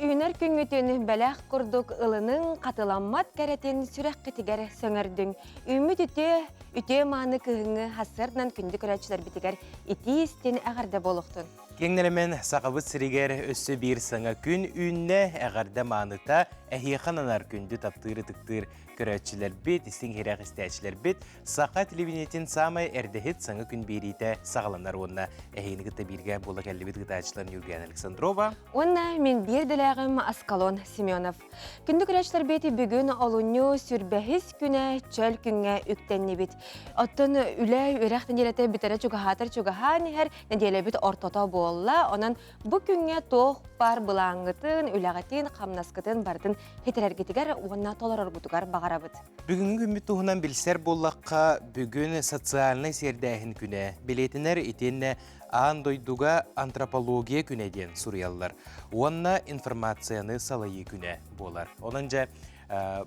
үүнэр күҥҥүтүн бэлэх курдук ылыныҥ, хатыламмат кэрэтин сүрэххитигэр сөҥөрдүҥ. Үүммүт үтүө, үтүө мааны кыһыҥҥы сарсыарданан күндү көрөөччүлэрбитигэр итии-истин эҕэрдэ буолуохтун. Киэҥ нэлэмэн Сахабыт сиригэр өссө биир саҥа күн үүннэ, эҕэрдэ мааныта, эһиэхэ ананар күндү таптыыр-ытыктыыр көрөөччүлэрбит, истиҥ-иһирэх истээччилэрбит Саха телевидениетин саамай эрдэһит саҥа күн биэриитэ саҕаланар уонна эһигини кытта бииргэ буола кэллибит ыытааччылар Ньургуяна Александрова уонна мин биир дэлээҕим Аскалон Семенов. Күндү көрөөччүлэрбит бүгүн олунньу сүрбэһис күнэ чөл күҥҥэ үктэннибит. Оттон үлэ үөрэх нэдиэлэтэ бүтэрэ чугаһаатар чугаһаан иһэр нэдиэлэбит ортото буолла. Онон бу күҥҥэ туох баар былааҥҥытын, үлэҕитин, хамнаскытын барытын хитэрэргитигэр уонна толороргутугар баҕарабыт. Бүгүҥҥү күммүт туһунан билсэр буоллахха, бүгүн социальнай сиэрдээһин күнэ билиэтинэр итиэннэ аан дойдуга антропология күнэ диэн суруйаллар уонна информацияны салайыы күнэ буолар. Онон дьэ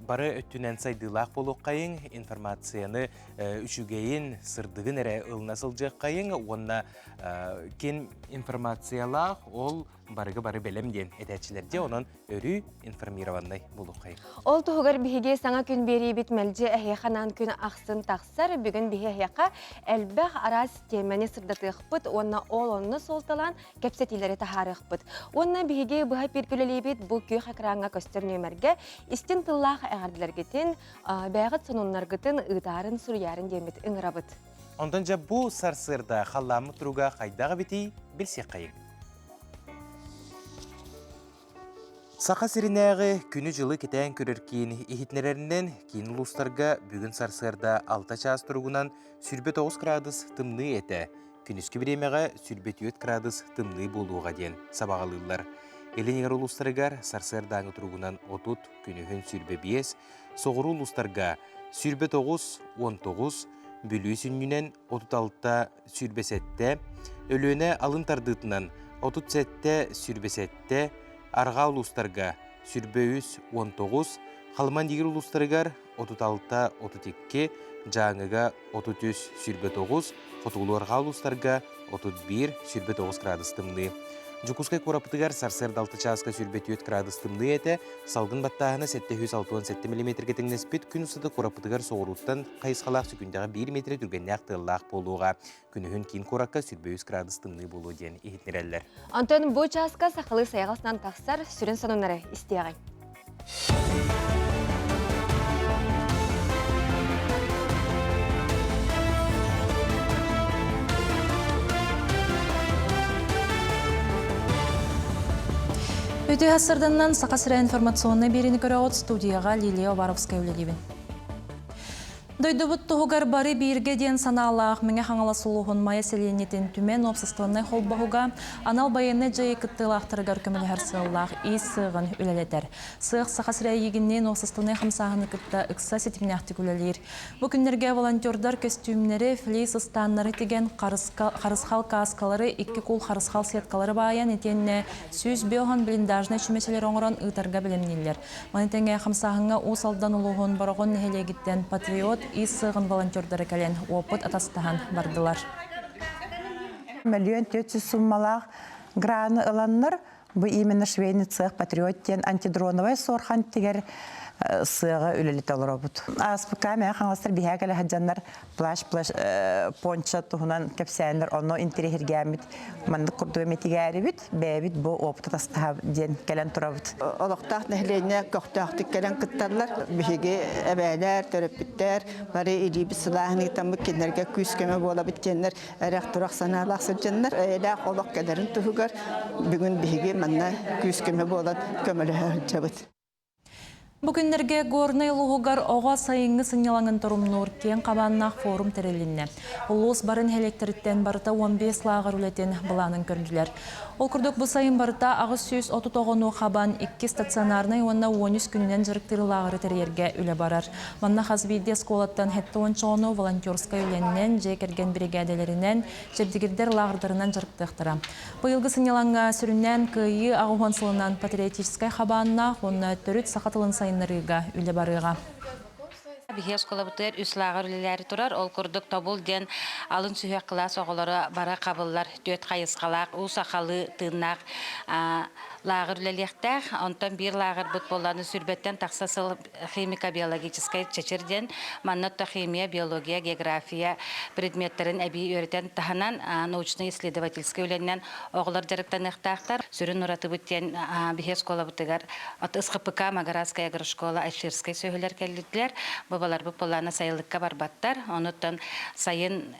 бары өттүнэн сайдыылаах буолуоххайыҥ, информацияны үчүгэйин, сырдыгын эрэ ылына сылдьыаххайыҥ уонна кин информациялаах ол барыга бары бэлэм диэн этээччилэр дьэ онон өрүү информированнай буолуоххайыҥ. Ол туһугар биһиги саҥа күн биэриибит мэлдьи эһиэхэ анаан күн ахсын тахсар. Бүгүн биһи эһиэхэ элбэх араас тиэмэни сырдатыахпыт уонна ол онно суолталаан кэпсэтиилэри таһаарыахпыт. Уонна биһиги быһа пиргүлэлиибит бу күөх экраҥҥа көстөр нүөмэргэ истин тыллаах эҕэрдэлэргитин, бэйэҕит сонуннаргытын ыытаарын, суруйаарын диэммит ыҥырабыт. Онтон дьэ бу сарсыарда халлааммыт туруга хайдах эбитий билсиэххэйиҥ. Саха сиринээҕи күнү-дьылы кэтээн көрөр киин иһитиннэрэринэн, киин улуустарга бүгүн сарсыарда 6 чаас туругунан 29 градус тымныы этэ, күнүскү бириэмэҕэ 24 градус тымныы буолуоҕа диэн сабаҕалыыллар. Илин эҥэр улуустарыгар сарсыардааҥы туругунан 30, күнүһүн 25, соҕуруу улуустарга 29, 19, Бүлүү сүнньүнэн 36, 27, Өлүөнэ алын тардыытынан 37, 27, арҕаа улуустарга 23, 19, Халыман-Дигир улуустарыгар 36, 32, Дьааҥыга 33, 29, Хотугулуу-Арҕаа улуустарга 31, 29 градус тымныы. Дьокуускай куораппытыгар сарсыарда 6 чааска 24 градус тымныы этэ, салгын баттааһына 767 миллиметргэ тэҥнэспит, күн устата куораппытыгар соҕурууттан хайысхалаах сөкүүндэҕэ 1 метрэ түргэннээх тыаллаах буолуоҕа. Күнүһүн киин куоракка 23 градус тымныы буолуо диэн иһитиннэрэллэр. Онтон бу чааска сахалыы сайаҕасынан тахсар сүрүн сонуннары истиэҕиҥ. Үтүө сарданынан Саха сирэ информационнай биэриини көрөҕүт студияҕа Лилия Обаровская үлэлиибин. Дойдубут туһугар бары бииргэ диэн санаалаах Мэҥэ Хаҥалас улууһун Майа сэлиэнньэтин Түмэн уопсастыбаннай холбоһуга анал байыаннай дьайыы кыттыылаахтарыгар көмөлөһөр сыаллаах иис сыаҕын үлэлэтэр. Сыах Саха сирэ эйигинниин уопсастыбаннай хамсааһыны кытта ыкса ситимнээхтик үлэлиир. Бу күннэргэ волонтердар көстүүмнэри, флис ыстааннары тигэн, харысхал кааскалары, икки куул харысхал сеткалары баайан итиэннэ 105 блиндажнай чүмэчилэри оҥорон ыытарга бэлэмнииллэр. Маны тэҥэ хамсааһыҥҥа Уус Алдан улууһун Бороҕон нэһилиэгиттэн Патриот ис сыаҕын волонтердара кэлэн уопут атастаһан бардылар. Мөлүйүөн 400 суммалаах граны ыланнар, бу именно швейный цех Патриот диэн антидроновай суорхан тигэр сыаҕа үлэлэтэ олоробут. Ааспыкка мэҥэ хаҥаластар биһээ кэлэ сылдьаннар плащ плащ пончо туһунан кэпсээннэр онно интэриэһиргээммит маннык курдук эмитигээрибит бэйэбит бу опыт атастаһа диэн кэлэн турабыт. Олохтоох нэһилиэнньэ көхтөөхтүк кэлэн кытталлар. Биһиги эбээлэр, төрөппүттэр бары илиибит сылааһын ыытаммыт кинилэргэ күүс-көмө буолабыт диэннэр эрэх-турах санаалаах сылдьаннар эйэлээх олох кэлэрин туһугар бүгүн биһиги манна күүс-көмө буолан көмөлөһө сылдьабыт. Бу күннэргэ Горнай улууһугар оҕо сайыҥҥы сынньалаҥын торумнуур киэҥ хабааннаах форум тэрилиннэ. Улуус бары нэһилиэктэриттэн барыта 15 лааҕыр үлэтин былаанын көрдүлэр. Ол курдук бу сайын барыта 830 оҕону хабан икки стационарнай уонна 13 күнүнэн дьарыктыыр лааҕыры тэрийэргэ үлэ барар. Манна хас биирдии оскуолаттан 70 оҕону волонтерскай үлэннэн, дьиэ кэргэн биригээдэлэринэн, чэбдигирдэр лааҕырдарынан дьарыктыахтара. Быйылгы сынньалаҥҥа сүрүннээн Кыайыы аҕыс уон сылынан патриотическай хабааннаах уонна төрүт саха тылын сайыннарыыга үлэ барыаҕа. Биһиги оскуолабытыгар үс лааҕыр үлэлээри турар. Ол курдук Тобул диэн алын сүһүөх кылаас оҕолоро бары хабыллар түөрт хайысхалаах уу сахалыы тыыннаах. лааҕыр үлэлиэхтээх. Онтон биир лааҕырбыт буоллаҕына сүүрбэттэн тахса сыл химико-биологическай чэчир диэн. Манна то химия, биология, география предметтэрин эбии үөрэтэн таһынан научно-исследовательскай үлэннэн оҕолор дьарыктаныахтаахтар. Сүрүн уратыбыт диэн биһи оскуолабытыгар СХПК, Магаратская агрошкола, Альширскай сүөһүлэр кэллилэр. Бабаларбыт буоллаҕына сайылыкка барбаттар. Онуттан сайын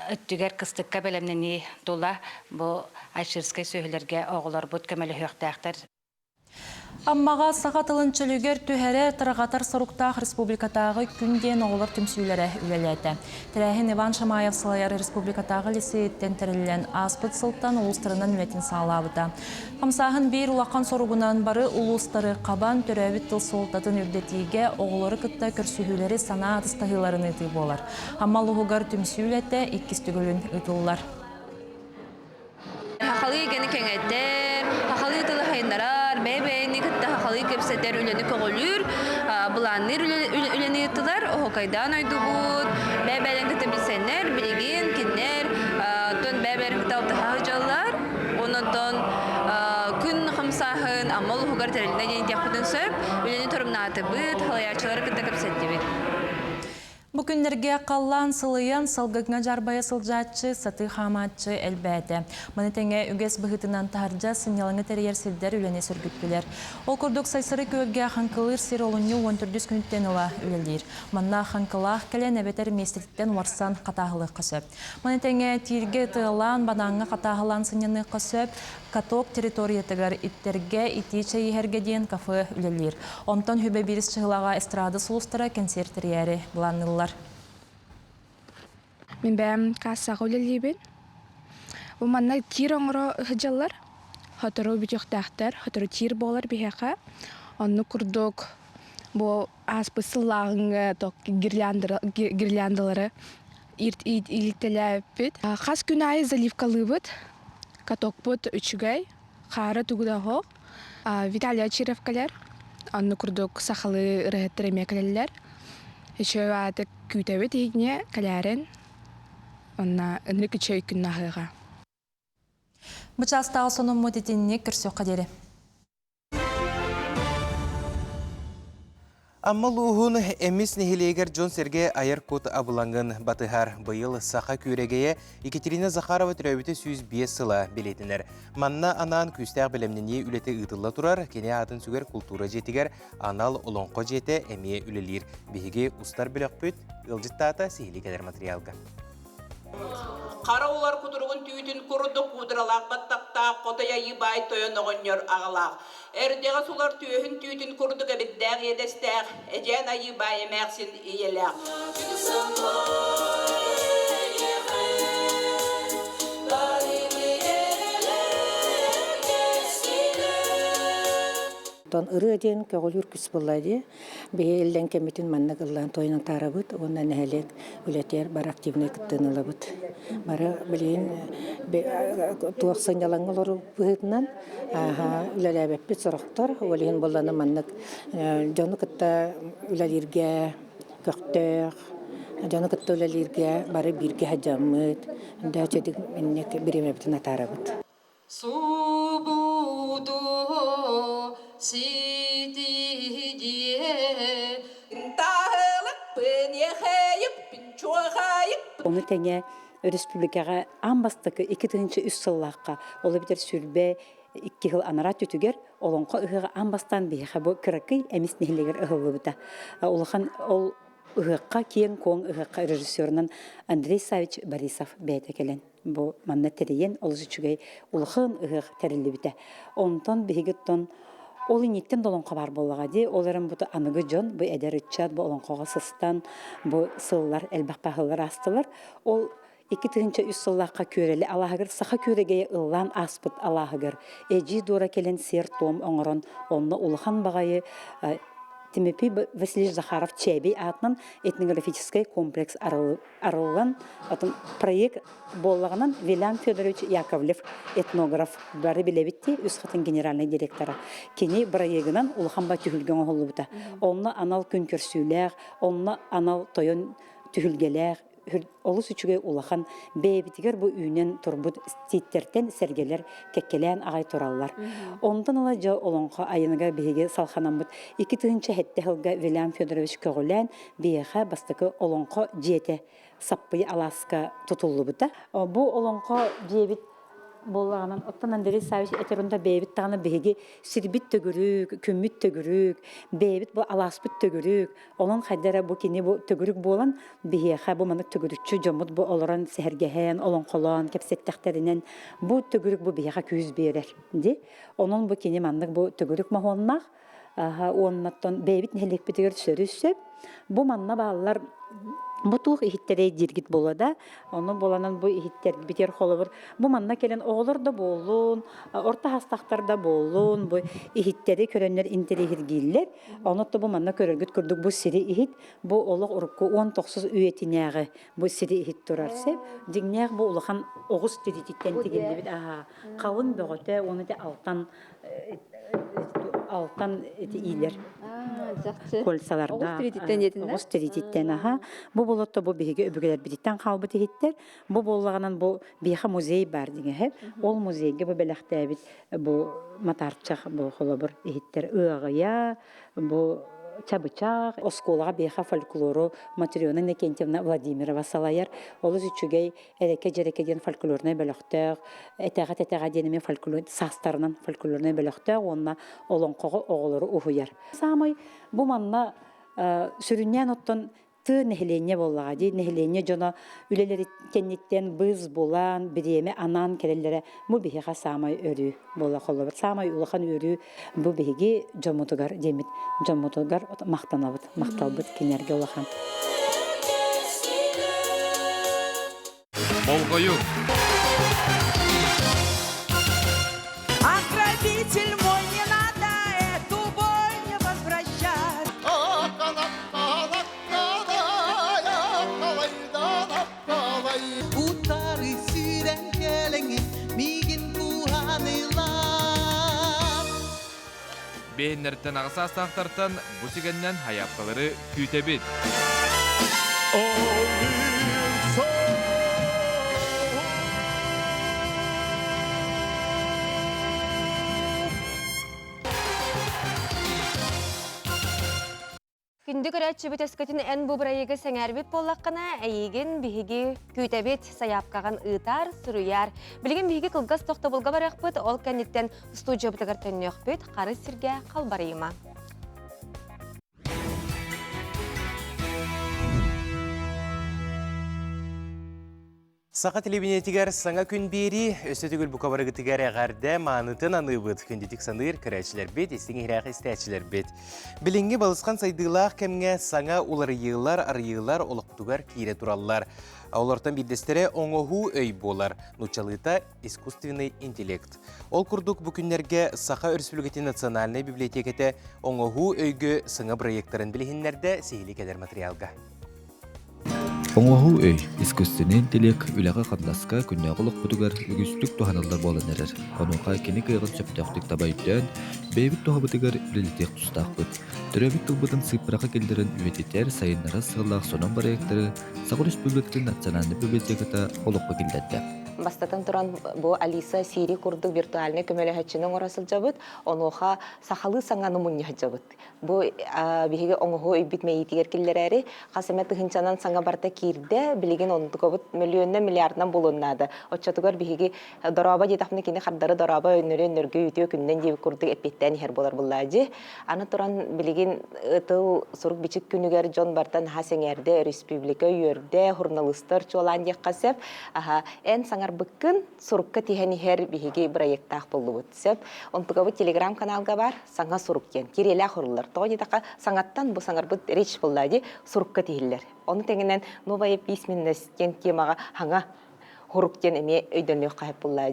өттүгэр кыстыкка бэлэмнэнии тула бу Альширскай сүөһүлэргэ оҕолорбут көмөлөһүөхтээхтэр. Аммаҕа саха тылын чөлүгэр түһэрэр, тарҕатар соруктаах республикатааҕы күн диэн оҕолор түмсүүлэрэ үлэлээтэ. Тэрээһин Иван Шамаев салайар республикатааҕы лицейиттэн тэриллэн ааспыт сылтан улуустарынан үлэтин саҕалаабыта. Хамсааһын биир улахан соругунан бары улуустары хабан төрөөбүт тыл суолтатын үрдэтиигэ оҕолору кытта көрсүһүүлэри санаа атастаһыыларын ыытыы буолар. Амма улууһугар түмсүү үлэтэ иккис төгүлүн ыытыллар. Хахалыы эйгэни кэҥэтэр, хахалыы тылы сайыннарар, бэйэ-бэйэни кытта хахалыы кэпсэтэр үлэни көҕүлүүр, былаанныыр үлэни ыыттылар, оһуокайдаан ойдубут, бэйэ-бэйэлэрин кытта билсэннэр, билигин кинилэр оттон бэйэ-бэйэлэрин кытта алтыһа сылдьаллар. Онон күн хамсааһын Амма улууһугар тэрилиннэ диэн этиэхпитин сөп. Үлэни торумнаатыбыт, салайааччылары кытта кэпсэттибит. Бу күннэргэ халлаан сылыйан, салгыҥҥа дьарбайа сылдьааччы, сатыы хаамааччы элбээтэ. Маны тэҥэ үгэс быһыытынан таһырдьа сынньалаҥы тэрийэр сирдэр үлэни сөргүттүлэр. Ол курдук Сайсары күөлгэ хаҥкылыыр сир олунньу уон төрдүс күнүттэн ыла үлэлиир. Манна хаҥкылаах кэлэн эбэтэр миэстэтиттэн уорсан хатааһылыахха сөп. Маны тэҥэ тииргэ ытыалаан, банааҥҥа хатааһылаан сынньаныахха сөп. Каток территориятыгар иттэргэ итии чэй иһэргэ диэн кафе үлэлиир. Онтон Хүбэ биирис чыһылаҕа эстрада сулустара кэнсиэр тэрийээри былаанныыллар. Мин бэйэм кассаҕа үлэлиибин. Бу манна тиир оҥоро сылдьаллар. Сотору бүтүөхтээхтэр, сотору тиир буолар биһиэхэ. Оннук курдук бу ааспыт сыллааҕыҥҥа гирляндалары иилтэлээбиппит. Хас күн аайы заливкалыыбыт. Катокпут үчүгэй, хаара тугу да оһох. Виталий Очиров кэлэр. Оннук курдук сахалыы ырыаһыттар эмиэ кэлэллэр. Үчүгэй ааты күүтэбит иһигине кэлээрин. Онно ынырык үчүгэй күн аһыаҕа. Бу чаастааҕы сонуммут итинник көрсүөххэ диэри. Амма улууһун Эмис нэһилиэгэр дьон-сэргэ айар кут абылаҥын батыһар. Быйыл саха күөрэгэйэ Екатерина Захарова төрөөбүтэ 105 сыла бэлиэтэнэр. Манна анаан күүстээх бэлэмнэнии үлэтэ ыытылла турар. Кини аатын сүгэр култуура дьиэтигэр анал олоҥхо дьиэтэ эмиэ үлэлиир. Биһиги устар бөлөхпүт ыалдьыттаата сиһилии кэлэр материалга. Хара улар кутуругун түүтүн курдук куудралаах баттахтаах Хотой Айыы баай тойон оҕонньор аҕалаах. Эрдэҕэс улар түөһүн түүтүн курдук эбиттээх иэдэстээх Эдьээн Айыы баай эмээхсин ийэлээх. Оттон ырыа диэн көҕүлүүр күс буолла дии. Биһи иллэҥ кэммитин маннык ыллаан туойан атаарабыт уонна нэһилиэк үлэтигэр бары активнай кыттыыны ылабыт. Бары билигин туох сынньалаҥҥа олоруу быһыытынан үлэлээбэппит сорохтор. Ол иһин буоллана маннык дьону кытта үлэлииргэ көхтөөх, дьону кытта үлэлииргэ бары бииргэ сылдьаммыт, дөчөдүк инник бириэмэбитин атаарабыт. Субуду ситиһдиэ Таһылыкпын ехейиппин чуохайыппын Ону тэҥэ өрөспүүбүлүкэҕэ аан бастакы 2003 сыллаахха, ол эбэтэр 22 сыл анараа өттүгэр Олоҥхо ыһыаҕа аан бастаан биһиэхэ бу кыракый Эмис нэһилиэгэр ыһыллыбыта. Улахан ол ыһыахха киэҥ-куоҥ ыһыахха режиссерунан Андрей Савич Борисов бэйэтэ кэлэн бу манна тэрийэн олус үчүгэй улахан ыһыах тэриллибитэ. Онтон биһиги оттон ол инниттэн да олоҥхо баар буоллаҕа дии. Ол эрэн бу аныгы дьон, бу эдэр ыччат, бу олоҥхоҕо сыстан, бу сыллар элбэх баһыллар аастылар. Ол 2003 сыллаахха Күөрэли алааһыгар саха күөрэгэйэ ыллаан ааспыт алааһыгар эдьиий Дора кэлэн сиэр-туом оҥорон, онно улахан баҕайы Тимофей Васильевич Захаров Чээбий аатынан этнографическай комплекс арыллан, атын проект буоллаҕынан Вилям Федорович Яковлев этнограф бары билэбит дии, үс хатын генеральнай директора. Кини проегынан улахан ба түһүлгэ оҥоһуллубута. Онно анал күн көрсүүлээх, онно анал тойон түһүлгэлээх. олус үчүгэй улахан бэйэбитигэр бу үүнэн турбут тииттэртэн сэргэлэр кэккэлээн аҕай тураллар. Онтон ыла дьэ олоҥхо айыныгар биһиги салханаммыт 2007 сылга Вилям Федорович көҕүлээн биһиэхэ бастакы олоҥхо дьиэтэ Саппый алааска тутуллубута. Бу олоҥхо дьиэбит буоллаҕынан, оттон Андрей Савич этэр онто бэйэбит даҕаны биһиги сирбит төгүрүк, күммүт төгүрүк, бэйэбит бу алааспыт төгүрүк, онон хайда эрэ бу кини бу төгүрүк буолан биһиэхэ бу маннык төгүрүччү дьоммут бу олорон сэһэргэһэн, олоҥхолоон кэпсэттэхтэринэн бу төгүрүк бу биһиэхэ күүс биэрэр ди. Онон бу кини маннык бу төгүрүк моһуоннаах уоннаттан бэйэбит нэһилиэкпитигэр сөрү сөп. Бу манна бааллар бу туох иһиттэрэй дииргит буолуо да ону буоланан бу иһиттэрбитигэр холобур бу манна кэлэн оҕолор да буоллун орто хастахтар да буоллун бу иһиттэри көрөннөр интэриэһиргииллэр ону бу манна көрөргүт курдук бу сири иһит бу олох урукку 19 үйэтинээҕи бу сири иһит турар сеп дьиҥнээх бу улахан оҕус тирититтэн тигиллибит аһаа халын бөҕөтө уонна ити алтан алтан ити иилэр кольцалардаах оҕус тирититтэн аха бу болотто бу биһиги өбүгэлэрбититтэн хаалбыт иһиттэр бу буоллаҕынан бу биһиэхэ музей баар диҥэһэ ол музейга бу бэлэхтээбит бу матаарчах бу холобур иһиттэр ыаҕыйа Бу чабычах оскуолаҕа биэхэ фольклору Матрена Иннокентьевна Владимирова салайар. Олус үчүгэй эрэкэ-дьэрэкэ диэн фольклорнай бөлөхтөөх, этэҕэ-тэтэҕэ диэн эмиэ фольклор саастарынан фольклорнай бөлөхтөөх уонна олоҥхоҕо оҕолору уһуйар. Саамай бу манна сүрүннээн оттон тыа нэһилиэнньэ буоллаҕа дии нэһилиэнньэ дьоно үлэлэри кэнниттэн быыс булан бириэмэ анаан кэлэллэрэ бу биһиэхэ саамай өрүү буола холобур саамай улахан үөрүү бу биһиги дьоммутугар диэммит дьоммутугар махтанабыт махталбыт кинилэргэ улахан Болҕойу! Ограбитель мой, не надо эту боль не возвращать. Утары сүүрэн кэлэҥин миигин кууһанылар. Бэйэннэриттэн аҕыс саастаахтартан бу сигэннэн хайаапкалары күүтэбит. Күндү көрөөччүбүт өскөтүн эн бу бырайыгы сэҥээрбит буоллаххына, эйигин биһиги күүтэбит, сайаапкаҕын ыытаар, суруйаар. Билигин биһиги кылгас тохтобулга барыахпыт, ол кэнниттэн студиябытыгар төннүөхпүт, харыс сиргэ халбарыйыма. Саха телевидениетигэр саҥа күн биэрии өссө төгүл бука барыгытыгар эҕэрдэ маанытын аныыбыт күндүтүк саныыр көрөөччүлэрбит, истиҥ иһирээх истээччилэрбит. Билиҥҥи балысхан сайдыылаах кэмҥэ саҥа уларыйыылар, арыйыылар олохпутугар киирэ тураллар. Олортон биирдэстэрэ оҥоһуу өй буолар, нууччалыыта искусственный интеллект. Ол курдук бу күннэргэ Саха Өрөспүүбүлүкэтин национальнай библиотеката оҥоһуу өйгө саҥа бырайыактарын билиһиннэрдэ сиһилии кэлэр материалга. Оҥоһуу өй, искусственнай интеллект үлэҕэ-хамнаска күннээҕи олохпутугар үгүстүк туһаныллар буолан эрэр. Онуоха кини кыаҕын сөптөөхтүк таба өйдөөн, бэйэбит туһабытыгар үлэлэтиэх тустаахпыт. Төрөөбүт тылбытын сыыппараҕа киллэрэн үйэтитэр, сайыннарар сыаллаах сонун бырайыактары Саха Республикатын национальнай библиотеката олоххо киллэрдэ. Бастатан туран, бу Алиса Сири курдук виртуальнай көмөлөһөччүнү оҥоро сылдьабыт. Онуоха сахалыы саҥаны мунньа сылдьабыт. Бу биһиги оҥоһуу өйбүт мэйиитигэр киллэрээри хас эмэ тыһыынчанан саҥа барыта киирдэ, билигин онтукабыт мөлүйүөннэн миллиардынан буолуон наада. Оччотугар биһиги дорообо диэтэхпинэ кини хардары дорообо өннөрү өннөргө үтүө күнүнэн диэбит курдук эппиэттээн иһэр буолар буллаадьы. Аны туран билигин тыл сурук-бичик күнүгэр дьон барыта наһаа сэҥээрдэ, өрөспүүбүлүкэ үөрдэ, суруналыыстар чуолаан диэххэ сөп. Аха, эн саҥарбыккын сурукка тиһэн иһэр биһиги бырайыактаах буоллубут. Сөп. Онтукабыт телеграм-каналга бар саҥа сурук диэн кириэлээх уруллар. Тоҕо диэтэххэ, саҥаттан бу саҥарбыт речь буолла дии, сурукка тиһиллэр. Ону тэҥинэн новая письменность диэн темаҕа хаҥа Сурук диэн эмиэ өйдөнүөххэ сөп буоллаа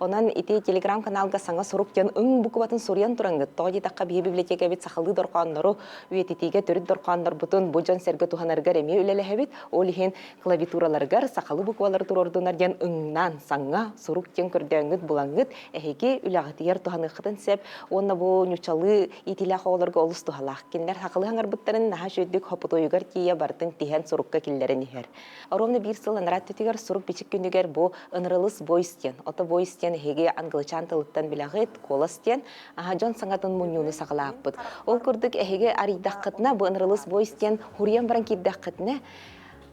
Онон ити телеграм-каналга саҥа сурук диэн ың букватын суруйан тураҥҥыт. Тоҕо диэтэххэ биһи библиотекабыт сахалыы дорҕооннору үйэтитиигэ төрүт дорҕооннорбутун бу дьон-сэргэ туһанарыгар эмиэ үлэлэһэбит. Ол иһин клавиатураларыгар сахалыы буквалары туруордунар диэн ыңнаан саҥа сурук диэн көрдөөҥҥүт булаҥҥыт эһиги үлэҕитигэр туһаныаххытын сөп. Уонна бу ньучалыы иитиилээх оҕолорго олус туһалаах. Кинилэр сахалыы хаҥарбыттарын наһаа үчүгэйдик хопутуойугар тиийэ барытын тиһэн сурукка киллэрэн иһэр. Ровно биир сыл анараа өттүтүгэр сурук-бичик күнүгэр бу ынырылыс voice диэн, ото voice диэн эһиги англичан тылыттан билэҕит, куолас диэн, аха дьон саҥатын мунньууну саҕалааппыт. Ол курдук эһиги арыйдаххытына бу ынырылыс voice диэн хуруйан баран киирдэххитинэ,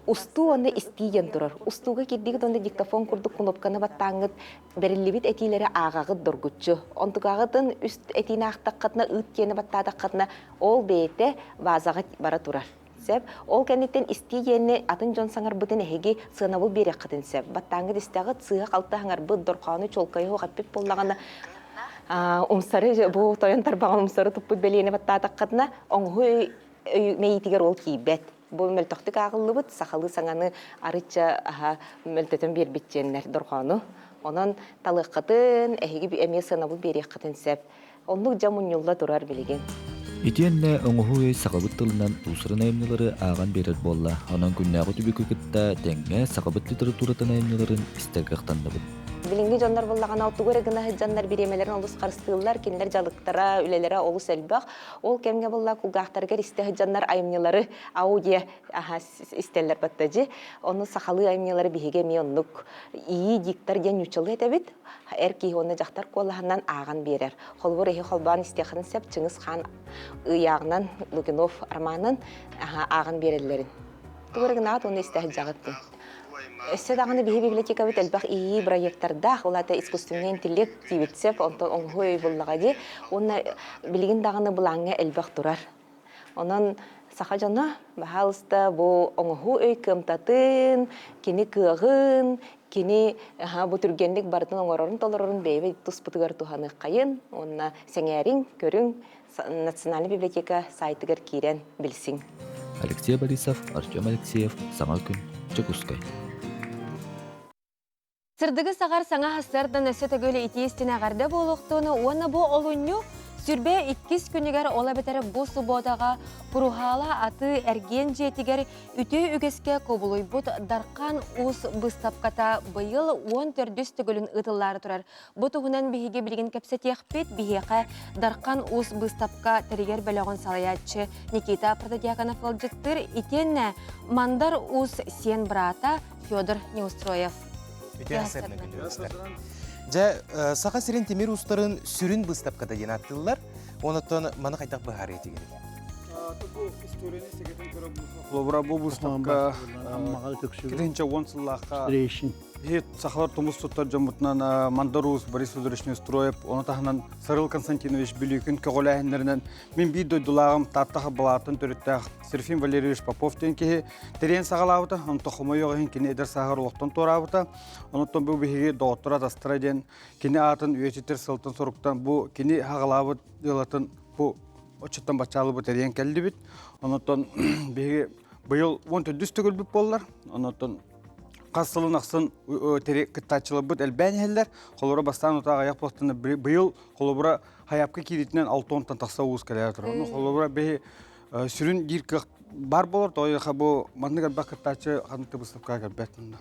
устуу уонна истии диэн турар. Устууга киирдигит уонна диктофон курдук кнопканы баттааҥҥыт бэриллибит этиилэри ааҕаҕыт доргуччу. Онтукаҕытын үс этиини аахтаххытына, ыыт диэни баттаатаххытына, ол бэйэтэ базаҕа бара турар. Сөп. Ол кэнниттэн истии диэни атын дьон саҥарбытын эһиги сыанабыл биэриэххитин сөп. Баттааҥҥыт истэҕит, сыыһа-халты саҥарбыт, дорхоону чуолкайы суох эппит буоллаҕына, умсары бу тойон тарбаҕын умсары туппут бэлиэни баттаатаххытына, оҥоһуу мэйиитигэр ол киирбэт. Бу мөлтөхтүк ааҕыллыбыт сахалыы саҥаны арычча аһа мөлтөтөн биэрбит диэннэр дорҕоону. Онон талыаххытын, эһиги эмиэ сыанабыл биэриэххитин сөп. Оннук дьэ мунньулла турар билигин. Итиэннэ оҥоһуу өй сахабыт тылынан уус-уран айымньылары ааҕан биэрэр буолла. Онон күннээҕи түбүкү кытта тэҥҥэ сахабыт литературатын айымньыларын истэргэ ықтанныбыт. Билиҥҥи дьоннор буллаҕына тугу эрэ гына сылдьаннар бириэмэлэрин олус харыстыыллар, кинилэр дьалыктара, үлэлэрэ олус элбэх. Ол кэмҥэ булла кулгаахтарыгар истэ сылдьаннар айымньылары аудио истэллэр баттажы. Ону сахалыы айымньылары биһиги эмиэ оннук ии диктор диэн ньуччалыы этэбит. Эр киһи уонна дьахтар куолаһынан ааҕан биэрэр. Холобур, эһи холбоон истиэххин сөп Чыҥыс Хаан ыйааҕынан Лукинов романын ааҕан биэрэллэрин. Тугу эрэ гынаат уонна истэ сылдьаҕыт диэн. Өссө даҕаны биһи библиотекабыт элбэх ИИ проекттардаах, ол аата искусственный интеллект диибит сөп, онтон оҥоһуу өй буллаҕа дии. Уонна билигин даҕаны былааҥҥа элбэх турар. Онон саха дьоно, баһаалыста, бу оҥоһуу өй кыамтатын, кини кыаҕын, кини бу түргэнник барытын оҥорорун толорорун бэйэбит туспутугар туһаныаххайын уонна сэҥээриҥ, көрүҥ, Национальный библиотека сайтыгар киирэн билсиҥ. Алексей Борисов, Артем Алексеев, Саҥа күн, Дьокуускай. Сырдыгы саҕар саҥа сарсыардан өссө төгүл итии истин эҕэрдэ буолуохтун уонна бу олунньу сүрбэ иккис күнүгэр ол эбэтэр бу субуотаҕа Куруһаала атыы эргиэн дьиэтигэр үтүө үгэскэ кубулуйбут Дархан Уус быыстапката быйыл 14 төгүлүн ыытыллаары турар. Бу туһунан биһиги билигин кэпсэтиэхпит. Биһиэхэ Дархан Уус быыстапка тэрийэр бөлөҕүн салайааччы Никита Протодьяконов ыалдьыттыыр. Итиэннэ Мандар Уус сиэн быраата Федор Неустроев. Үтүө Дьэ, Саха сирин тимир уустарын сүрүн быыстапката диэн ааттыыллар. Онон маны хайдах быһаарыы этигиний? Холобура бу быыстапка 2010 сыллаахха Биһи сахалар тумус туттар дьоммутунан Мандар Уус Борис Федорович Неустроев, ону таһынан Сарыл Константинович Бүлүүкүн көҕүлээһиннэринэн мин биир дойдулааҕым Таатта Харбалааттан төрүттээх Серафим Валерьевич Попов диэн киһи тэрийэн саҕалаабыта. Онто хомойуох иһин кини эдэр сааһыгар олохтон туораабыта. Онуттан бу биһиги доҕоттор атастара диэн кини аатын үйэтитэр сылтан соруктан бу кини хаҕалаабыт дьыалатын бу оччоттон баччаалы бу тэрийэн кэллибит. Онуттан биһиги быйыл 14 төгүлбүт буоллар. Онуттан хас сылын ахсын кыттааччыларбыт элбээн иһэллэр. Холобура бастаан утаа аҕыйах буолтана быйыл холобура хайапка кииритинэн 6 тахса уус кэлээр турар. Ну холобура биһи сүрүн диир кыах бар болор тоойха бу маннык элбэх кыттааччы ханнык да выставкаҕа кэлбэт мында.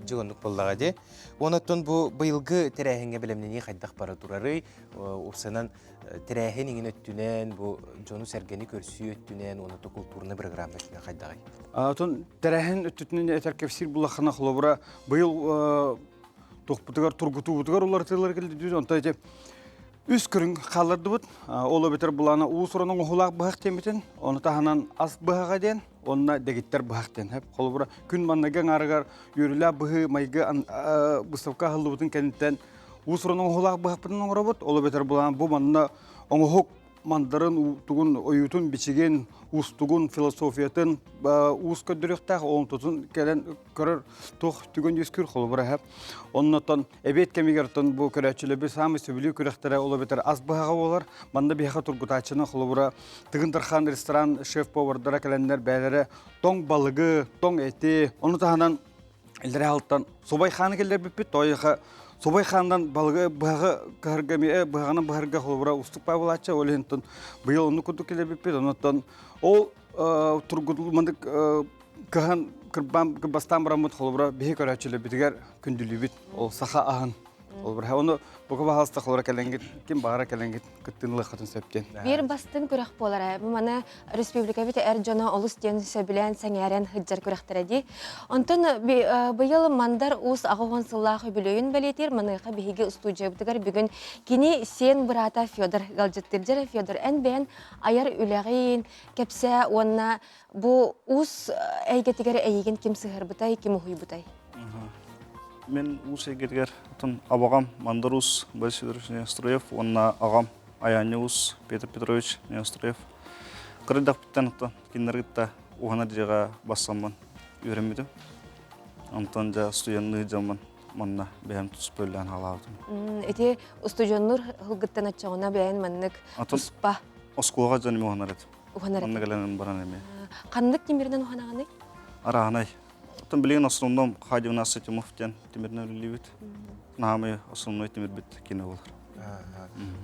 Дьыгоннук буоллаҕа дии. Онон бу быйылгы тэрээһиҥҥэ бэлэмнэнии хайдах бара турарый? Упсанан тэрээһин иҥин өттүнэн, бу дьону-сэргэни көрсүү өттүнэн, уонна культурный программа өттүнэн хайдаҕый? Отон тэрээһин өттүтүнэн этэр кэпсиир буллаххына холобура быйыл туохпутугар тургутуубутугар уларытыылар кэлдибит. Онто ити үс көрүҥ хааллардыбыт. Ол эбэтэр булаана уус-уран оҥоһуулаах быһах диэммитин, ону таһынан ас быһаҕа диэн, уонна дэгиттэр быһах диэн. Холобура күн манныгы аҥаарыгар үөрүүлээх быһыы майгы выставка аһыллыбытын кэнниттэн уус-уран оҥоһуулаах быһахпытын оҥоробут. Ол эбэтэр булаан бу манна оҥоһук мандарын тугун ойуутун бичигин уустугун философиятын уус көрдөрүөхтээх онтутун кэлэн көрөр туох түгэн үөскүүр холобура эһэ оннотон эбиэт кэмигэр оттон бу көрөөччүлэрбит саамай сөбүлүүр күрэхтэрэ ол эбэтэр ас быһаҕа буолар манна биһиэхэ тургутааччыны холобура Тыгын Дархан ресторан шеф-повардара кэлэннэр бэйэлэрэ тоҥ балыгы тоҥ эти ону таһынан. Иллэрэ алтан Субай хааны киллэрбиппит, тойха Субай хаандан балыгы быһаҕы кыһарга эмиэ быһаҕынан быһарга холобура устук баабылааччы, ол иһин быйыл оннук курдук киллэрбиппит, оннуттан ол тургутулмандык кыһан кырбаан кырбастаан бараммыт холобура биһи көрөөччүлэрбитигэр күндүлүүбүт ол саха аһын холобура ону бука баһаалыста холобура кэлэҥҥит ким баҕара кэлэҥҥит кыттыыны ылыаххытын сөп диэн. Биир бастыҥ күрэх буолара. Бу маны республикабыт эр дьоно олус диэн сөбүлээн сэҥээрэн сылдьар күрэхтэрэ дии. Онтон быйыл Мандар Уус 80 сыллаах үбүлүөйүн бэлиэтиир. Маныаха биһиги устуудьуйабытыгар бүгүн кини сиэн быраата Федор ыалдьыттыыр. Федор, эн бэйэн айар үлэҕин кэпсээ уонна Бу уус эйгэтигэр эйигин ким сыһыарбытай, ким уһуйбутай? Мен уус эйгэтигэр отон абаҕам Мандар Уус Борис Федорович Неустроев уонна аҕам Аянньа Уус Петр Петрович Неустроев кырдахпыттан оттон кинилэр кытта уһанар дьиэҕэ бассаммын үөрэммитим. Онтон дьэ студенныы дьоммун манна бэйэм туспа үлэлээн хаалаабытым. Ити устудьуоннуур сылгыттан оччоҕуна бэйэн маннык туспа Оскуолаҕа дьон эмиэ уһанар этим. Уһанар Манна кэлэн баран эмиэ. Ханнык тимиринэн уһанаҕыный? Арааһынай. Оттон билигин основном Хадивна Сатимов диэн тимиринэн үлэлиибит. Наамай основной тимирбит кино болар.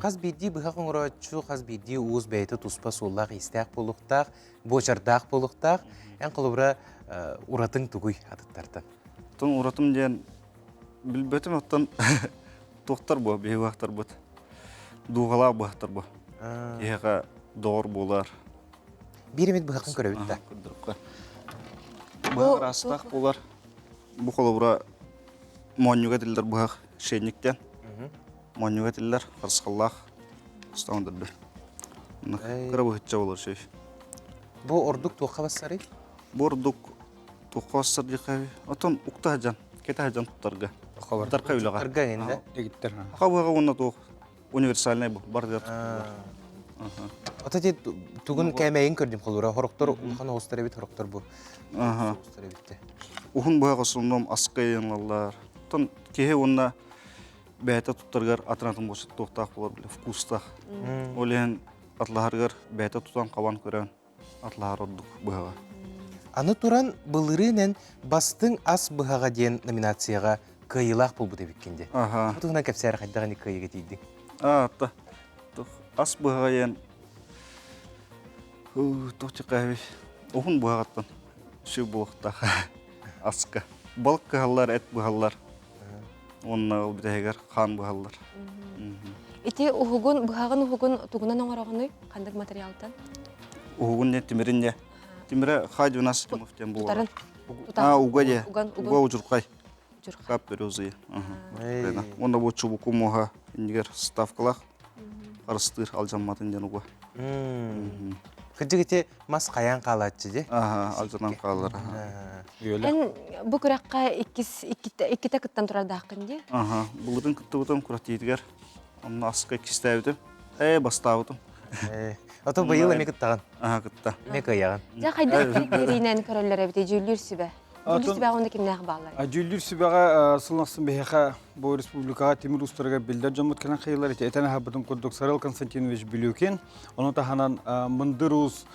Хас биирдии быһах оҥорооччу, хас биирдии уус бэйэтэ туспа суоллаах-иистээх буолуохтаах, буочардаах буолуохтаах. Эн холобура уратыҥ тугуй атыттартан? Оттон уратым диэн билбэтим оттон туохтар бу биһи быһахтарбыт дууһалаах быһахтар бу. Киһиэхэ доҕор буолар. Биир эмит быһахын көрөбүт да. Быһах араастаах буолар. Бу холобура моонньуга этиллэр быһах шейниктен. Моонньуга этиллэр харысхаллаах устаҕын Кыра быһычча болар шеф. Бу ордук туохха бассарый? Бу ордук туохха бассар диэхэ Отон укта сылдьан, кэтэ сылдьан туттарга. Туттарга үлэҕэ. Туттарга инде. Дэгиттэр. Хабыга уонна туох универсальный бу барыга туттулар. Ата ти тугун кээмэйин көрдүм холура. Хорохтор улахан оҕустар эбит, хорохтор бу. Оҕустар эбит. Уһун быһах основном аска ыйанылаллар. Тон киһи уонна бэйэтэ туттарыгар атын-атын буолсут туохтаах болар биле вкустаах. Ол иһин атлаһарыгар бэйэтэ тутан хабан көрөн атлаһар ордук быһаҕа. Аны туран былырыын бастыҥ ас быһаҕа диэн номинацияҕа кыайыылаах буолбут эбиккин дии. Аха. Бу туһунан кэпсээр хайдах ини кыайыыга тиийдиҥ? Аа, та. Ас быһаҕа диэн туох чыкаабый уһун быһаҕаттан сүр буолуохтаах аска. Балык кыһаллар, эт быһаллар. Уонна ол бүтэһигэр хаан быһаллар. Ити уһугун, быһаҕын уһугун тугунан оҥороҕунуй? Ханнык материалтан? Уһугун не тимирин не. Тимире хай 12 тимов тем буолар. Тутарын. А, уга де. Уган, Уга удьурхай. Удьурхай. Кап березы. Онда бу чубуку муха иннигер ставкалах арыстыыр алдьамматын диэн уга. Кырдьык ити мас хайаан хаалааччы дии. Аха, алдьанан хаалар. Эн бу күрэххэ иккис иккитэ кыттан турардааххын дии? Аха, былырын кыттыбытым күрэхтиитигэр. Онно аска иккистээбитим. Ээ, бастаабытым. Ото быйыл эмиэ кыттаҕын. Аха, кытта. Эмиэ кыайаҕын. Дьэ хайдах критерийинэн көрөллөр эбитий дьүүллүүр сүбэ? Дьүүллүүр сүбэҕэ уонна кимнээх бааллар? Дьүүллүүр сүбэҕэ сыл ахсын биһиэхэ бу республикаҕа тимир уустарыгар биллэр дьоммут кэлэн хайылар ити этэн аһарбытым курдук Сарыл Константинович Билюкин, ону таһынан Мындыр уус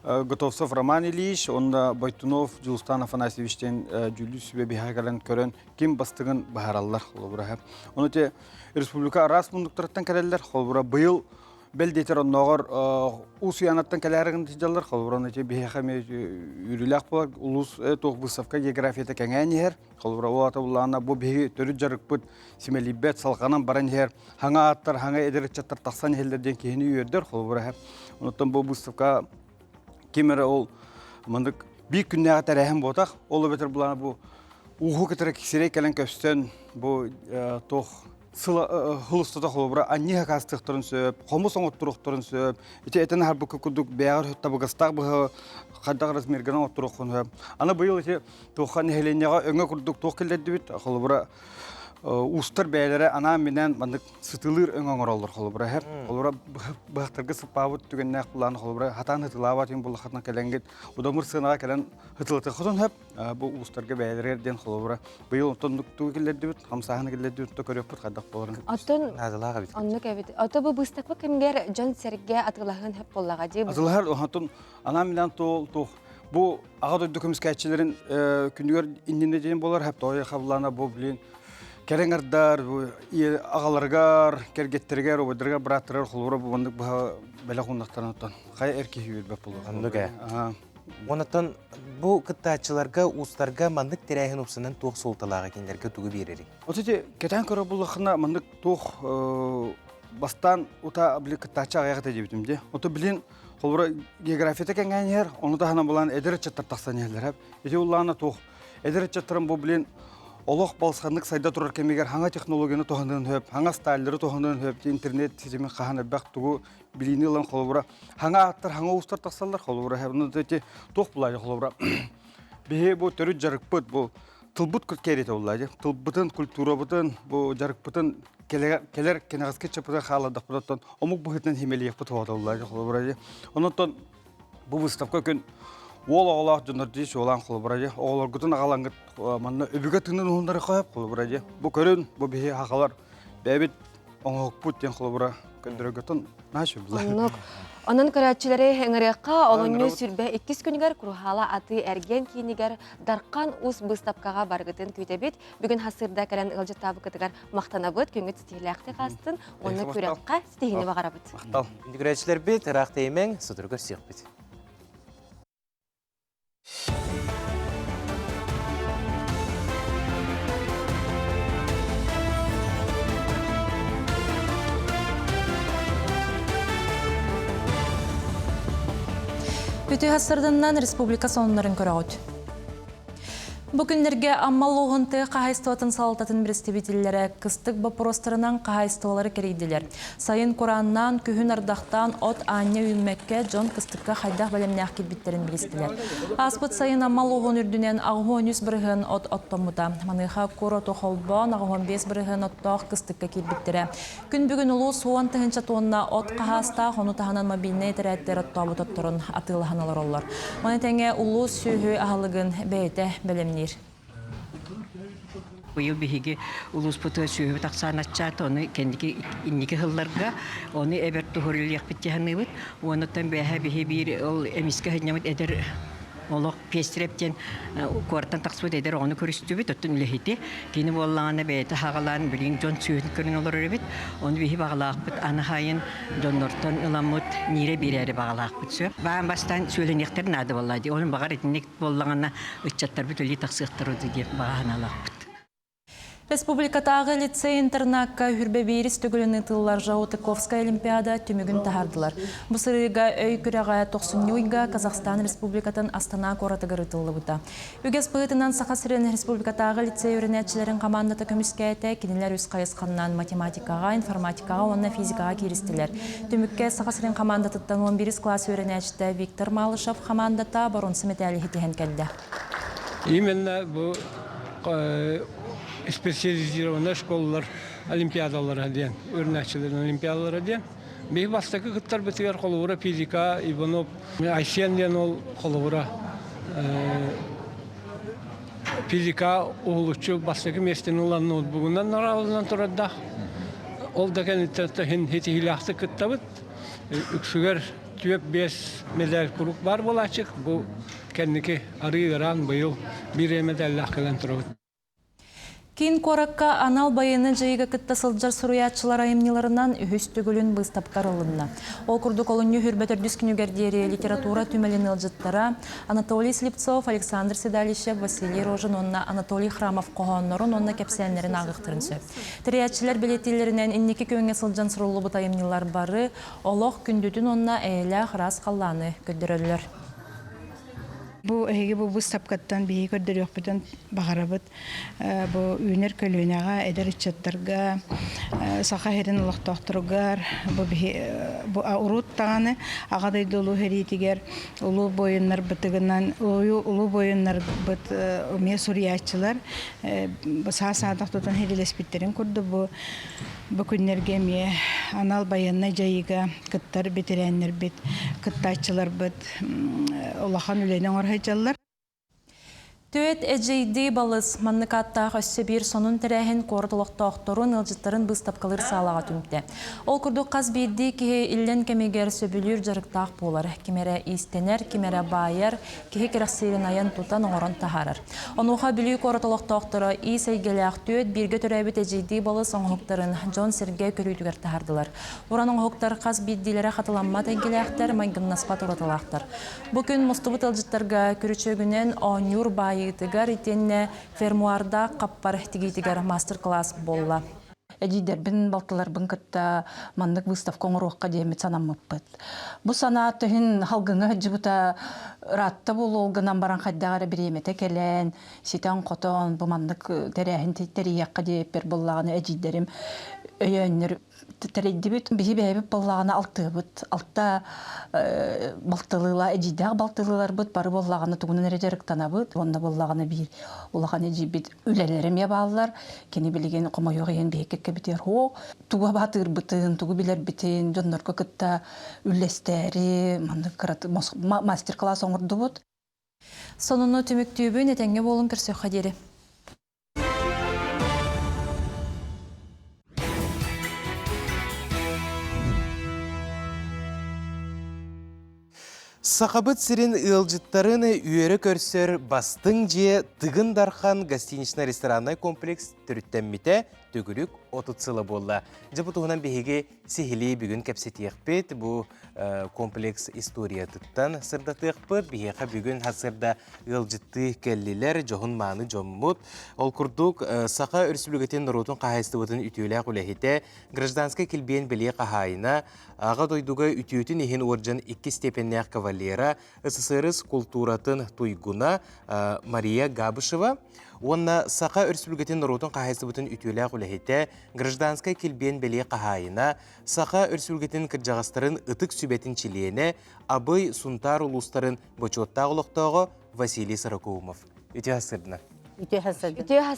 Готовцев Роман Ильич, уонна Бойтунов Дьулустан Афанасьевич диэн дьүүллүүр сүбэ биһиэхэ кэлэн көрөн ким бастыҥын быһаараллар холобура. Ону те республика араас муннуктарыттан кэлэллэр. Холобура быйыл бэл диэтэр оннооҕор уус уйанаттан кэлээри сылдьаллар. Холобура ити биһиэхэ эмиэ үөрүүлээх буолар. Улуус туох выставка географията кэҥээн иһэр. Холобура ол аата буллаҕына бу биһиги төрүт дьарыкпыт симэлийбэт, салҕанан баран иһэр. Хаҥа ааттар, хаҥа эдэр ыччаттар тахсан иһэллэр диэн киһини үөрдэр. Холобура онуттан бу выставка ким эрэ ол маннык биир күннээҕи тэрээһин буотах. Ол эбэтэр булаана бу ууһу кытары сирэй кэлэн көстөн бу туох сыл устата холобура анньыы хакаастыахтарын сөп, хомус оҥотторуохтарын сөп. Ити этэн аһарбыкка курдук бэйэҕэр табыгастаах быһа хайдах размергынан оҥотторуоххун сөп. Аны быйыл ити туохха нэһилиэнньэҕэ өҥө курдук туох киллэрдибит холобура уустар бэйэлэрэ анаан-минээн маннык сытылыыр өҥө оҥороллор холобура эһэр холобура быһахтарга сыппаабыт түгэннээх булаан холобура хатаан ытылаабат иһин буллаххытына кэлэҥҥит удамыр сыанаҕа кэлэн ытылатыаххытын сөп бу уустарга бэйэлэригэр диэн холобура быйыл онтон тугу киллэрдибит хамсааһыны киллэрдибит то көрүөхпүт хайдах буоларын Оттон наадалаах эбит оннук эбит ото бу быыстапка кэмигэр дьон-сэргэ атыылаһыан сөп буоллаҕа дии атыылаһар онтон анаан-минээн туол туох. Бу аҕа дойду көмүскээччилэрин күнүгэр иннинэ диэн буолар хэп хабылаана бу блин кэрэҥ ардар аҕаларыгар, кэргэттэригэр, убайдарыгар, бырааттарыгар холобура бу маннык быһа бэлэх ууннахтарына оттон хайа эр киһи үөрбэт буолуо. Оннук ээ. Онтон бу кыттааччыларга, уустарга маннык тэрээһин упсанан туох суолталааҕа кинилэргэ тугу биэрэрий? Вот эти кэтээн көрөр буллахына маннык туох бастаан ута били кыттааччы аҕыйах этэ диэбитим дии. Ото билин холобура географията кэҥээн иһэр, ону таһынан булан эдэр ыччаттар тахсан иһэллэр. Ити уллаана туох эдэр ыччаттарын бу билин олох балысханнык сайда турар кэмигэр хаҥа технологияны туһаныан сөп, хаҥа стайлары туһаныан сөп, интернет ситимин хаһан элбэх тугу билиини ылан холобура хаҥа ааттар, хаҥа уустар тахсаллар холобура эти туох булаайы холобура биһи бу төрүт дьарыкпыт бу тылбыт кэритэ булла тылбытын культурабытын бу дьарыкпытын кэлэр кэнэҕэски чапыта хаалардахпытыттан омук быһыытынан химэлиэхпит холобура холобура онон бу выставка күн уол оҕолоох дьоннор дии суолаан холобура дии оҕолоргутун аҕалаҥҥыт манна өбүгэ тыынын уһуннары хоһоп холобура дии бу көрүн бу биһи хахалар бэйэбит оҥоһукпут диэн холобура көрдөрөргөтөн наша Оннук. Онон көрөөччүлэри ыҥырыахха олунньу сүрбэ иккис күнүгэр Куруһаала атыы эргиэн киинигэр Дархан Ус быыстапкаҕа барыгытын күүтэбит. Бүгүн хасырда кэлэн ыалдьыттаабыккытыгар махтанабыт. Күҥҥүт ситиһилээхтик аастын. Уонна күрэххэ ситиһиини баҕарабыт. Махтал. Күндү ыраах тэйимэҥ, сотору көрсүөхпүт. Үтүө сарданнан республика сонуннарын көрөҕүт. Бу күннэргэ Амма улууһун тыа хаһаайыстыбатын салалтатын представителлэрэ кыстык боппуруостарынан хаһаайыстыбалары кэрийдилэр. Сайын курааннаан, күһүн ардахтаан от аанньа үүммэккэ дьон кыстыкка хайдах бэлэмнээх киирбиттэрин билистилэр. Ааспыт сайын Амма улууһун үрдүнэн 83% от оттоммута. Маныаха кур оту холбоон 85% оттоох кыстыкка киирбиттэрэ. Күн бүгүн улуус 10 000 тонна от хаһаастаах, ону таһынан мобильнай этэрээттэр оттообут отторун атыылаһан олороллор. Маны тэҥэ улуус сүөһү аһылыгын бэйэтэ бэлэмниир. Быйыл биһиги улууспутугар сүөһүбүт ахсаана аччаата, ону кэнники инники сылларга ону эбэр туһуруллуохпут дии саныыбыт. Уонуттан бэһэ биһи биир ол эмискэ сынньаммыт эдэр олох Пестреп диэн куораттан тахсыбыт эдэр оҕону көрүстүбүт, оттон үлэһити. Кини буоллаҕына бэйэтэ хаҕалаан билигин дьон сүөһүн көрөн олорор эбит. Ону биһи баҕалаахпыт аны хайын дьоннортон ыламмыт ниирэ биэрээри баҕалаахпыт сөп. Баан бастаан сүөлэниэхтэр наада буолла дии. Онон баҕар итинник буоллаҕына ыччаттарбыт үлэлии тахсыахтара диэн баҕа санаалаахпыт. Республикатааҕы лицей-интернакка хүрбэбиирис төгүлүн ыытыллар Жаутыковская олимпиада түмүгүн таһаардылар. Бу сырыыга өй күрэҕэ тохсунньу ыйга Казахстан Республикатын Астана куоратыгар ыытыллыбыта. Үгэс быһыытынан Саха сирин республикатааҕы лицей үөрэнээччилэрин хамаандата көмүскээтэ, кинилэр үс хайысханнан математикаҕа, информатикаҕа уонна физикаҕа кииристилэр. Түмүккэ Саха сирин хамаандатыттан 11 кылаас үөрэнээччитэ Виктор Малышев хамаандата боруонса мэтээли ситиһэн кэллэ. Именно бу специализированная школалар олимпиадалара диэн, өрнөөччүлэрин олимпиадалара диэн. Биһи бастакы кыттарбытыгар холобура физика, Иванов, Айсен диэн ол холобура физика уһулуччу бастакы миэстэни ылан ноутбугунан нараалынан турардаах. Ол да кэнниттэн иһин ситиһиилээхтик кыттабыт. Үксүгэр түөрт-биэс медаль куруук баар буолааччы. Бу кэнники арыы ыараан быйыл биир медаллаах кэлэн турабыт. Киин куоракка анал байыаннай дьайыыга кытта сылдьар суруйааччылар айымньыларынан үһүс төгүлүн быыстапка арылынна. Ол курдук олунньу хүрбэ төрдүс күнүгэр диэри литература түмэлин ыалдьыттара Анатолий Слепцов, Александр Седалищев, Василий Рожин уонна Анатолий Храмов хоһооннорун уонна кэпсээннэрин ааҕыахтарын сөп. Тэрийээччилэр бэлиэтииллэринэн инники күөҥҥэ сылдьан суруллубут айымньылар бары олох күндүтүн уонна эйэлээх ыраас халлааны көрдөрөллөр. Бу эһиги бу быыстапкаттан биһиги көрдөрүөхпүтүн баҕарабыт. Бу үүнэр көлүөнэҕэ, эдэр ыччаттарга, Саха сирин олохтоохторугар бу биһи бу урут даҕаны Аҕа дойду улуу сэриитигэр улуу буойуннарбытыгынан улуу буойуннарбыт эмиэ суруйааччылар саа-саадах тутан сэриилэспиттэрин курдук бу Бу күннэргэ эмиэ анал байыаннай дьайыыга кыттар бэтэрээннэрбит, кыттааччыларбыт улахан үлэни оҥоро сылдьаллар. Түөт эдьиийдии балыс маннык ааттаах өссө биир сонун тэрээһин куорат олохтоохторун, ыалдьыттарын быыстапкалыыр саалаҕа түмтэ. Ол курдук хас биирдии киһи иллэҥ кэмигэр сөбүлүүр дьарыктаах буолар. Ким эрэ иистэнэр, ким эрэ баайар, киһи кэрэхсиирин айан-тутан оҥорон таһаарар. Онуоха Бүлүү куорат олохтоохторо иис эйгэлээх түөт бииргэ төрөөбүт эдьиийдии балыс оҥоһуктарын дьон-сэргэ көрүүтүгэр таһаардылар. Уран оҥоһуктар хас биирдиилэрэ хатыламмат эйгэлээхтэр, майгыннаспат уратылаахтар. Бу күн мустубут ыалдьыттарга күрүчүөгүнэн оонньуур баайыытыгар итиэннэ фермуардаах хаппар тигиитигэр мастер-класс буолла. Эдьиийдэрбин, балтыларбын кытта маннык выставка оҥоруохха диэммит санаммыппыт. Бу санаа төһүн халгыҥҥа сылдьыбыта ыраатта буолуол гынан баран хайдах эрэ бириэмэтэ кэлэн, ситэн-хотон бу маннык тэрээһин тэрийиэххэ диэппэр буоллаҕына эдьиийдэрим өйөөннөр тэрийдибит. Биһи бэйэбит буоллаҕына алтыабыт. Алта балтылыыла, эдьиийдээх балтылыыларбыт бары буоллаҕына тугунан эрэ дьарыктанабыт. Уонна буоллаҕына биир улахан эдьиийбит үлэлэрэ эмиэ бааллар. Кини билигин хомойуох иһин биһиги кэбитиэр һуох. Тугу баатыырбытын, тугу билэрбитин дьоннорго кытта үллэстээри маннык мастер-класс оҥордубут. Сонуну түмүктүүбүн этэҥҥэ буолун көрсүөххэ диэри. Сахабыт сирин ыалдьыттарын үөрэ көрсөр бастыҥ дьиэ Тыгын Дархан гостинично-рестораннай комплекс төрүттэммитэ төгүрүк 30 сыла буолла. Дьэ бу туһунан биһиги сиһилии бүгүн кэпсэтиэхпит. Бу комплекс историятыттан сырдатыахпыт. Биһиэхэ бүгүн сарсыарда ыалдьыттыы кэллилэр, дьоһун-мааны дьоммут. Ол курдук, Саха Өрөспүүбүлүкэтин норуотун хаһаайыстыбатын үтүөлээх үлэһитэ, гражданскай килбиэн бэлиэ хаһаайына, Аҕа дойдуга үтүөтүн иһин уордьан икки степеннээх кавалера, СССР култууратын туйгуна Мария Габышева уонна Саха Өрөспүүбүлүкэтин норуотун хаһаайыстыбатын үтүөлээх үлэһитэ, гражданскай килбиэн бэлиэ хаһаайына, Саха Өрөспүүбүлүкэтин кырдьаҕастарын ытык сүбэтин чилиэнэ, Абый, Сунтаар улуустарын бочуоттаах олохтооҕо Василий Сорокоумов. Үтүө сырдына. Үтүө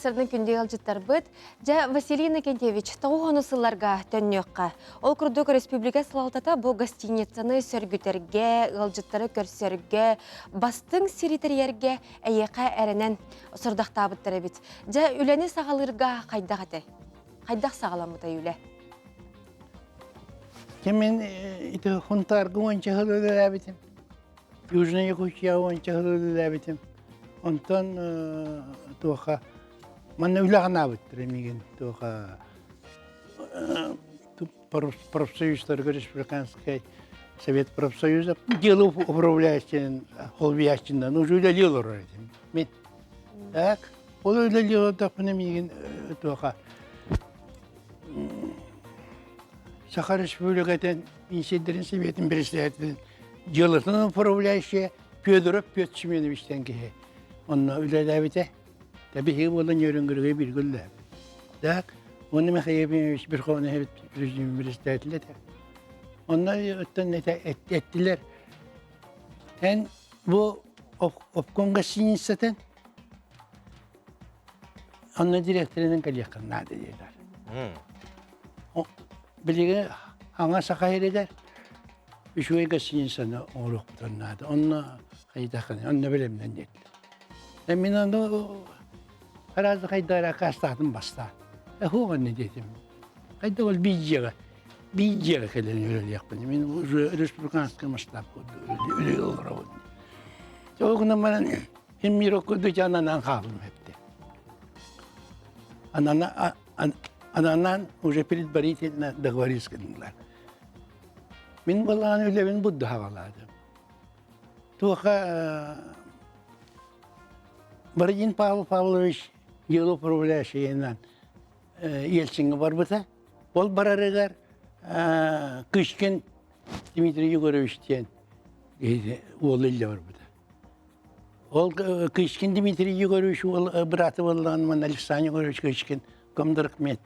сырдын күндү ыалдьыттарбыт. Дьэ, Василий Иннокентьевич, тоҕу хону сылларга төннүөххэ. Ол курдук республика салалтата бу гостиницаны сөргүтэргэ, ыалдьыттары көрсөргө, бастыҥ сири тэрийэргэ эйиэхэ эрэнэн сорудахтаабыттар эбит. Дьэ, үлэни саҕалыырга хайдах этэй? Хайдах саҕаламмытай үлэ? Мен ити Хунтаарга уонча сыл үлэлээбитим. Южная Якутия уонча сыл үлэлээбитим. Онтон туоха манна үлэҕэ анаабыттар миигин туоха профсоюзтарга республиканскай совет профсоюза дело управляющий холбуйааччынан уже үлэлии олорор этим. Мен так ол үлэлии олордохпуна миигин туоха Саха Республикатын Минсиндерин Сэбиэтин председателин дьыалатын управляющая Федоров Петр Семеновичтан киһи онно үлэлээбитэ. Биһиги буолан Нөрүнгүрүгэ бииргэ үлэлээбит. Так, уонна Михаил Ефимович Верховный президент председатель этэ. Онно оттон эттилэр. Эн бу обком гостиницатын Онно директорынан кэлиэххин наада диэтэр. Билигин аҥа саха сиригэр үчүгэй гостиницаны оҥоруохпутун наада. Онно хайдаххын, онно бэлэмнэн диэтилэр. Мин ону араас хайдара аккаастаатым бастаан. Эһуох онно диэтим. Хайда ол биир дьиэҕэ, биир дьиэҕэ кэлэн үлэлиэхпин. Мин уже республиканскай масштабка үлэлии олоробун. Ол гынан баран Мин мир курдук ананан хаалым эпти. Ананан уже предварительно договорились гыннылар. Мин балаан үлэбин будду хаҕалаадым. Туоха Бородин Павел Павлович дело управляющийынан Ельциҥҥэ барбыта. Ол барарыгар Кычкин Дмитрий Егорович диэн уол илдьэ барбыта. Ол Кычкин Дмитрий Егорович уол бырааты буоллаҕын уонна Александр Егорович Кычкин Комдоркмет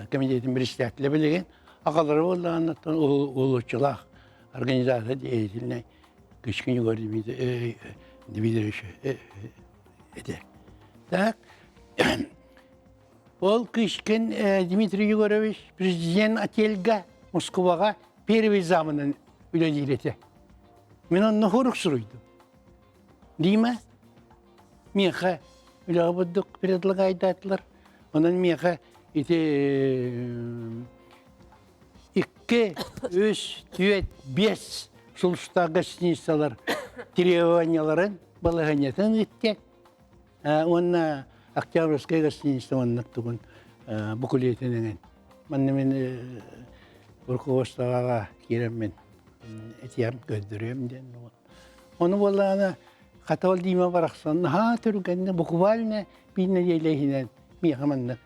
комитетин председателэ билигин аҕалара буоллаҕын улууччулаах организация деятельнай Кычкин Егор Дмитриевич этэ. Так, ол Кычкин Дмитрий Егорович президент отельга Москваҕа первый замынан үлэлиир этэ. Мин онно хорук суруйдум. Дима? Миэхэ үлэҕэ бурдук предлагайдаатылар. Онон миэхэ ити икки, үс, түөрт, биэс сулустаах гостиницалар требованияларын балаһыанньатын ыытта. Уонна Октябрьская гостиница уонна тугун букулетин эҥин. Манна мин руководствоҕа киирэммин этиэм, көрдөрүөм диэн. Ону буоллаҕына хата ол Дима барахсан наһаа түргэнник буквально биир нэдиэлэ иһинэн миэхэ маннык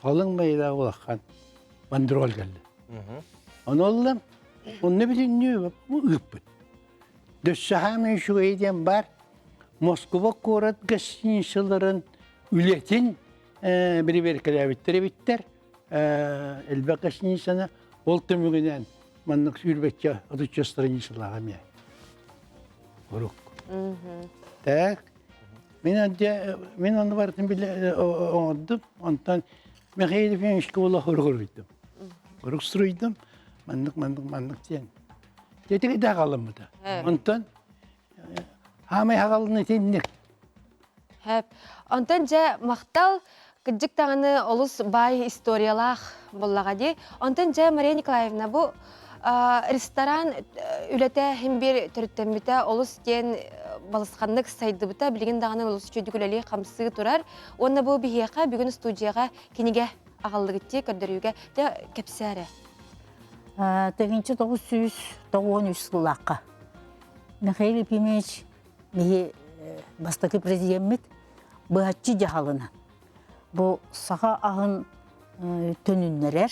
халыҥ байылаах улахан бандероль кэллэ. Ону оллам, онно бүтүннүү ыыппыт. Дөссөһаамай үчүгэйэ диэн баар Москуба куорат гостиницаларын үлэтин бирибиэркэлээбиттэр эбиттэр. Элбэх гостиницаны ол түмүгүнэн маннык сүүрбэччэ отучча страницалаах эмиэ. Урук. Так. Мин мин ону барытын биле оҥордум. Онтон Михаил Ефимовичка буола хоругуруйдум. Хорук суруйдум. Маннык, маннык, маннык диэн. Тетиги да халаммыта. Онтон хаамай хагалын итинник. Хэп. Онтон дьэ махтал кырдьык даҕаны олус баай историялаах буоллаҕа дии. Онтон дьэ Мария Николаевна бу ресторан үлэтэ иһин биир төрүттэммитэ олус диэн балысханнык сайдыбыта билигин даҕаны олус үчүгүйдүк үлэлии хамсыы турар. Уонна бу биһиэхэ бүгүн студияҕа кинигэ аҕаллыгыт дии көрдөрүүгэ дьэ кэпсээ эрэ. 1993 сыллаахха Михаил Ефимович биһи бастакы президеммит быһаччы дьаһалынан бу саха аһын төнүннэрэр,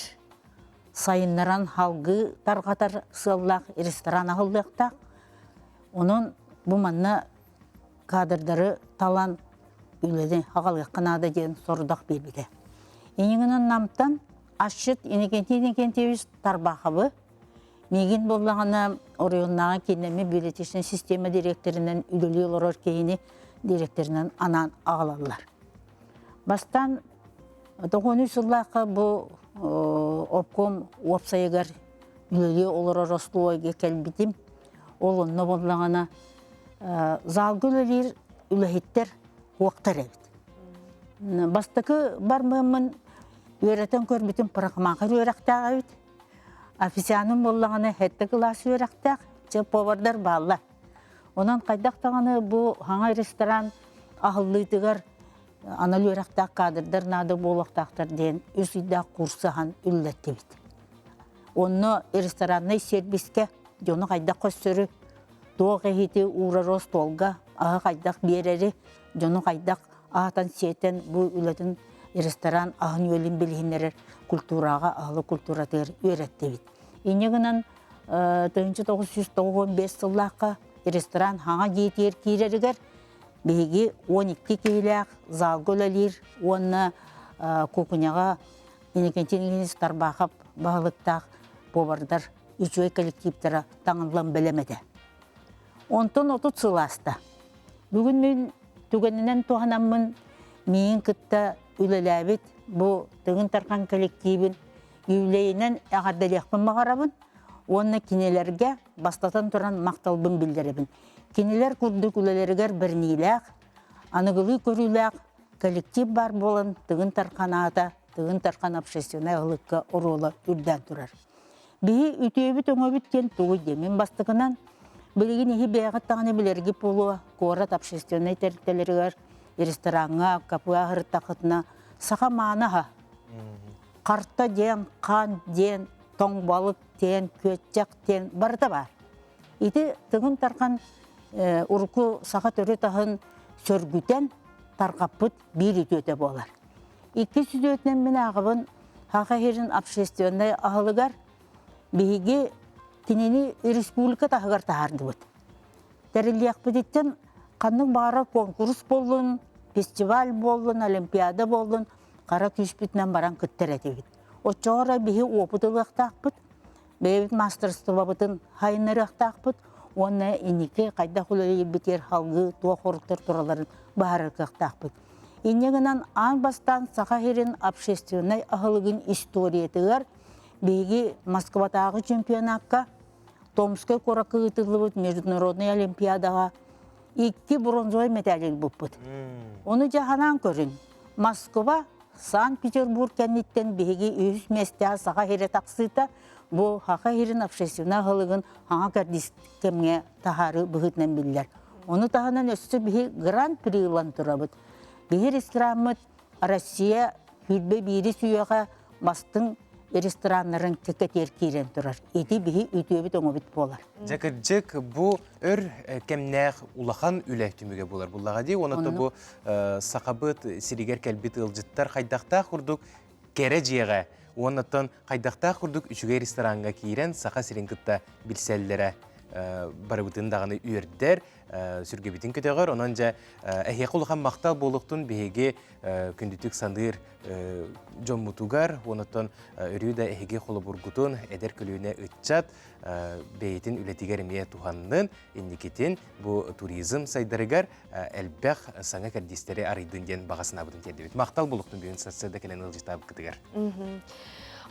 сайыннаран халгыы тарҕатар сыаллаах ресторан аһыллыахтаах. Онон бу манна кадрдары талан үлэни аҕалыахха наада диэн сорудах биэрбитэ. Инигинэн Намтан асчыт Иннокентий Иннокентьевич Тарбаховы Миигин буоллаҕына оройуоннааҕы кииннэммит библиотечнай система дириэктэринэн үлэлии олорор киһини дириэктэринэн анаан аҕалаллар. Бастаан тоҕуонуй сыллаахха бу обком уопсайыгар үлэлии олорор остуолга кэлбитим. Ол онно буоллаҕына залга үлэлиир үлэһиттэр уохтар эбит. Бастакы бармыаммын үөрэтэн көрбүтүм парикмахер үөрэхтээх эбит. Официаным буоллаҕына сэттэ кылаас үөрэхтээх, чэ повардар бааллар. Онон хайдах даҕаны бу хаҥа ресторан аһыллыытыгар анал үөрэхтээх кадрдар наада буолуохтаахтар диэн үс ыйдаах курс аһан үллэттибит. Онно рестораннай сервискэ дьону хайдах көрсөрү, туох иһити уурары остуолга, аһы хайдах биэрэри, дьону хайдах аһатан-сиэтэн бу үлэтин ресторан аһын-үөлүн билиһиннэрэр культураҕа, аһылык культуратыгар үөрэттибит. Инньэ гынан 1995 сыллаахха ресторан хаҥа дьиэтигэр киирэригэр биһиги 12 киһилээх залга үлэлиир уонна кухняҕа Иннокентий Ильич Тарбахов баһылыктаах повардар үчүгэй коллективтара таҥыллан бэлэм этэ. Онтон 30 сыл ааста. Бүгүн мин түгэнинэн туһанаммын миигин кытта үлэлээбит бу Тыгын Тархан коллективин юбилейинэн эҕэрдэлиэхпин баҕарабын уонна кинилэргэ бастатан туран махталбын биллэрэбин. Кинилэр курдук үлэлэригэр бэриниилээх, аныгылыы көрүүлээх коллектив баар буолан Тыгын Тархан аата Тыгын Тархан общественнай аһылыкка оруола үрдээн турар. Биһи үтүөбүт-өҥөбүт диэн тугуй диэн мин бастакынан билигин иһи бэйэҕит даҕаны билэргит буолуо куорат общественнай тэрилтэлэригэр рестораҥҥа, кафе аһырыттаххытына саха мааны аһа харта диэн, хаан диэн, тоҥ балык диэн, күөччэх диэн барыта баар. Ити Тыгын Тархан урукку саха төрүт аһын сөргүтэн тарҕаппыт биир үтүөтэ буолар. Иккис үтүөтүнэн мин ааҕабын Саха сирин общественнай аһылыгар биһиги кинини республика таһыгар таһаардыбыт. Тэриллиэхпититтэн ханнык баҕарар куонкурус буоллун, фестиваль буоллун, олимпиада буоллун хара күүспүтүнэн баран кыттар этибит. Оччоҕо эрэ биһи опыт ылыахтаахпыт, бэйэбит маастарыстыбабытын хайыннарыахтаахпыт уонна инники хайдах үлэлиирбитигэр салгыы туох соруктар туралларын быһаарар кыахтаахпыт. Инньэ гынан аан бастаан Саха сирин общественнай аһылыгын историятыгар биһиги Москватааҕы чемпионакка Томскай куоракка ыытыллыбыт международнай олимпиадаҕа. Икки бронзовай мэтээли ылбыппыт. Ону дьаһанаан көрүн. Москва, Санкт-Петербург кэнниттэн биһиги үһүс миэстэҕэ Саха сирэ тахсыыта бу Саха сирин общественнай аһылыгын хаҥа кэрдиис кэмҥэ таһаарыы быһыытынан биллэр. Ону таһынан өссө биһи гран-при ылан турабыт. Биһи рестораммыт Россия 21 үйэҕэ бастыҥ рестораннарын кэкэтиэр киирэн турар. Ити биһи үтүөбүт оҥобут буолар. Дьэ кырдьык бу өр кэмнээх улахан үлэ түмүгэ буолар буллаҕа дии. Онон бу сахабыт сиригэр кэлбит ыалдьыттар хайдахтаах курдук кэрэ дьиэҕэ уоннаттан хайдахтаах курдук үчүгэй рестораҥҥа киирэн Саха сирин кытта билсэллэрэ барыбытын даҕаны үөрдэр, сүргэбитин көтөҕөр. Онон дьэ эһиэхэ улахан махтал буолуохтун биһиги күндүтүк саныыр дьоммутугар, онуттан өрүү да эһиги холобургутун эдэр көлүөнэ ыччат бэйэтин үлэтигэр эмиэ туһаннын, инникитин бу туризм сайдарыгар элбэх саҥа кэрдиистэри арыйдын диэн баҕа санаабытын тиэрдибит. Махтал буолуохтун бүгүн сарсыарда кэлэн ыалдьыттаабыккытыгар.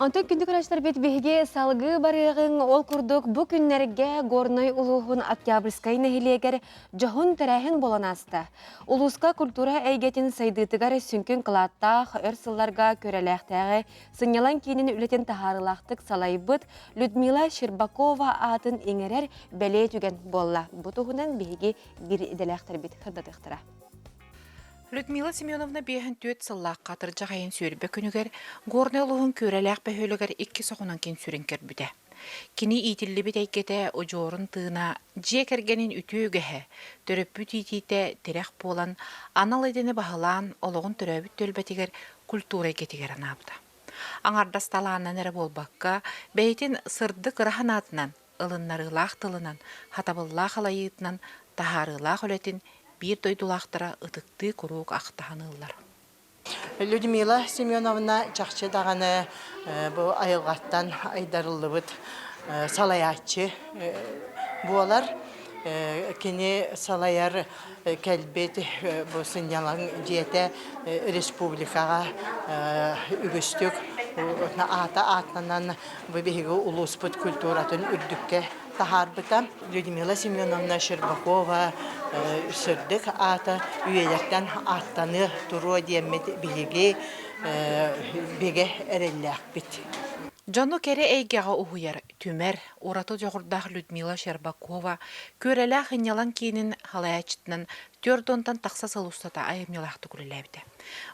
Онтон күндү көрөөччүлэрбит биһиги салгыы барыаҕыҥ. Ол курдук бу күннэргэ Горнай улууһун Октябрьскай нэһилиэгэр дьоһун тэрээһин буолан ааста. Улууска культура эйгэтин сайдыытыгар сүҥкүн кылааттаах өр сылларга Күрэлээхтээҕи сынньалаҥ киинин үлэтин таһаарыылаахтык салайбыт Людмила Щербакова аатын иҥэрэр бэлиэ түгэн буолла. Бу туһунан биһиги биир идэлээхтэрбит сырдатыахтара. Людмила Семеновна биэһин түөрт сыллаахха атырдьах айын сүүрбэ күнүгэр Горнай улууһун Күөрэлээх бөһүөлэгэр икки соҕунан кин сүрүн көрбүтэ. Кини иитиллибит эйгэтэ удьуорун тыына, дьиэ кэргэнин үтүө үгэһэ, төрөппүт иитиитэ тирэх буолан, анал идэни баһылаан, олоҕун төрөөбүт түөлбэтигэр культура эйгэтигэр анаабыта. Аҥардас талаанынан эрэ буолбакка, бэйэтин сырдык ыра санаатынан, ылыннарыылаах тылынан, хатабыллаах алайыытынан таһаарыылаах үлэтин биир дойдулаахтара ытыктыы куруук ахтаһан ыллар. Людмила Семеновна чахчы даҕаны бу айылҕаттан айдарыллыбыт салайааччы буолар. Кини салайар кэлбит бу сынньалаҥ дьиэтэ республикаҕа үгүстүк аата ааттанан бу биһиги улууспут культуратын үрдүккэ таһаарбыта. Людмила Семеновна Щербакова сырдык аата үйэлэртэн ааттаныа туруо диэммит биһиги бигэ эрэллээхпит. Дьону кэрэ эйгэҕэ уһуйар, түмэр, ураты дьоҕурдаах Людмила Щербакова Күөрэлээх ынньалаҥ киинин салайааччытынан түөрт уонтан тахса сыл устата айымньылаахтык үлэлээбитэ.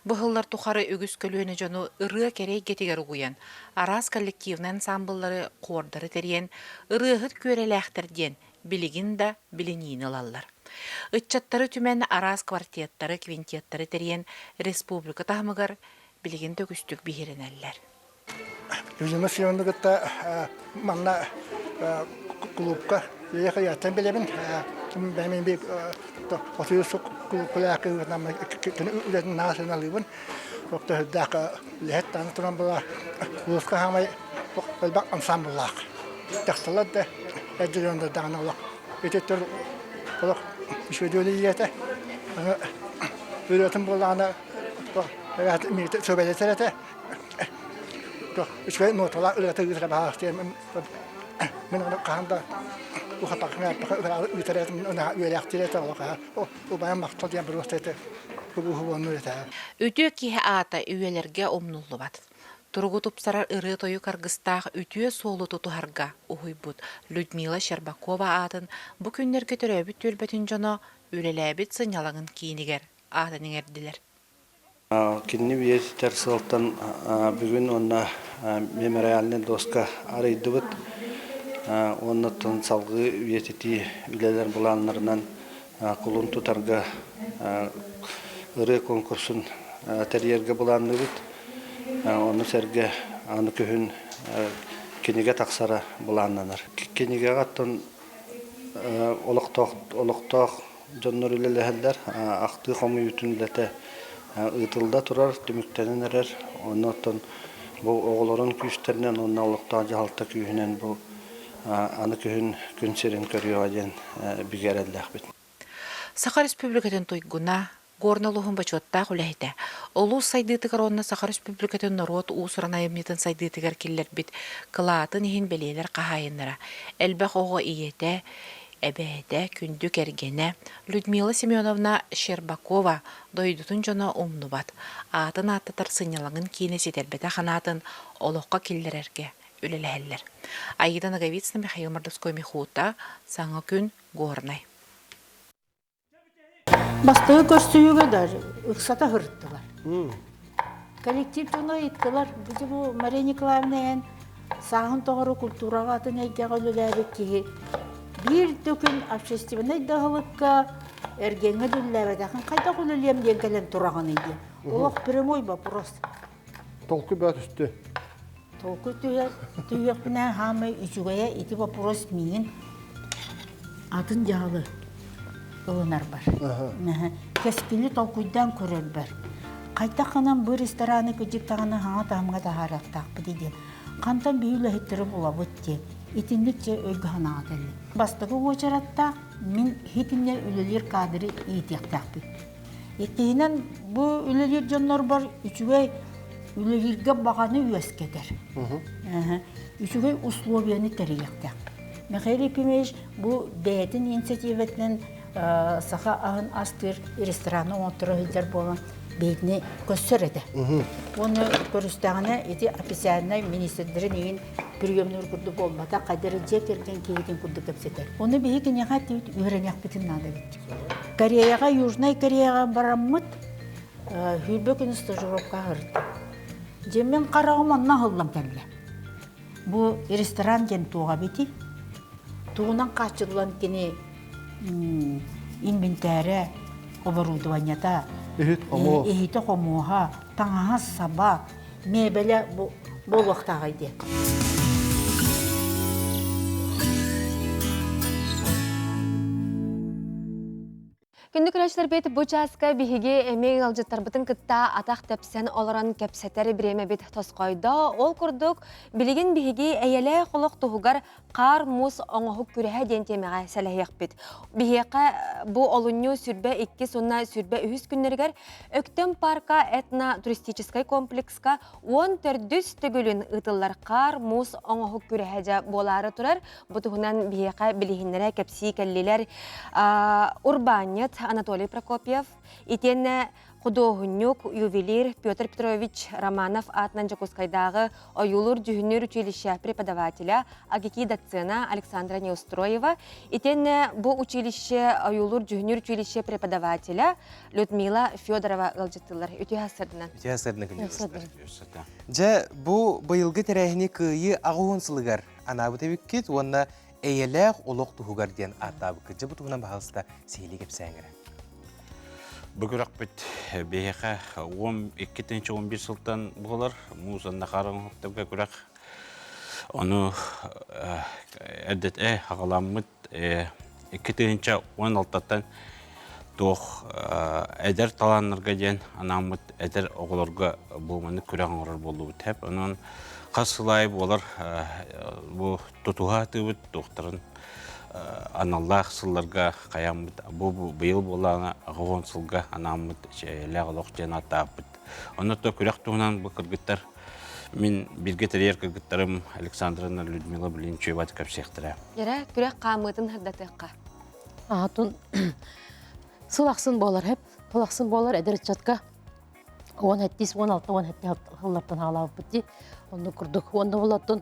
Бу сыллар тухары үгүс көлүөнэ дьону ырыа кэрэ эйгэтигэр угуйан, араас коллективнай ансаамбыллары, хуордары тэрийэн, ырыаһыт күөрэлээхтэр диэн билигин да билиниини ылаллар. Ыччаттары түмэн араас квартеттары, квинтеттары тэрийэн республика таһымыгар билигин да үгүстүк биһирэнэллэр. Людмила Семеновна кытта манна клубка яттан билэбин. Бэйэм би отуйу сук клубка үлэтин наасыналыыбын. Октөһүрдээх үлэһит тааны туран була улууска хаамай элбэх ансамбллаах. Тахсалар да эрдэлэн даҕаны олох ититтэр олох үчүгэй үлэлиэтэ. Аны ырыатын буоллаҕына сөбэлэтэр этэ. Үчүгэй ноталаах ырыата ыытара баҕалаах диэн мин ону хаһан да ухаппакка ыытар этим үөрээхтиир этэ олох убайым махтал диэн просто это Үтүө киһи аата үйэлэргэ умнуллубат. Туругу тупсарар ырыа-тойук аргыстаах үтүө суолу тутуһарга уһуйбут Людмила Щербакова аатын бу күннэргэ төрөөбүт түөлбэтин дьоно үлэлээбит сынньалаҥын киинигэр аатын иҥэрдилэр. Кинини үйэтитэр сыалтан бүгүн уонна мемориальнай доска арыйдыбыт. Уонна салгыы үйэтитии үлэлэр былааннарынан кулун тутарга ырыа конкурсун тэрийэргэ былаанныыбыт. Ону сэргэ аны күһүн кинигэ тахсара былааннанар. Кинигэҕэ оттон олохтоох олохтоох Дьоннор үлэлэһэллэр, ахтыы хомуйуутун үлэтэ ыытылла турар, түмүктэнэн эрэр. Онно оттон бу оҕолорун күүстэринэн уонна олохтоох дьаһалта күүһүнэн бу аны күһүн күн сирин көрүөҕэ диэн бигэ эрэллээхпит. Саха Республикатын туйгуна, Горнай улууһун бочуоттаах үлэһитэ, улуус сайдыытыгар уонна Саха Республикатын норуот уус-уран айымньытын сайдыытыгар киллэрбит кылаатын иһин бэлиэлэр хаһаайыннара, элбэх оҕо ийэтэ, Эбээтэ, күндү кэргэнэ Людмила Семеновна Щербакова дойдутун дьоно умнубат, аатын ааттатар сынньалаҥын киинэ ситэрбэтэх анаатын олоххо киллэрэргэ үлэлэһэллэр. Аида Ноговицына, Михаил Мордовской Михута, Саҥа күн, Горнай. Бастакы көрсүһүүгэ даже ыксата сырыттылар. Коллектив дьоно ыйыттылар, бу бу Мария Николаевна эн сааһын тоҕору культураҕа атын эйгэҕэ үлэлээбит киһи биир да күн общественнай да аһылыкка эргиэҥҥэ да үлэлээбэтэхин хайдах үлэлиэм диэн кэлэн тураҕыный диэн. Олох прямой вопрос. Толкуй баа түстэ. Толкуй түһүөхпүнэ хаамай үчүгэйэ ити вопрос миигин атын дьаһалы ылынарбар. Кэскили толкуйдаан көрөрбөр. Хайдах гынан бу рестораны кыдьык даҕаны хаҥа таһымҥа таһаарыахтаахпыт диэн. Хантан биһи үлэһиттэри булабыт диэн. Итинник дьэ өйгө санааҕа кэллим. Бастакы уочараттаах мин хитиннэ үлэлиир кадры иитиэхтээхпин. Иккиһинэн, бу үлэлиир дьоннорбор үчүгэй үлэлииргэ баҕаны үөскэтэр. Үчүгэй условияны тэрийиэхтээх. Михаил Ефимович бу бэйэтин инициативатынан саха аһын астыыр рестораны оҥотторо сылдьар буолан бэйэтини көссөр этэ. Уонна көрүстэҕинэ ити официальнай министрдэрин иһин приемнуур курдук буолбатах, хайдары дьиэ кэргэн киһитин курдук кэпсэтэр. Ону биһи киниэхэ үөрэниэхпитин наада эбит. Кореяҕа, Южнай Кореяҕа бараммыт сүүрбэ күн стажировка сырыттым. Дьэ мин хараҕым онно аһыллан кэллэ. Бу ресторан диэн туоҕа эбитий? Тугунан хааччыллан кини инвентарэ, оборудованиета, иһитэ-хомуоһа, таҥаһа-саба, миэбэлэ буолуохтааҕый диэн. Күндү көрөөччүлэрбит бу чааска биһиги эмиэ ыалдьыттарбытын кытта атах тэпсэн олорон кэпсэтэр бириэмэбит тосхойдо. Ол курдук, билигин биһиги эйэлээх олох туһугар хаар муус оҥоһук күрэһэ диэн тиэмэҕэ сэлэһиэхпит. Биһиэхэ бу олунньу сүрбэ иккис уонна сүрбэ үһүс күннэригэр Өктөм парка этно-туристическай комплекска 14 төгүлүн ыытыллар хаар муус оҥоһук күрэһэ дьэ буолаары турар. Бу туһунан биһиэхэ билиһиннэрэ кэпсии кэллилэр урбаанньыт Анатолий Прокопьев, итиэннэ худуоһунньук, ювелир Петр Петрович Романов аатынан Дьокуускайдааҕы ойуулуур-дьүһүннүүр училище преподавателя АГИКИ доцена Александра Неустроева, итиэннэ бу училище ойуулуур-дьүһүннүүр училище преподавателя Людмила Федорова ыалдьыттыыллар. Үтүө сарсыарданан. Үтүө сарсыарданан күндү Дьэ, бу быйылгы тэрээһини кыайыы аҕыс сылыгар анаабыт эбиккит уонна эйэлээх олох туһугар диэн ааттаабыккыт. Дьэ, бу туһунан баһаалыста сиһилии кэпсээҥ эрэ. Бу күрэхпит биһиэхэ 12-11 сылтан буолар. Муус анна хаар оҥоһуктарга күрэх. Ону эрдэтэ хаҕаламмыт 2016-тан туох эдэр талааннарга диэн анааммыт эдэр оҕолорго бу маннык күрэх оҥорор буоллубут хэп. Онон хас сыл аайы буолар бу тутуһа сатыыбыт туохтарын аналлаах сылларга хайааммыт бу быйыл буоллаҕына 80 сылга анааммыт эйэлээх олох диэн ааттаабыппыт. Онно то күрэх туһунан бу кыргыттар мин бииргэ тэрийэр кыргыттарым Александровна Людмила Блинчева кэпсиэхтэрэ. Эрэ күрэх хаамыытын сырдатыахха. Аатын сыл ахсын буолар хэп. Сыл ахсын буолар эдэр ыччатка 17, 16, 17 сыллартан хаалаабыппыт дии. Оннук курдук. Уонна булаттын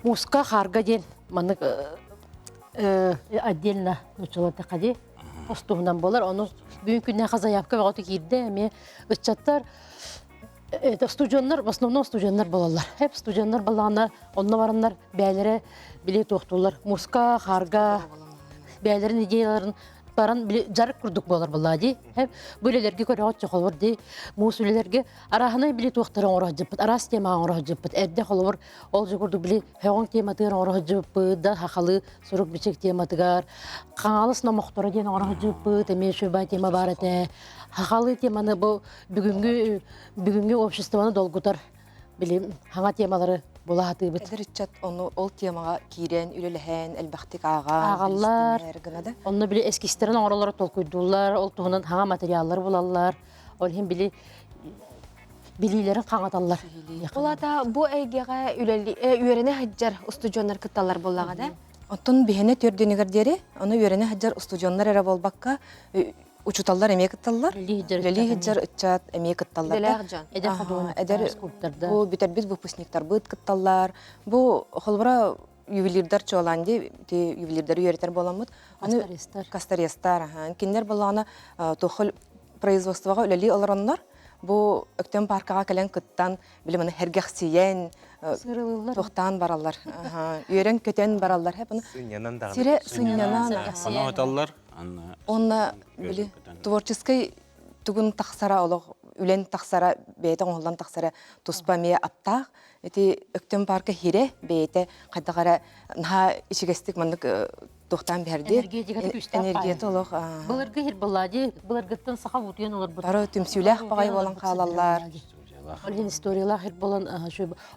муска хаарга диэн маннык отдельно нуччалатахха дии остуһунан буолар. Ону бүгүн күннээхэ заявка бөҕөтө киирдэ. Эмиэ ыччаттар это студеннар, в основном студеннар буолаллар. Эп студеннар балаана онно бараннар бээлэрэ били туохтууллар. Муска, хаарга бээлэрин идеяларын баран били дьарык курдук буолар буоллаа дии. Бу үлэлэргэ көрөҕүт холобур дии. Муус үлэлэргэ арааһынай били туохтары оҥоро сылдьыппыт, араас темаҕа оҥоро сылдьыппыт. Эрдэ холобур ол же курдук били һөҕүҥ тематыгар оҥоро сылдьыбыппыт да сахалыы сурук-бичик тематыгар Хаҥалас номохторо диэн оҥоро сылдьыбыппыт, эмиэ үчүгэй тема баар этэ. Сахалыы теманы бу бүгүҥҥү бүгүҥҥү обществоны долгутар били хаҥа темалары була сатыыбыт. Эдэр ыччат ону ол темаҕа киирэн, үлэлэһэн, элбэхтик ааҕан, ааҕаллар. гына да. Онно били эскизтэрин оҥороллоро толкуйдууллар, ол туһунан хаҥа материаллары булаллар. Ол иһин били билиилэрин хаҥаталлар. Ол аата бу эйгэҕэ үлэли үөрэнэ сылдьар устудьуоннар кытталлар буоллаҕа да? Оттон биһиэнэ төрдүнүгэр диэри, ону үөрэнэ сылдьар устудьуоннар эрэ буолбакка, учууталлар эмиэ кытталлар. Үлэлии сылдьар ыччат эмиэ кытталлар. Идэлээх дьон. Эдэр художниктар, скульптордар. Бу бүтэрбит выпускниктарбыт кытталлар. Бу холобура ювелирдар чуолаан дии, ювелирдары үөрэтэр буоламмыт. Косторезтар. Косторезтар, аха. Кинилэр буоллаҕына туохха производствоҕа үлэлии олороннор, бу Өктөм паркаҕа кэлэн кыттан, били маны сэргэхсийэн, туохтаан бараллар. Үөрэн-көтөн бараллар. Сынньанан даҕаны. Сирэ сынньанан. Ону Онно били творческий тугун тахсара олох үлэн тахсара бэйэтэ оҥоһуллан тахсара туспа эмиэ аптаах. Ити Өктөм парка хире бэйэтэ хайдах эрэ наһаа ичигэстик маннык туохтаан биһэрди. Энергетиката күүстээх Энергията олох Былыргы хир быллади былыргыттан саха утуйан олорбут. Бары түмсүүлээх баҕай буолан хаалаллар. Ол иһин историялаах хир буолан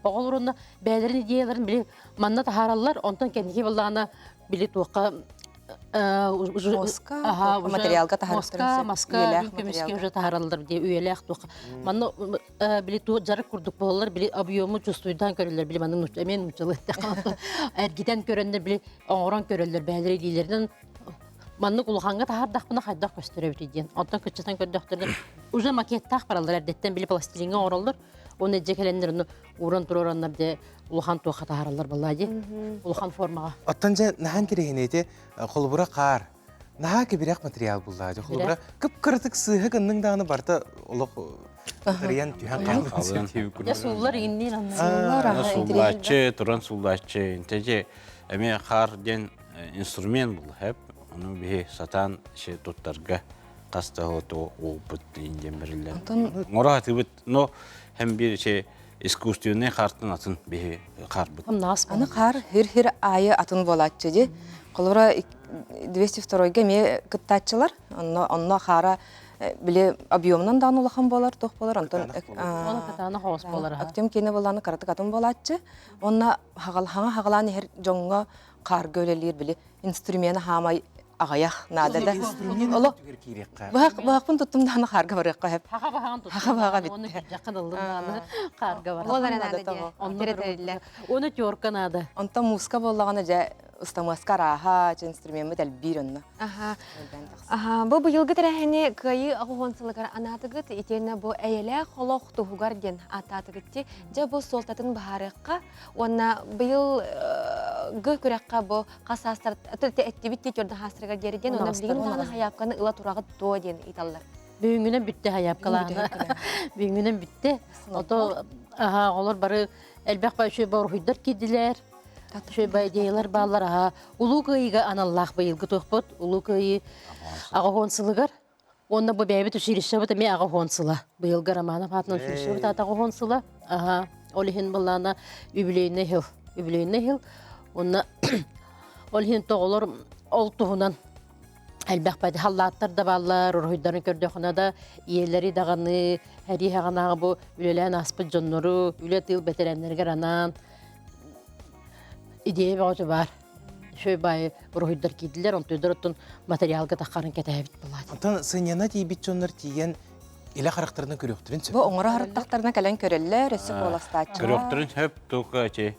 оҕолор онно бэйэлэрин идеяларын били манна таһаараллар, онтон кэнники быллаана били туохха Моска, материалга таһаараллар. Маска, көмүскэ уже таһаараллар дии үйэлээх туохха. Манна били ту жарык курдук буолаллар, били объему чувствуйдаан көрөллөр, били манна эмиэ нууччалыы эргитэн көрөннөр, били оҥорон көрөллөр бэйэлэрэ илиилэринэн маннык улахаҥҥа таһаардахпына хайдах көстөр эбитий диэн. Онтон кыччатан көрдөхтөрүнэ уже макеттаах бараллар эрдэттэн били пластилиҥҥа оҥороллор. Уонна дьэ кэлэннэр ону ууран туруораннар дьэ улахан туохха таһаараллар буоллаа дии. Улахан формаҕа. Оттон дьэ наһаа интэриэһинэй ити холобура хаар. Наһаа кэбирэх материал буллаа дьэ. Холобура кып-кыратык сыыһа гынныҥ даҕаны барыта олох ырыйан түһэн хаалан Дьэ сууллар иҥинниин анны. Сууллааччы, туран сууллааччы. Интэ дьэ эмиэ хаар диэн инструмент буолла хэп. Ону биһи сатаан туттарга хас да уолбут диэн бэриллэр. Оҥоро сатыыбыт, но һэм биир искусственный хаартан атын биһи хаарбыт. Аны хаар хир-хир аайы атын буолааччы ди. Холобура 202-га эмиэ кыттааччылар. Онно онно хаара били объемунан даҕаны улахан буолар, туох буолар, онтон катаана хоос буолар. Актем киинэ буоллааны кыратык атын буолааччы. Онно хаҥа хагалаан иһэр дьоҥҥо хаарга үлэлиир били инструмена хаамай аҕыйах наада да. Оло быһах быһахпын туттум даҕаны хаарга барыахха сөп. Хаха баһаҕын туттум. Хаха баһаҕа Оны күрдьэххин ыллым даҕаны хаарга бар. Ол эрэ наада дии. Оны терка наада. Онтон мууска буоллаҕына дьэ ыстамыаска арааһа, инструмеммыт элбиир онно. Аха. Аха, бу быйылгы тэрээһини Кыайыы 80 сылыгар анаатыгыт, итиэннэ бу эйэлээх олох туһугар диэн ааттаатыгыт дии. Дьэ бу суолтатын быһаарыахха уонна быйыл гы күрэххэ бу хас саастар эттибит дии төрдө хаастарыгар диэри диэн уонна билигин даҕаны хайаапканы ыла тураҕыт дуо диэн ыйыталлар. Бүгүҥҥүнэн бүттэ хайаапкалаана. Бүгүҥҥүнэн бүттэ. Ото аха оҕолор бары элбэх үчүгэй боруһуйдар киирдилэр. Үчүгэй идеялар бааллар аха. Улуу Кыайыыга аналлаах быйылгы туохпут. Улуу Кыайыы аҕа сылыгар Уонна бу бэйэбит училищебыт эмиэ 80 сыла. Быйылгы Романов аатынан училищебыт аата 80 сыла. Аха, ол иһин былаана юбилейный хил. Юбилейный хил. Уонна ол иһин тоҕолор ол туһунан элбэх байды халлааттар да бааллар, уруһуйдарын көрдөхүнэ да ийэлэри даҕаны, сэрии хаҕанааҕы бу үлэлээн ааспыт дьоннору, үлэ тыыл бэтэрээннэригэр анаан идея бөҕөтө баар. Үчүгэй баайы уруһуйдар киирдилэр, онтуйдар оттон материалга таххарын кэтэһэбит былаат. Онтон сынньана тиийбит дьоннор тиийэн илэ харахтарынан көрүөхтэрин сөп. Бу оҥоро харахтарына кэлэн көрөллөр, өссө куоластааччылар. Көрүөхтэрин сөп, только эти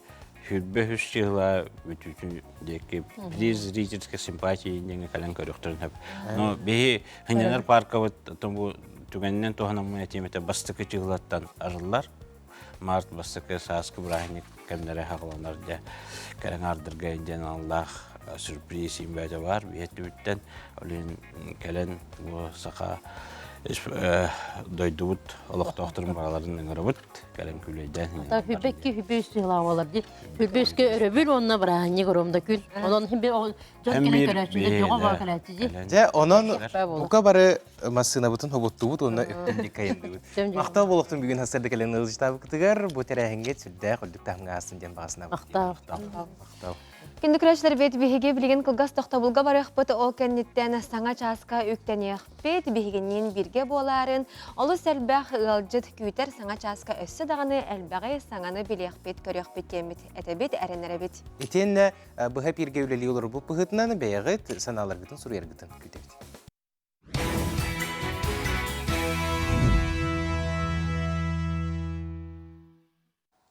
сүрбэ үс чыһыла бүтүүтүн диэки приз зрительской симпатии диэҥҥэ кэлэн көрүөхтэрин сөп. Но биһи сынньанар паркабыт бу түгэнинэн туһанаммын этиим этэ бастакы чыһылаттан арыллар. Март бастакы сааскы бырааһынньык кэмнэрэ хаҕыланар дьэ кэлэн аардырга диэн аналлаах сюрприз имбээтэ баар биһэттибиттэн олин кэлэн бу саха дойдубут олохтоохторун бараларын ыҥырабыт кэлэн күлэйдээн Ата хүбэкки хүбэ үстүлаавалар ди хүбэ үскэ өрөбүл уонна бырааһынньык оромда күн онон химби дьон кэлэн көрөөччүлэр дьоҕо баа кэлээччи Дьэ онон бука бары массыынабытын хобуттубут уонна өттүн дикки айанныбыт. Махтал буолуохтун бүгүн хасырда кэлэн ыалдьытаабыкытыгар бу тэрээһиҥҥэ сүрдээх үрдүк таһымҥа аастын диэн баҕасынабыт. Махтал. Махтал. Күндү көрөөччүлэрбит биһиги билигин кылгас тохтобулга барыахпыт, ол кэнниттэн саҥа чааска үктэниэхпит, биһигинниин бииргэ буолаарын, олус элбэх ыалдьыт күүтэр саҥа чааска өссө даҕаны элбэҕи саҥаны билиэхпит, көрүөхпүт диэммит этэбит, эрэнэрэбит. Итиэннэ быһа эпииргэ үлэлии олорбут быһыытынан бэйэҕит санааларгытын суруйаргытын күүтэбит.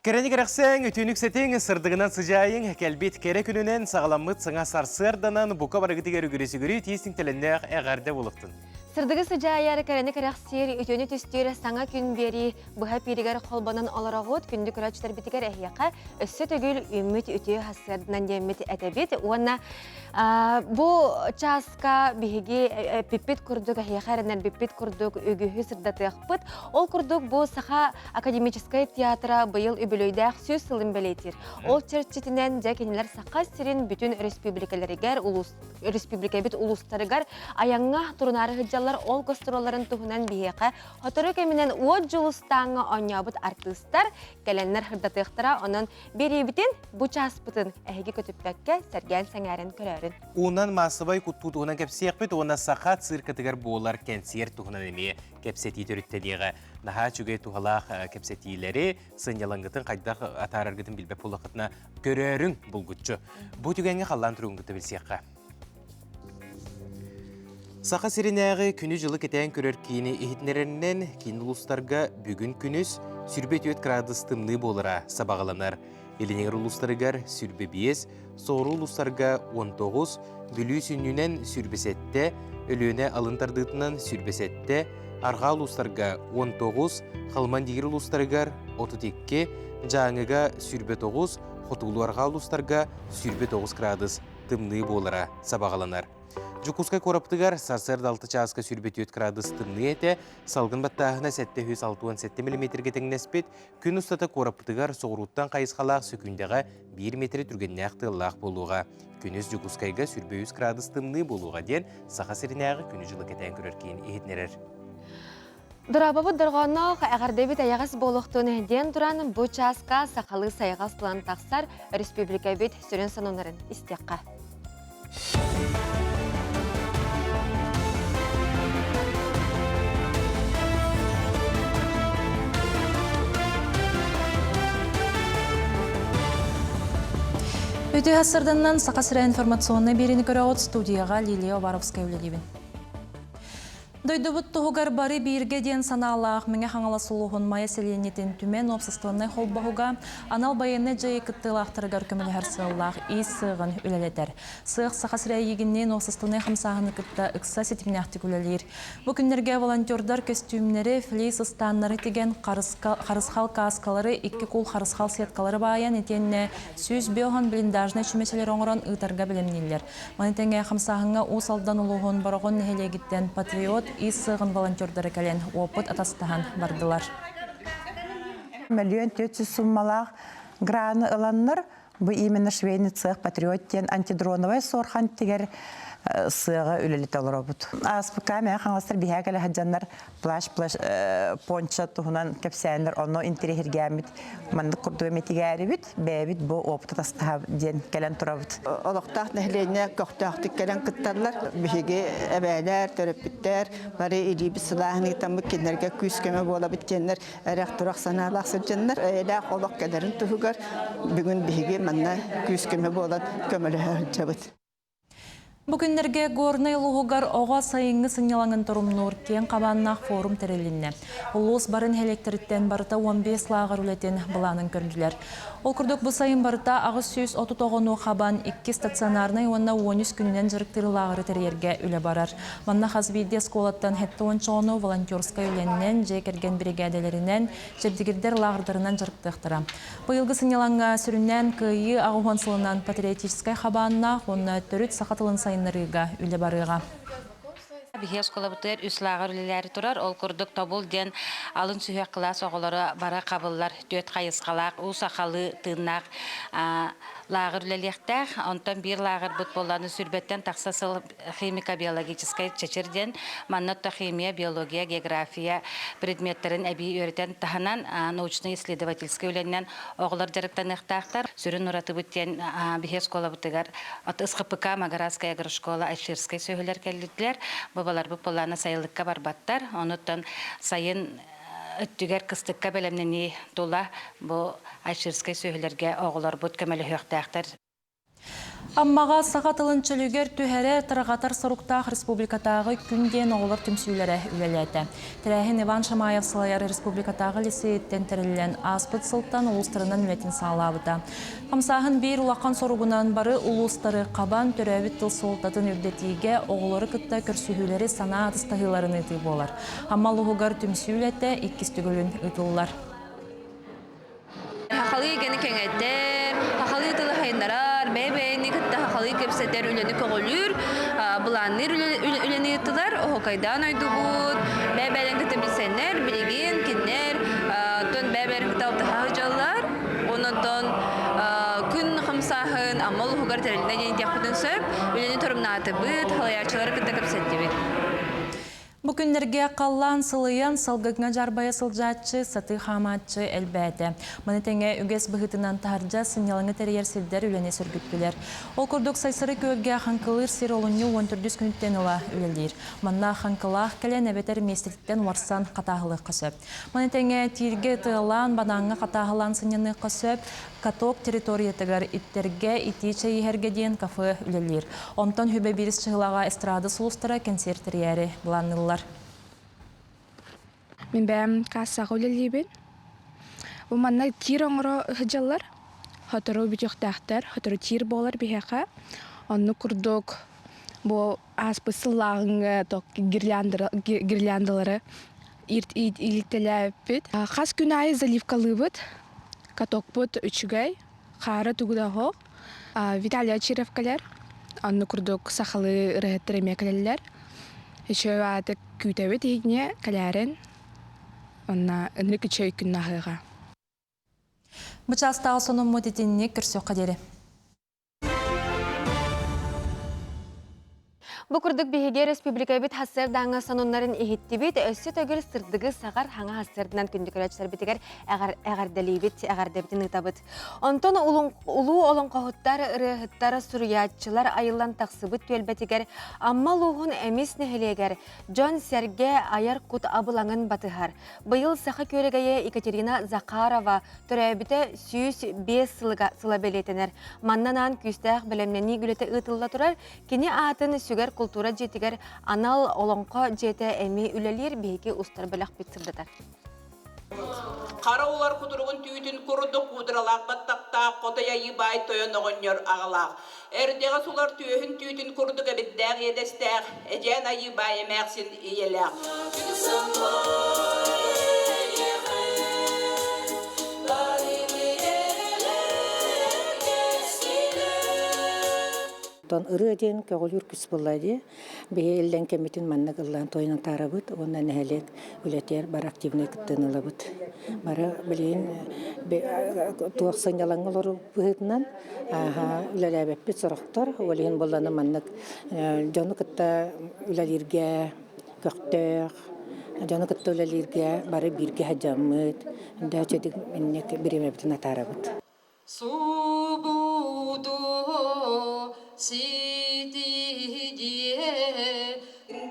Кэрэни кэрэхсээҥ, үтүөнү үксэтиҥ, сырдыгынан сыдьаайыҥ, кэлбит кэрэ күнүнэн саҕаламмыт саҥа сарсыарданан бука барыгытыгар үгүрү-сүгүрү тиис тиҥтэлэннээх эҕэрдэ буолуохтун. Сырдыгы сыдьаайар, кэрэни кэрэхсиир, үтүөнү түстүүр саҥа күн биэрии быһа пииригэр холбонон олороҕут, күндү көрөөччүлэрбитигэр эһиэхэ өссө төгүл үүммүт үтүө сарсыарданан диэммит этэбит уонна бу чааска биһиги эппиппит курдук эһиэхэ эрэнэрбиппит курдук үгүһү сырдатыахпыт. Ол курдук бу Саха академическай театра быйыл үбүлүөйдээх сүүс сылын бэлиэтиир. Ол чэрчитинэн дьэ кинилэр Саха сирин бүтүн өрөспүүбүлүкэлэригэр, улуус өрөспүүбүлүкэбит улуустарыгар айаҥҥа турунаары сылдьаллар. Ол гастролларын туһунан биһиэхэ сотору кэминэн Уот Дьулустааҥҥа оонньообут артыыстар кэлэннэр сырдатыахтара. Онон биэриибитин бу чааспытын эһиги көтүппэккэ сэргээн сэҥээрэн көрөөрүн. Уунан маассабай куттуу туһунан кэпсиэхпит уонна саха циркатыгар буолар кэнсиэр туһунан эмиэ кэпсэтии төрүттэниэҕэ. Наһаа үчүгэй туһалаах кэпсэтиилэри, сынньалаҥҥытын хайдах атаараргытын билбэт буоллаххытына көрөөрүҥ булгуччу. Бу түгэҥҥэ халлаан туругун кытта билсиэххэ. Саха сиринээҕи күнү-дьылы кэтээн көрөр киини иһитиннэрэринэн, киин улуустарга бүгүн күнүс 24 градус тымныы буолара сабаҕаланар. Илиниҥэр улуустарыгар 25, соҕуруу улуустарга 19, Бүлүү сүнньүнэн 27, Өлүөнэ алын тардыытынан 27, арҕаа улуустарга 19, Халман-Дигир улуустарыгар 32, Дьааҥыга 29, Хотугулуу-арҕаа улуустарга 29 градус тымныы буолара сабаҕаланар. Дьокуускай куораппытыгар сарсыарда 6 чааска 24 градус тымныы этэ, салгын баттааһына 767 миллиметргэ тэҥнэспит, Күн устата куораппытыгар соҕурууттан хайысхалаах сөкүүндэҕэ биир миэтэрэ түргэннээх тыаллаах буолуоҕа. Күнүс Дьокуускайга 23 градус тымныы буолуоҕа диэн Саха сиринээҕи күнү-дьылы кэтээн көрөр киин иһитиннэрэр. Дорообобут дорҕоонноох эҕэрдэбит эйэҕэс буолуохтун диэн туран бу чааска сахалыы сайҕас тылан тахсар республикабыт сүрүн сонуннарын истиэххэ. Үтүө сарсыарданнан Саха сирэ информационнай биэриини көрөҕүт студияҕа Лилия Обаровская үлэлиибин. Дойдубут туһугар бары бииргэ диэн санаалаах Мэҥэ Хаҥалас улууһун Майа сэлиэнньэтин Түмэн уопсастыбаннай холбоһуга анал байыаннай дьайыы кыттыылаахтарыгар көмөлөһөр сыаллаах иис сыаҕын үлэлэтэр. Сыах Саха сирэ эйигинниин уопсастыбаннай хамсааһыны кытта ыкса ситимнээхтик үлэлиир. Бу күннэргэ волонтердар көстүүмнэри, флис ыстааннары тигэн, харысхал кааскалары, икки куул харысхал сеткалары баайан итиэннэ 105 блиндажнай чүмэчилэри оҥорон ыытарга бэлэмнииллэр. Маны тэҥэ хамсааһыҥҥа Уус Алдан улууһун Бороҕон нэһилиэгиттэн Патриот ис сыаҕын волонтердара кэлэн уопут атастаһан бардылар. Мөлүйүөн 400 суммалаах граны ыланнар, бу именно швейный цех Патриот диэн антидроновай суорхан тигэр сыаҕа үлэлэтэ олоробут. Ааспыкка мэ хаҥаластар биһээ кэлэ сылдьаннар плащ-плащ пончо туһунан кэпсээннэр онно интэриэһиргээммит маннык курдук эмитигээрибит бэйэбит бу опыт атастаһа диэн кэлэн турабыт. Олохтоох нэһилиэнньэ көхтөөхтүк кэлэн кытталлар. Биһиги эбээлэр, төрөппүттэр бары илиибит сылааһын ыытаммыт кинилэргэ күүс-көмө буолабыт диэннэр эрэх-турах санаалаах сылдьаннар эйэлээх олох кэлэрин туһугар бүгүн биһиги манна күүс-көмө буолан көмөлөһө сылдьабыт. Бу күннэргэ Горнай улууһугар оҕо сайыҥҥы сынньалаҥын торумнуур киэҥ хабааннаах форум тэрилиннэ. Улуус бары нэһилиэктэриттэн барыта 15 лааҕыр үлэтин былаанын көрдүлэр. Ол курдук бу сайын барыта 830 оҕону хабан икки стационарнай уонна 13 күнүнэн дьарыктыыр лааҕыры тэрийэргэ үлэ барар. Манна хас биирдии оскуолаттан 70 оҕону волонтерскай үлэннэн, дьиэ кэргэн биригээдэлэринэн, чэбдигирдэр лааҕырдарынан дьарыктыахтара. Быйылгы сынньалаҥҥа сүрүннээн Кыайыы 80 сылынан патриотическай хабааннаах уонна төрүт саха тылын сайыннарыыга үлэ барыаҕа. Биһи оскуолабытыгар үс лааҕыр үлэлээри турар. Ол курдук Тобул диэн алын сүһүөх кылаас оҕолоро бары хабыллар түөрт хайысхалаах уу сахалыы тыыннаах лааҕыр үлэлиэхтээх. Онтон биир лааҕырбыт буоллаҕына сүүрбэттэн тахса сыл химико-биологическай чэчир диэн манна отто химия, биология, география предметтэрин эбии үөрэтэн таһынан научно-исследовательскай үлэннэн оҕолор дьарыктаныахтаахтар. Сүрүн уратыбыт диэн биһи оскуолабытыгар от СХПК Магараская агрошкола Альширскай сүөһүлэр кэллилэр. Бабаларбыт буоллаана сайылыкка барбаттар. Онуттан сайын өттүгэр кыстыкка бэлэмнэнии тула бу Альширскай сүөһүлэргэ оҕолорбут көмөлөһүөхтээхтэр. Аммаҕа саха тылын чөлүгэр түһэрэр, тарҕатар соруктаах республикатааҕы күн диэн оҕолор түмсүүлэрэ үлэлээтэ. Тэрээһин Иван Шамаев салайар республикатааҕы лицейиттэн тэриллэн, ааспыт сылтан улуустарынан үлэтин саҕалаабыта. Хамсааһын биир улахан соругунан бары улуустары хабан, төрөөбүт тыл суолтатын үрдэтиигэ оҕолору кытта көрсүһүүлэри санаа атастаһыыларын ыытыы буолар. Амма улууһугар түмсүү үлэтэ иккис төгүлүн ыытыллар. Сахалыы эйгэни кэҥэтэр, сахалыы тылы сайыннарар, бэйэ-бэйэни кытта сахалыы кэпсэтэр үлэни көҕүлүүр, былаанныыр үлэни ыыттылар, оһуокайдаан ойдубут, бэйэ-бэйэлэрин кытта билсэннэр, билигин кинилэр оттон бэйэ-бэйэлэрин кытта алтыһа сылдьаллар. Онон күн хамсааһын Амма улууһугар тэрилиннэ диэн этиэхпитин сөп. Үлэни торумнаатыбыт, салайааччылары кытта кэпсэттибит. Бу күннэргэ халлаан сылыйан, салгыҥҥа дьарбайа сылдьааччы, сатыы хаамааччы элбээтэ. Маны тэҥэ үгэс быһыытынан таһырдьа сынньалаҥы тэрийэр сирдэр үлэни сөргүттүлэр. Ол курдук Сайсары күөлгэ хаҥкылыыр сир олунньу 14 күнүттэн ыла үлэлиир. Манна хаҥкылаах кэлэн эбэтэр миэстэтиттэн уорсан хатааһылыахха сөп. Маны тэҥэ тииргэ ытыалаан, банааҥҥа хатааһылаан сынньаныахха сөп. Каток территориятыгар иттэргэ итии чэй иһэргэ диэн кафе үлэлиир. Онтон Хүбэ биирис чыһылаҕа эстрада сулустара кэнсиэр тэрийээри былаанныыллар. Мин бэйэм кассаҕа үлэлиибин. Бу манна тиир оҥоро сылдьаллар. Сотору бүтүөхтээхтэр, сотору тиир буолар биһиэхэ. Оннук курдук бу ааспыт сыллааҕыҥҥа гирляндалары иилтэлээбиппит. Хас күн аайы заливкалыыбыт. Катокпут үчүгэй, хаара тугу да оһох. Виталий Очиров кэлэр. Онно курдук сахалыы ырыаһыттар эмиэ кэлэллэр. Үчүгэй ааты күүтэбит иһигине кэлээрин. Онно ынырык үчүгэй күн аһыаҕа. Бу чаастааҕы сонуммут итинник көрсүөххэ диэри. Бу курдук биһиги республикабыт хассыардааҥҥа сонуннарын иһиттибит, өссө төгүл сырдыгы саҕар хаҥа хассыарданан күндү көрөөччүлэрбитигэр эҕэрдэлиибит, эҕэрдэбитин ыытабыт. Онтон улуу олоҥхоһуттар, ырыаһыттар, суруйааччылар айыллан тахсыбыт түөлбэтигэр Амма улууһун Эмис нэһилиэгэр дьон-сэргэ айар кут абылаҥын батыһар. Быйыл саха күөрэгэйэ Екатерина Захарова төрөөбүтэ 105 сылыга сыла бэлиэтэнэр. Манна анаан күүстээх бэлэмнэнии үлэтэ ыытылла турар. Кини аатын сүгэр култуура дьиэтигэр анал олоҥхо дьиэтэ эмиэ үлэлиир биһиги устар бөлөхпүт сырдатар. Хара улар кутуругун түүтүн курдук куудралаах баттахтаах хотой айыы баай тойон оҕонньор аҕалаах. Эрдэҕэс улар түөһүн түүтүн курдук эбиттээх иэдэстээх, эдьээн айыы баай эмээхсин ийэлээх. Оттон ырыа диэн көҕүлүүр күс буолла дии. Биһи иллэҥ кэммитин маннык ыллаан туойунан таарабыт уонна нэһилиэк үлэтигэр бары активнай кыттыыны ылабыт. Бары билигин туох сынньалаҥҥа олоруу быһыытынан үлэлээбэппит сорохтор. Ол иһин буоллана маннык дьону кытта үлэлииргэ көхтөөх, дьону кытта үлэлииргэ бары бииргэ сылдьаммыт, дөчөдүк инник бириэмэбитин атаарабыт. Субуду ситиһиэ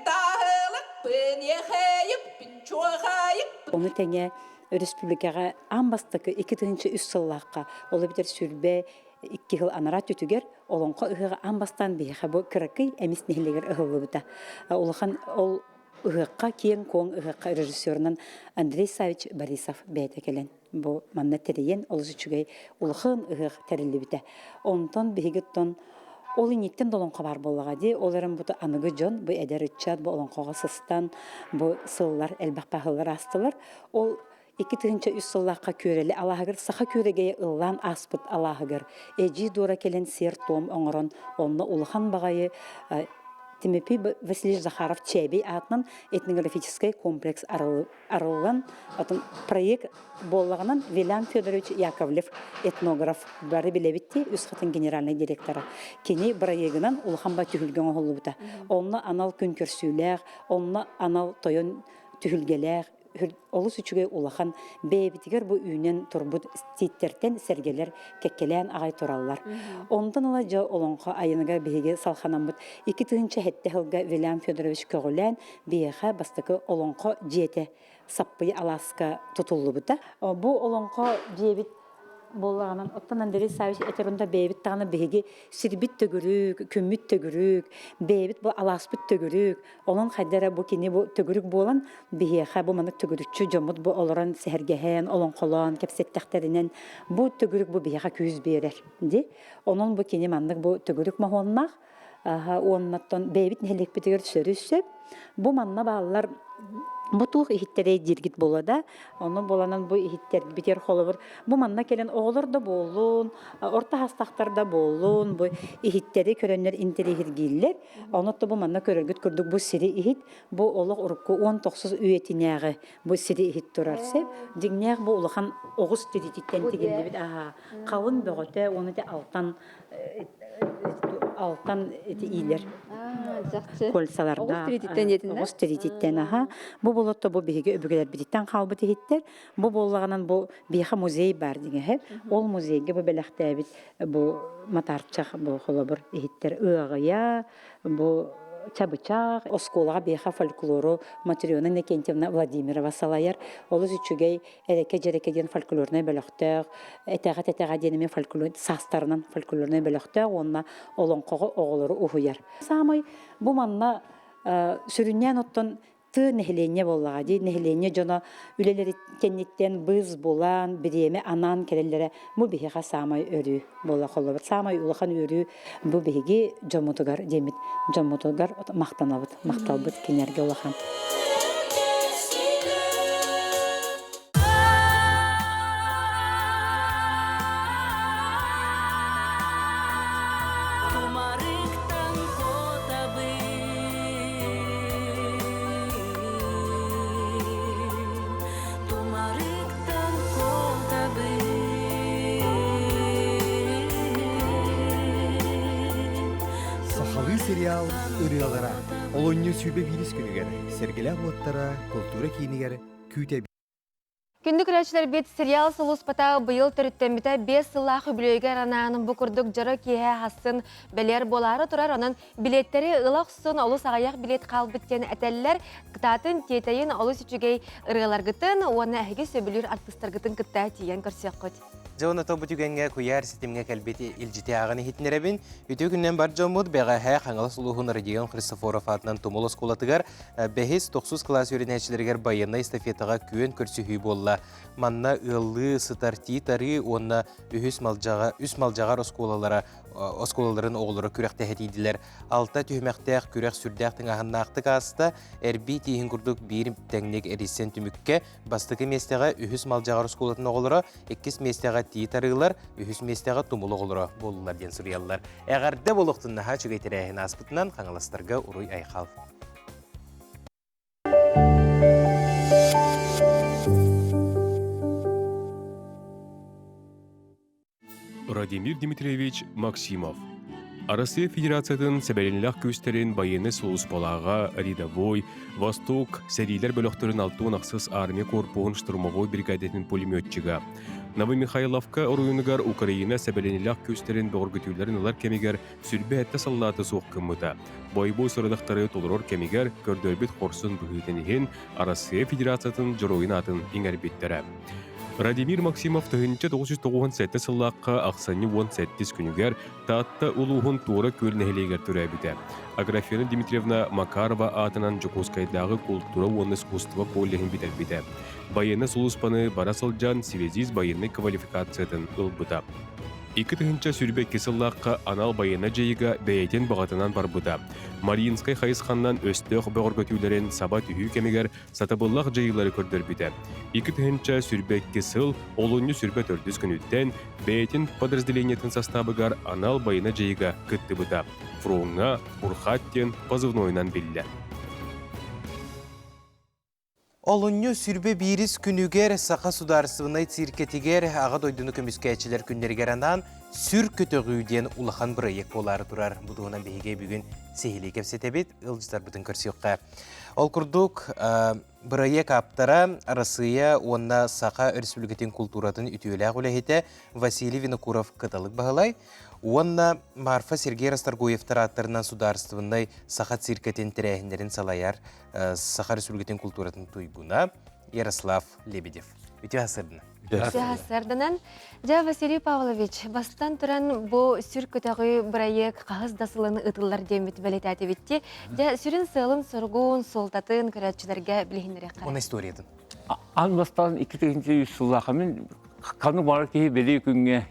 Таһылыкпын ехейиппин чуохайыппын Ону тэҥэ өрөспүүбүлүкэҕэ аан бастакы 2003 сыллаахха, ол эбэтэр 22 сыл анараа өттүгэр Олоҥхо ыһыаҕа аан бастаан биһиэхэ бу кыракый Эмис нэһилиэгэр ыһыллыбыта. Улахан ол ыһыахха киэҥ-куоҥ ыһыахха режиссерунан Андрей Савич Борисов бэйэтэ кэлэн бу манна тэрийэн олус үчүгэй улахан ыһыах тэриллибитэ. Онтон биһиги оттон ол инниттэн да олоҥхо баар буоллаҕа дии. Ол эрэн бу аныгы дьон, бу эдэр ыччат, бу олоҥхоҕо сыстан, бу сыллар элбэх баһыллар аастылар. Ол 2003 сыллаахха Күөрэли алааһыгар саха күөрэгэйэ ыллаан ааспыт алааһыгар эдьиий Дора кэлэн сиэр-туом оҥорон, онно улахан баҕайы Тимофей Васильевич Захаров Чээбий аатынан этнографическай комплекс арыллан, атын проект буоллаҕынан Вилям Федорович Яковлев этнограф бары билэбит дии, үс хатын генеральнай директора. Кини проегынан улахан ба түһүлгэ оҥоһуллубута. Онно анал күн көрсүүлээх, онно анал тойон түһүлгэлээх, олус үчүгэй улахан бэйэбитигэр бу үүнэн турбут тииттэртэн сэргэлэр кэккэлээн аҕай тураллар. Онтон ыла дьэ олоҥхо айыныгар биһиги салханаммыт 2007 сылга Вилям Федорович көҕүлээн биһиэхэ бастакы олоҥхо дьиэтэ Саппый алааска тутуллубута. Бу олоҥхо дьиэбит Буоллаҕынан, оттон Андрей Саввич этэр онто бэйэбит даҕаны биһиги сирбит төгүрүк, күммүт төгүрүк, бэйэбит бу алааспыт төгүрүк, онон хайда эрэ бу кини бу төгүрүк буолан биһиэхэ бу маннык төгүрүччү дьоммут бу олорон сэһэргэһэн, олоҥхолоон кэпсэттэхтэринэн бу төгүрүк бу биһиэхэ күүс биэрэр ди. Онон бу кини маннык бу төгүрүк моһуоннаах уоннаттан бэйэбит нэһилиэкпитигэр сөрү сөп. Бу манна бааллар бу туох иһиттэрэй дииргит буолуо да ону буоланан бу иһиттэрбитигэр холобур бу манна кэлэн оҕолор да буоллун орто хастахтар да буоллун бу иһиттэри көрөннөр интэриэһиргииллэр ону бу манна көрөргүт курдук бу сири иһит бу олох урукку уон тохсус үйэтинээҕи бу сири иһит турар сөп дьиҥнээх бу улахан оҕус тирититтэн тигиллибит аһаа халыҥ бөҕөтө уонна ити алтан алтан ити иилэр кольцалардаах Оҕус тириититтэн диэтин оҕус тириититтэн аха бу болотто бу биһиги өбүгэлэрбититтэн хаалбыт иһиттэр бу буоллаҕынан бу биһиэхэ музей баар диҥэһэ ол музейга бу бэлэхтээбит бу матаарчах бу холобур иһиттэр ыаҕыйа бу чабычах оскуолаҕа биһиэхэ фольклору Матрена Иннокентьевна Владимирова салайар олус үчүгэй Эрэкэ-дьэрэкэ диэн фольклорнай бөлөхтөөх, Этэҕэ-тэтэҕэ диэн эмиэ фольклор саастарынан фольклорнай бөлөхтөөх уонна олоҥхоҕо оҕолору уһуйар. Саамай бу манна сүрүннээн оттон тыа нэһилиэнньэ буоллаҕа дии нэһилиэнньэ дьоно үлэлэри кэнниттэн быыс булан бириэмэ анаан кэлэллэрэ бу биһиэхэ саамай өрүү буола холобур саамай улахан үөрүү бу биһиги дьоммутугар диэммит дьоммутугар махтанабыт махталбыт кинилэргэ улахан Сахалыы сериал ырыалара олунньу сүүбэ биирис күнүгэр Сэргэлээх уоттара култуура киинигэр күүтэбит. Күндү көрөөччүлэрбит сериал сулууспата быйыл төрүттэммитэ 5 сыллаах үбүлүөйүгэр анаан бу курдук дьоро киэһэ хассын бэлиэр буолаары турар. Онон билиэттэри ыла охсун олус аҕыйах билиэт хаалбыт диэн этэллэр. Кытаатын, тиэтэйин олус үчүгэй ырыаларгытын уонна эһиги сөбүлүүр артыыстаргытын кытта тиийэн көрсүөххүт. Дьэ уонна бу түгэҥҥэ куйаар ситимҥэ кэлбит илдьити ааҕан иһитиннэрэбин. Үтүө күнүнэн бар дьоммут бэҕэһээ Хаҥалас улууһун Родион Христофоров аатынан Тумул оскуолатыгар бэһис, тохсус кылаас үөрэнээччилэригэр байыаннай эстафетаҕа күөн көрсүһүү буолла. Манна ыаллыы сытар Тиит-Арыы уонна үһүс Малдьаҕа, үс Малдьаҕар оскуолалара оскуолаларын оҕолоро күрэхтэһэ тиийдилэр. Алта түһүмэхтээх күрэх сүрдээх тыҥааһыннаахтык ааста. Эрбии тииһин курдук биир тэҥник эрийсэн түмүккэ Бастакы миэстэҕэ үһүс Малдьаҕар оскуолатын оҕолоро, иккис миэстэҕэ Тиит арыылар, үһүс миэстэҕэ Тумул оҕолоро буоллулар диэн суруйаллар. Эҕэрдэ буолуохтун наһаа үчүгэй тэрээһин ааспытынан Хаҥаластарга уруй-айхал. Владимир Дмитриевич Максимов Арассыыйа Федерациятын сэбэринилээх күүстэрин байыаннай сулууспалааҕа рядовой Восток сэриилэр бөлөхтөрүн 66 армия корпуһун штурмовой бригадатын пулеметчига Новомихайловка оройуонугар Украина сэбэринилээх күүстэрин бөҕөргөтүүлэрин ылар кэмигэр сүрбэ сэттэ саллааты суох гыммыта. Бойобуой сорудахтары толорор кэмигэр көрдөрбүт хорсун быһыытын иһин Арассыыйа Федерациятын Дьоруойун аатын иҥэрбиттэрэ. Радимир Максимов 1997 сыллаахха ахсынньы 17 күнүгэр Таатта улууһун Туора Күөл нэһилиэгэр төрөөбүтэ. Аграфена Дмитриевна Макарова аатынан Дьокуускайдааҕы култуура уонна искусство коллеһын бүтэрбитэ. Байыаннай сулууспаны бара сылдьан связист байыаннай квалификациятын ылбыта. 2022 сыллаахха анал байыаннай дьайыыга бэйэтин баҕатынан барбыта. Мариинскай хайысханнан өстөөх бөҕөргөтүүлэрин саба түһүү кэмигэр сатабыллаах дьайыылары көрдөрбүтэ. 2022 сыл олунньу сүрбэ төрдүс күнүттэн бэйэтин подразделениетын састаабыгар анал байыаннай дьайыыга кыттыбыта. Фроҥҥа Бурхат диэн позывнойунан биллэр. Олунньу сүрбэ биирис күнүгэр Саха судаарыстыбаннай циркэтигэр Аҕа дойдуну көмүскээччилэр күннэригэр анаан Сүр көтөҕүү диэн улахан бырайыак буолаары турар. Бу туһунан биһиги бүгүн сиһилии кэпсэтэбит, ыалдьыттарбытын көрсүөххэ. Ол курдук, бырайыак ааптара Арассыыйа уонна Саха Өрөспүүбүлүкэтин култууратын үтүөлээх үлэһитэ Василий Винокуров-Кыталык Баһылай уонна Марфа Сергей Расторгуевтар ааттарынан судаарыстыбаннай Саха циркэтин тэрээһиннэрин салайар Саха Республикатын култууратын туйгуна Ярослав Лебедев. Үтүө сырдына. Сарданан, дьэ Василий Павлович, бастан туран бу сүр көтөҕү бырайыак хаһыс да сылын ытыллар диэммит бэлитээтибитти. Дьэ сүрүн сыалын-соругун, суолтатын көрөөччүлэргэ билиһиннэриэххэ. Уна историятын. Аан бастаан 2003 сыллаахха мин ханнык баҕарар киһи бэлиэ күҥҥэ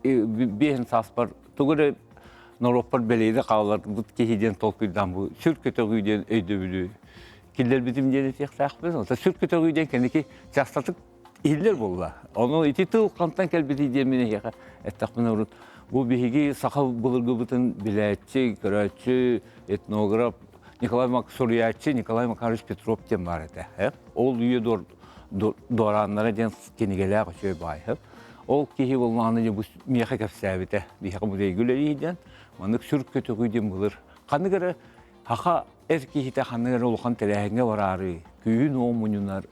биэһин сааспар тугу эрэ норуоппар бэлиэни хаалларбыт киһи диэн толкуйдаан бу сүр көтөҕүү диэн өйдөбүлү киллэрбитим диэн этиэхтээхпин. Ота сүр көтөҕүү диэн кэнники чаастатык иһиллэр буолла. Ону ити тыл хантан кэлбитий диэн мин эһиэхэ эттэхпинэ урут бу биһиги саха былыргыбытын билээччи, көрөөччү, этнограф Николай Мак суруйааччы Николай Макарович Петров диэн баар этэ. Ол үйэ дуорааннара диэн кинигэлээх үчүгэй баай. Ол киһи буоллаҕына бу миэхэ кэпсээбитэ. Биһиэхэ музейга үлэлиир диэн маннык сүр көтөҕүү диэн былыр ханнык эрэ хаха эр киһитэ ханнык эрэ улахан тэрээһиҥҥэ бараары күүһүн-уоҕун мунньунар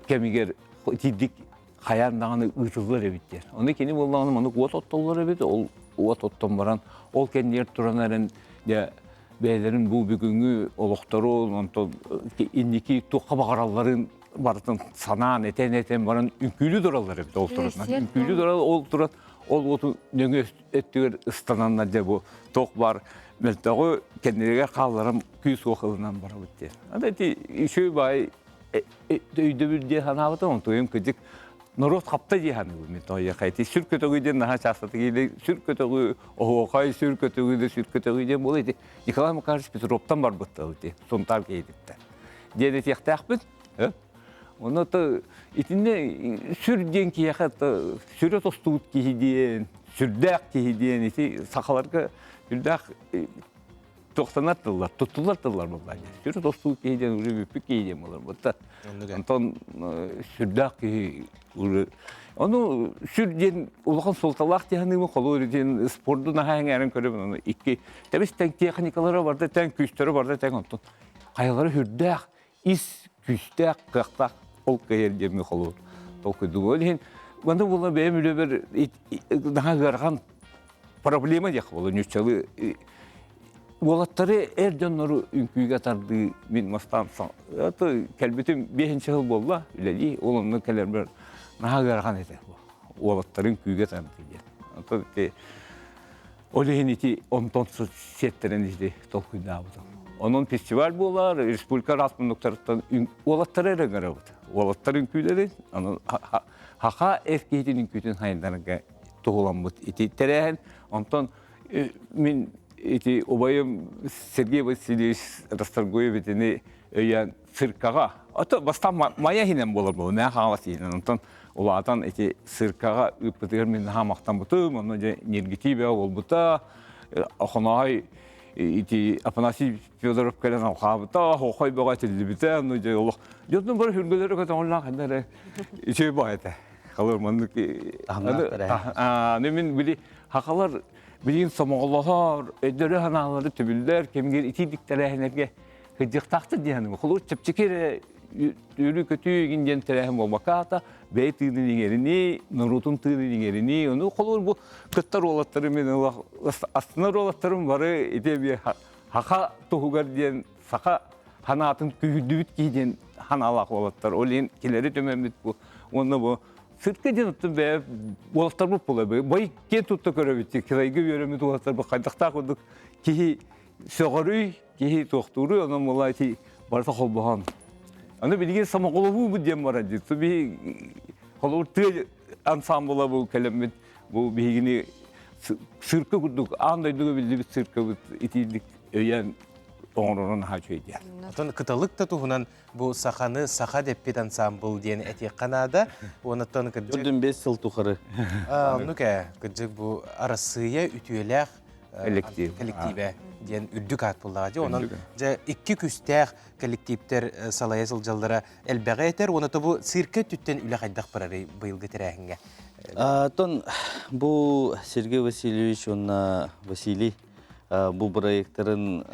кэмигэр итирдик хайаан даҕаны ыытыллар эбит диэн. Ону кини буоллаҕына маннык уот оттоллор эбит, ол уот оттон баран ол кэннигэр туран эрэн дьэ бэйэлэрин бу бүгүҥҥү олохторун, онтон инники туохха баҕаралларын барытын санаан, этэн-этэн баран үҥкүүлүү тураллар эбит ол туран. Үҥкүүлүү турал ол туран ол уоту нөҥүө өттүгэр ыстананнар дьэ бу туох баар мөлтөҕү кэннилэригэр хаалларан күүс-уох ылынан барабыт диэн. Аны ити үчүгэй баай өйдөбүл диэн санаабытым, онтуйум кырдьык норуот хапта дии саныыбын мин тоойуохха ити сүр көтөҕүү диэн наһаа чаастатык иилэ сүр көтөҕүү оһуохай сүр көтөҕүү да сүр көтөҕүү диэн буола ити Николай Макарович Петровтан барбыт тыл ити Сунтаар киһититтэн диэн этиэхтээхпин Онно то итиннэ сүр диэн киһиэхэ сүрэ тостубут киһи диэн, сүрдээх киһи диэн ити сахаларга сүрдээх тохтонор тыллар, туттулар тыллар буолла. Сүрэ тостубут киһи диэн уже бүппүт киһи диэн буолар буолта. Онтон сүрдээх киһи уже ону сүр диэн улахан суолталаах диэн холуур диэн спорду наһаа эҥээрин көрөбүн ону икки тэбис тэҥ техникалара барда тэҥ күүстэрэ барда тэҥ онтон хайалара сүрдээх ис күүстээх, кыахтаах ол кыайар диэмми холуур толкуйдуубун. Ол иһин манна буолла бэйэм үлэбэр наһаа ыарахан проблема диэх буолла ньуччалыы уолаттары эр дьоннору үҥкүүгэ тардыы мин бастаан кэлбитим биэһинчи сыл буолла үлэлии ол онно кэлэрбэр наһаа ыарахан этэ уолаттары үҥкүүгэ тардыы диэн онтон ити Ол иһин ити онтон сиэттэрэн ити толкуйдаабытым. Онон фестиваль буолар, республика араас муннуктарыттан уолаттары эрэ ыҥырабыт. Уолаттар үҥкүүлэрин, аны хаха эр киһитин үҥкүүтүн хайындарга туһуламмыт ити тэрээһин. Онтон мин ити убайым Сергей Васильевич Расторгуев итини өйөөн циркаҕа, ото бастаан Майа иһинэн буолар буолла, Мэҥэ Хаҥалас иһинэн. Онтон улаатан ити циркаҕа ыыппытыгар мин наһаа махтаммытым, онно дьэ ньиргитии бөҕө буолбута. Охоноой ити Афанасий Федоров кэлэн алхаабыта, хохой бөҕө этиллибитэ, ону дьэ олох дьонтон бары сүргэлэрэ көтөҕүллээх ханна эрэ үчүгэй баҕайы этэ. Халыр маннык аны мин били хахалар билигин сомоҕолоһор, өйдөрө-санаалары түбүллэр, кэмигэр итиидик тэрээһиннэргэ Кыдьыктаахтар диэн холур чэпчэки эрэ үөрүү-көтүү игин диэн тэрээһин буолбакка аата бэйэ тыынын иҥэринии, норуотун тыынын иҥэринии, ону холур бу кыттар уолаттары мин астынар уолаттарым бары ити эмиэ хаха туһугар диэн саха ханаатын күүһүрдүбүт киһи диэн ханаалаах уолаттар. Ол иһин кинилэри түмэммит бу уонна бу сыртка диэн оттон бэйэ уолаттарбыт буолар. Бай киэн тутта көрөбүт. Кырайга үөрэммит уолаттарбыт хайдахтаах курдук киһи сөҕөрүй, киһи туохтууруй, онон була ити барыта холбоһон. Аны билигин самоголоһуубут диэн баран дии. Биһи холобур тыа ансамбла бу кэлэммит бу биһигини цирка курдук аан дойдуга биллибит циркабыт итиилик өйөөн оҥорорун наһаа үчүгэй диэн. Оттон кыталык да туһунан бу саханы саха дэппит ансамбл диэн этиэххэ наада. Уонаттан кырдьык... Үрдүн 5 сыл тухары. Оннук ээ, кырдьык бу Арассыыйа үтүөлээх коллективэ диэн үрдүк аат буоллаҕа дии. Онон дьэ икки күстээх коллективтэр салайа сылдьаллара элбэҕи этэр. Уонна бу циркэ өттүттэн үлэ хайдах барарый быйылгы тэрээһиҥҥэ? Оттон бу Сергей Васильевич уонна Василий бу проекттарын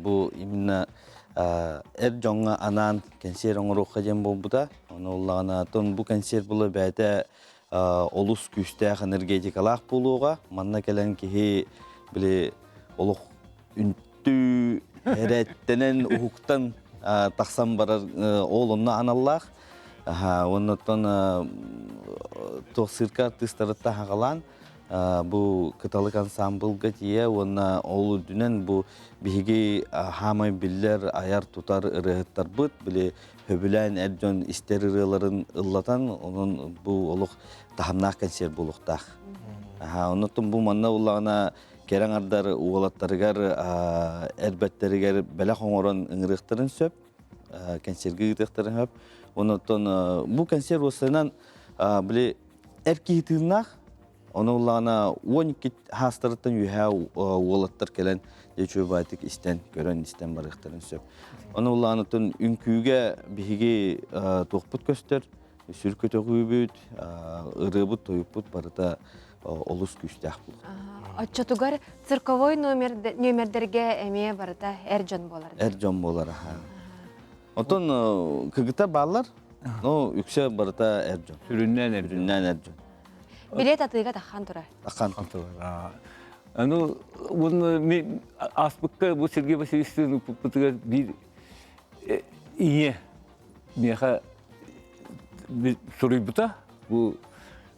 бу именно эр дьоҥҥо анаан кэнсиэр оҥоруохха диэн буолбута. Ону ыллаҕына, оттон бу кэнсиэр була бэйэтэ олус күүстээх энергетикалаах буолуоҕа. Манна кэлэн киһи били олох үнтүү эрэттэнэн уһуктан тахсан барар ол онно аналлаах. Аха, оннуттан туох цирка артыыстарыттан хагалаан бу Кыталык ансаамбылга тиийэ уонна ол үрдүнэн бу биһиги хаамай биллэр айар-тутар ырыаһыттарбыт били сөбүлээн эр дьон истэр ырыаларын ыллатан онон бу олох таһымнаах кэнсиэр буолуохтаах. Аха, оннуттан бу манна буллаҕына кэрэ аҥардар уолаттарыгар эрбэттэригэр бэлэх оҥорон ыҥырыахтарын сөп. Кэнсиэргэ ыытыахтарын сөп. Оннуттан бу кэнсиэр уоссайынан били эр киһи тыыннаах, ону ыллаҕына 12 хаастарыттан үөһээ уолаттар кэлэн дьэ баайтык истэн, көрөн истэн барыахтарын сөп. Ону ыллаҕына үҥкүүгэ биһиги туохпут көстөр, сүр көтөҕүүбүт, ырыабыт, тойукпут барыта олус күүстээх буолар. Оччотугар цирковой нүөмэрдэргэ эмиэ барыта эр дьон буолар. Эр дьон буолар, аха. Онтон кыгыта бааллар, но үксэ барыта эр дьон. Сүрүннээн эр Сүрүннээн эр дьон. Билет атыыга таххан турар. Таххан турар. Аны уонна мен ааспыкка бу Сергей Васильевичтыын ыппытыгар биир ийэ миэхэ суруйбута. Бу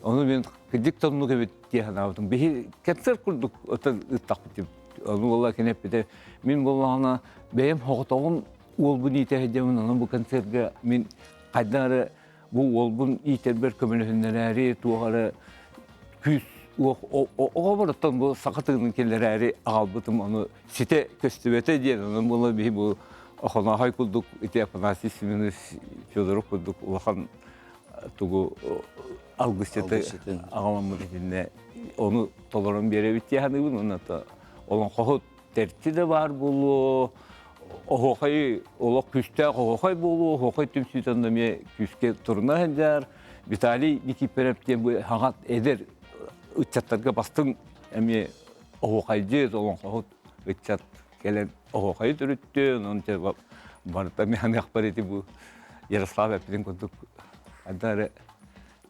ону мен кырдьык тоннук эбит дии санаабытым. Биһи концерт курдук отон ыттахпыт. Ону буолла кини эппитэ мин буоллаҕына бэйэм соҕотоҕун уолбун иитэ сылдьабын, онон бу концертга мин хайдах эрэ бу уолбун иитэрбэр көмөлөһүннэрээри туох эрэ күүс оҕобор оттон бу саха тыынын киллэрээри аҕалбытым ону ситэ көстүбэтэ диэн онон буола биһи бу Охонооһой курдук ити Афанасий Семенович Федоров курдук улахан тугу алгысчыты аҕаламмыт итиннэ ону толорон биэрэбит дии саныыбын уонна олоҥхоһут тэрти да баар буолуо оһуохай олох күүстээх оһуохай буолуо оһуохай түмсүүтэн эмиэ күүскэ туруна сылдьар Виталий Никифоров диэн бу хаҥат эдэр ыччаттарга бастыҥ эмиэ оһуохайдьыт олоҥхоһут ыччат кэлэн оһуохайы төрүттүөн онон барыта эмиэ аныахпар ити бу Ярослав эппитин курдук ада эрэ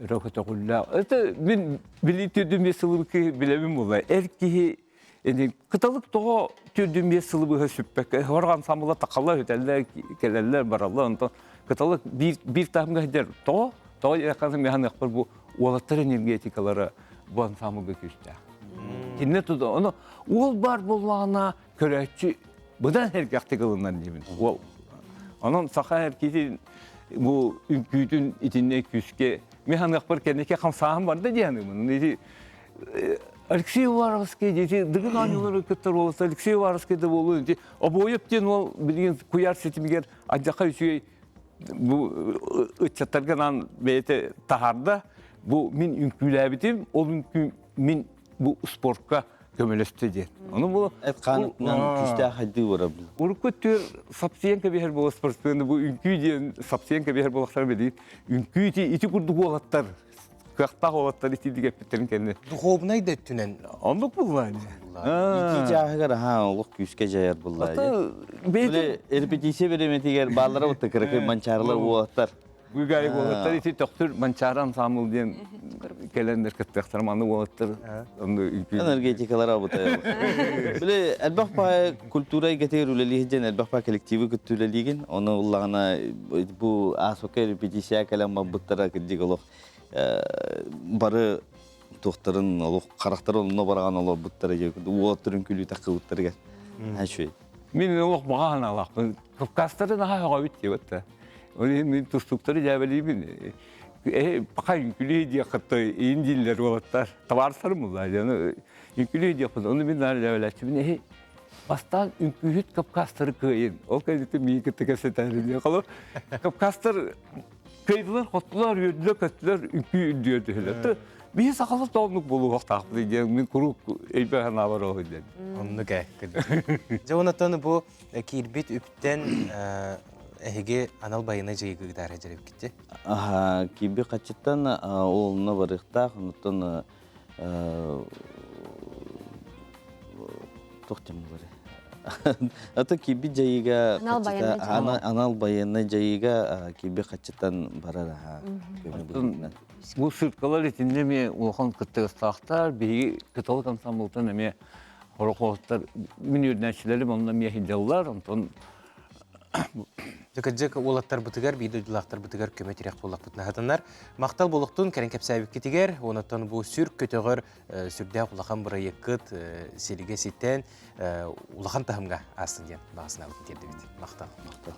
өрө көтөҕүллээх это мин билии түрдүм биэс сылы билэбин буолла эр киһи Ини кыталык тоҕо түрдүн биэс сылы быһа сүппэккэ хор ансамбла тахалла үтэллэр кэлэллэр бараллар онтон кыталык биир биир таһымга сылдьар тоҕо тоҕо диэххэ механыахпар бу уолаттар энергетикалара бу ансамблга күүстээх. Кинини туда ону уол баар буоллаҕына көрөөччү быдан эргэхтик ылынар диибин уол. Онон саха эркитин бу үҥкүүтүн итиннэ күүскэ механыахпар кэнники хамсааһын барда диэн ити Алексей Уваровский дети Дыгын оонньуулары кыттар уолаттар Алексей Уваровский да буолуо ити Обоев диэн уол билигин куйаар ситимигэр адьаха үчүгэй бу ыччаттарга анаан бэйэтэ таһаарда. Бу мин үҥкүүлээбитим, ол үҥкүү мин бу спортка көмөлөстө диэн. Ону бу эт хаанытынан күүстээх хайдыы барар. Урукку өттүгэр сапсыйан кэбиһэр буола спортсмены бу үҥкүү диэн сапсыйан кэбиһэр буолахтара билигин үҥкүү ити ити курдук уолаттар кыахтаах уолаттар итиитик эппиттэрин кэннэ. Духовнай да өттүнэн. Оннук булла ини. Ити чааһыгар аха олох күүскэ дьайар булла. Били репетиция бириэмэтигэр бааллара бутта кыракый манчаарылар уолаттар. Бугай уолаттар ити төхтүр манчаары ансамбл диэн кэлэннэр кыттыахтар маны уолаттар энергетикалар абытай. Били элбэх паа культура эйгэтигэр үлэлиир диэн элбэх паа коллективы кытта үлэлиигин. Ону ыллаҕына бу ааспакка репетиция кэлэн барбыттара кырдьык олох бары туохтарын олох харахтарын онно бараҕан олорбуттара уолаттарын күлүү таххыбыттарыгар үчүгэй. Мин олох баҕа санаалаахпын. Кавказтары наһаа сөҕөбүт диэбит да. Ол иһин мин тустууктары дьээбэлиибин. Пока үҥкүлүү диэххэ иин дииллэр уолаттар. Табаарыстарым булла. Үҥкүлүү диэхпин. Ону мин наһаа дьээбэлээччибин. Эһи бастаан үҥкүүһүт кавказтары кыайын. Ол кэнниттэн миигин кытта кэпсэтээри диye. Холор кавказтар кыайдылар, хоттулар, үөрдүлэр, көттүлэр, үҥкүү үрдүгэр түһүлэр. Биһи сахалар тооннук буолуохтаахпыт диэн мин куруук өйбөр санаабар ол диэн. Оннук ээ. Дьэ онтон бу киирбит үптэн эһиги анал байыаннай дьайыыга ыытаары дьэрибиккит Аха, киирбит хаччыттан ол онно барыахтаах, онтон туох диэн буолар Ата киирбит дьайыыга анал байыаннай дьайыыга киирбит хаччыттан барар аха. Бу сыркалар итиннэ эмиэ улахан кыттыгастаахтар. Биһиги кыталык ансамблтан эмиэ хорохоттар мин үөрэнээччилэрим онно эмиэ сылдьаллар. Онтон Дьэ, уолаттарбытыгар, биир дойдулаахтарбытыгар көмө-тирэх буоллахпытына хатанар. Махтал буолуохтун кэлэн кэпсээбиккитигэр, онон бу сүр көтөҕөр сүрдээх улахан бырайыаккыт силигэ ситэн улахан таһымҥа аастын диэн баҕа санаабытын тиэрдэбит. Махтал. Махтал.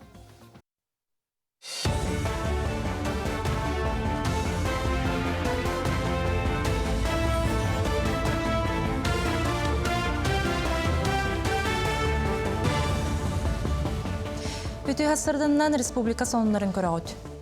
Үтүө сырдыннан республика сонуннарын көрөҕүт.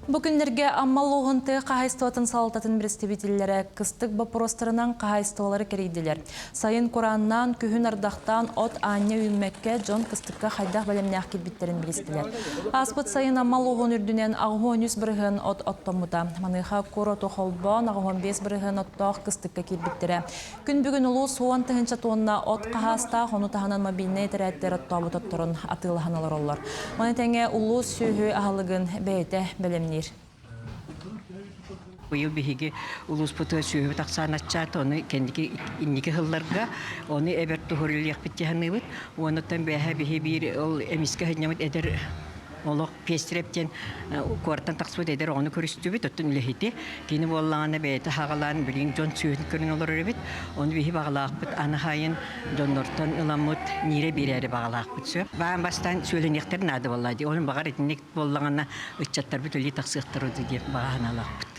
Бу күннэргэ Амма улууһун тыа хаһаайыстыбатын салалтатын представителлэрэ кыстык боппуруостарынан хаһаайыстыбалары кэрийдилэр. Сайын курааннаан, күһүн ардахтаан от аанньа үүммэккэ дьон кыстыкка хайдах бэлэмнээх киирбиттэрин билистилэр. Ааспыт сайын Амма улууһун үрдүнэн 83% от оттоммута. Маныаха кур оту холбоон 85% оттоох кыстыкка киирбиттэрэ. Күн бүгүн улуус 10 000 тонна от хаһаастаах, ону таһынан мобильнай этэрээттэр оттообут отторун атыылаһан олороллор. Маны тэҥэ улуус сүөһү аһылыгын бэйэтэ бэлэмниир. Быйыл биһиги улууспутугар сүөһүбүт ахсаана аччаата, ону кэнники инники сылларга ону эбэр туһурилиэхпит дии саныыбыт. Уонуттан бэһэ биһи биир ол эмискэ сынньаммыт эдэр олох Пестреп диэн куораттан тахсыбыт эдэр оҕону көрүстүбүт, оттон үлэһити. Кини буоллаҕына бэйэтэ хаҕалаан билигин дьон сүөһүн көрөн олорор эбит. Ону биһи баҕалаахпыт аны хайын дьоннортон ыламмыт ниирэ биэрээри баҕалаахпыт сөп. Баан бастаан сүөлэниэхтэр наада буолла дии. Оны баҕар итинник буоллаҕына ыччаттарбыт үлии тахсыахтара диэн баҕа санаалаахпыт.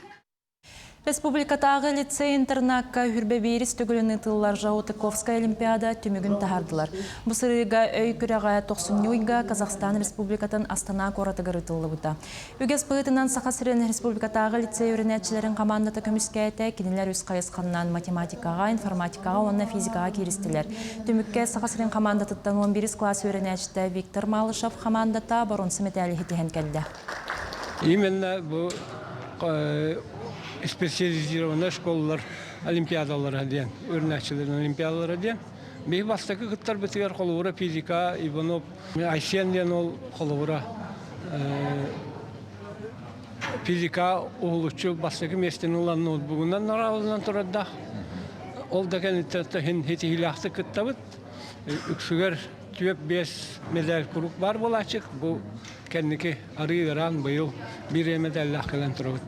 Республикатааҕы лицей-интернакка үрбэ биирис төгүлүн ыытыллар Жаутыковская олимпиада түмүгүн таһаардылар. Бу сырыыга өй күрэҕэ тохсунньу ыйга Казахстан Республикатын Астана куоратыгар ыытыллыбыта. Үгэс быһыытынан Саха сирин республикатааҕы лицей үөрэнээччилэрин хамаандата көмүскээтэ, кинилэр үс хайысханнан математикаҕа, информатикаҕа уонна физикаҕа кииристилэр. Түмүккэ Саха сирин хамаандатыттан 11 класс үөрэнээччитэ Виктор Малышев хамаандата боруонса мэтээли ситиһэн кэллэ. Именно бу специализированная школалар олимпиадалара диэн, өрнөөччүлэрин олимпиадалара диэн. Биһи бастакы кыттарбытыгар холобура физика, Иванов, Айсен диэн ол холобура физика уһулуччу бастакы миэстэни ылан ноутбугунан нараалынан турардаах. Ол да кэнниттэн хин хитиһиилээхтик кыттабыт. Үксүгэр түөп биэс медаль куруук баар буолааччык. Бу кэнники арыы ыараан быйыл биир медаллаах кэлэн турабыт.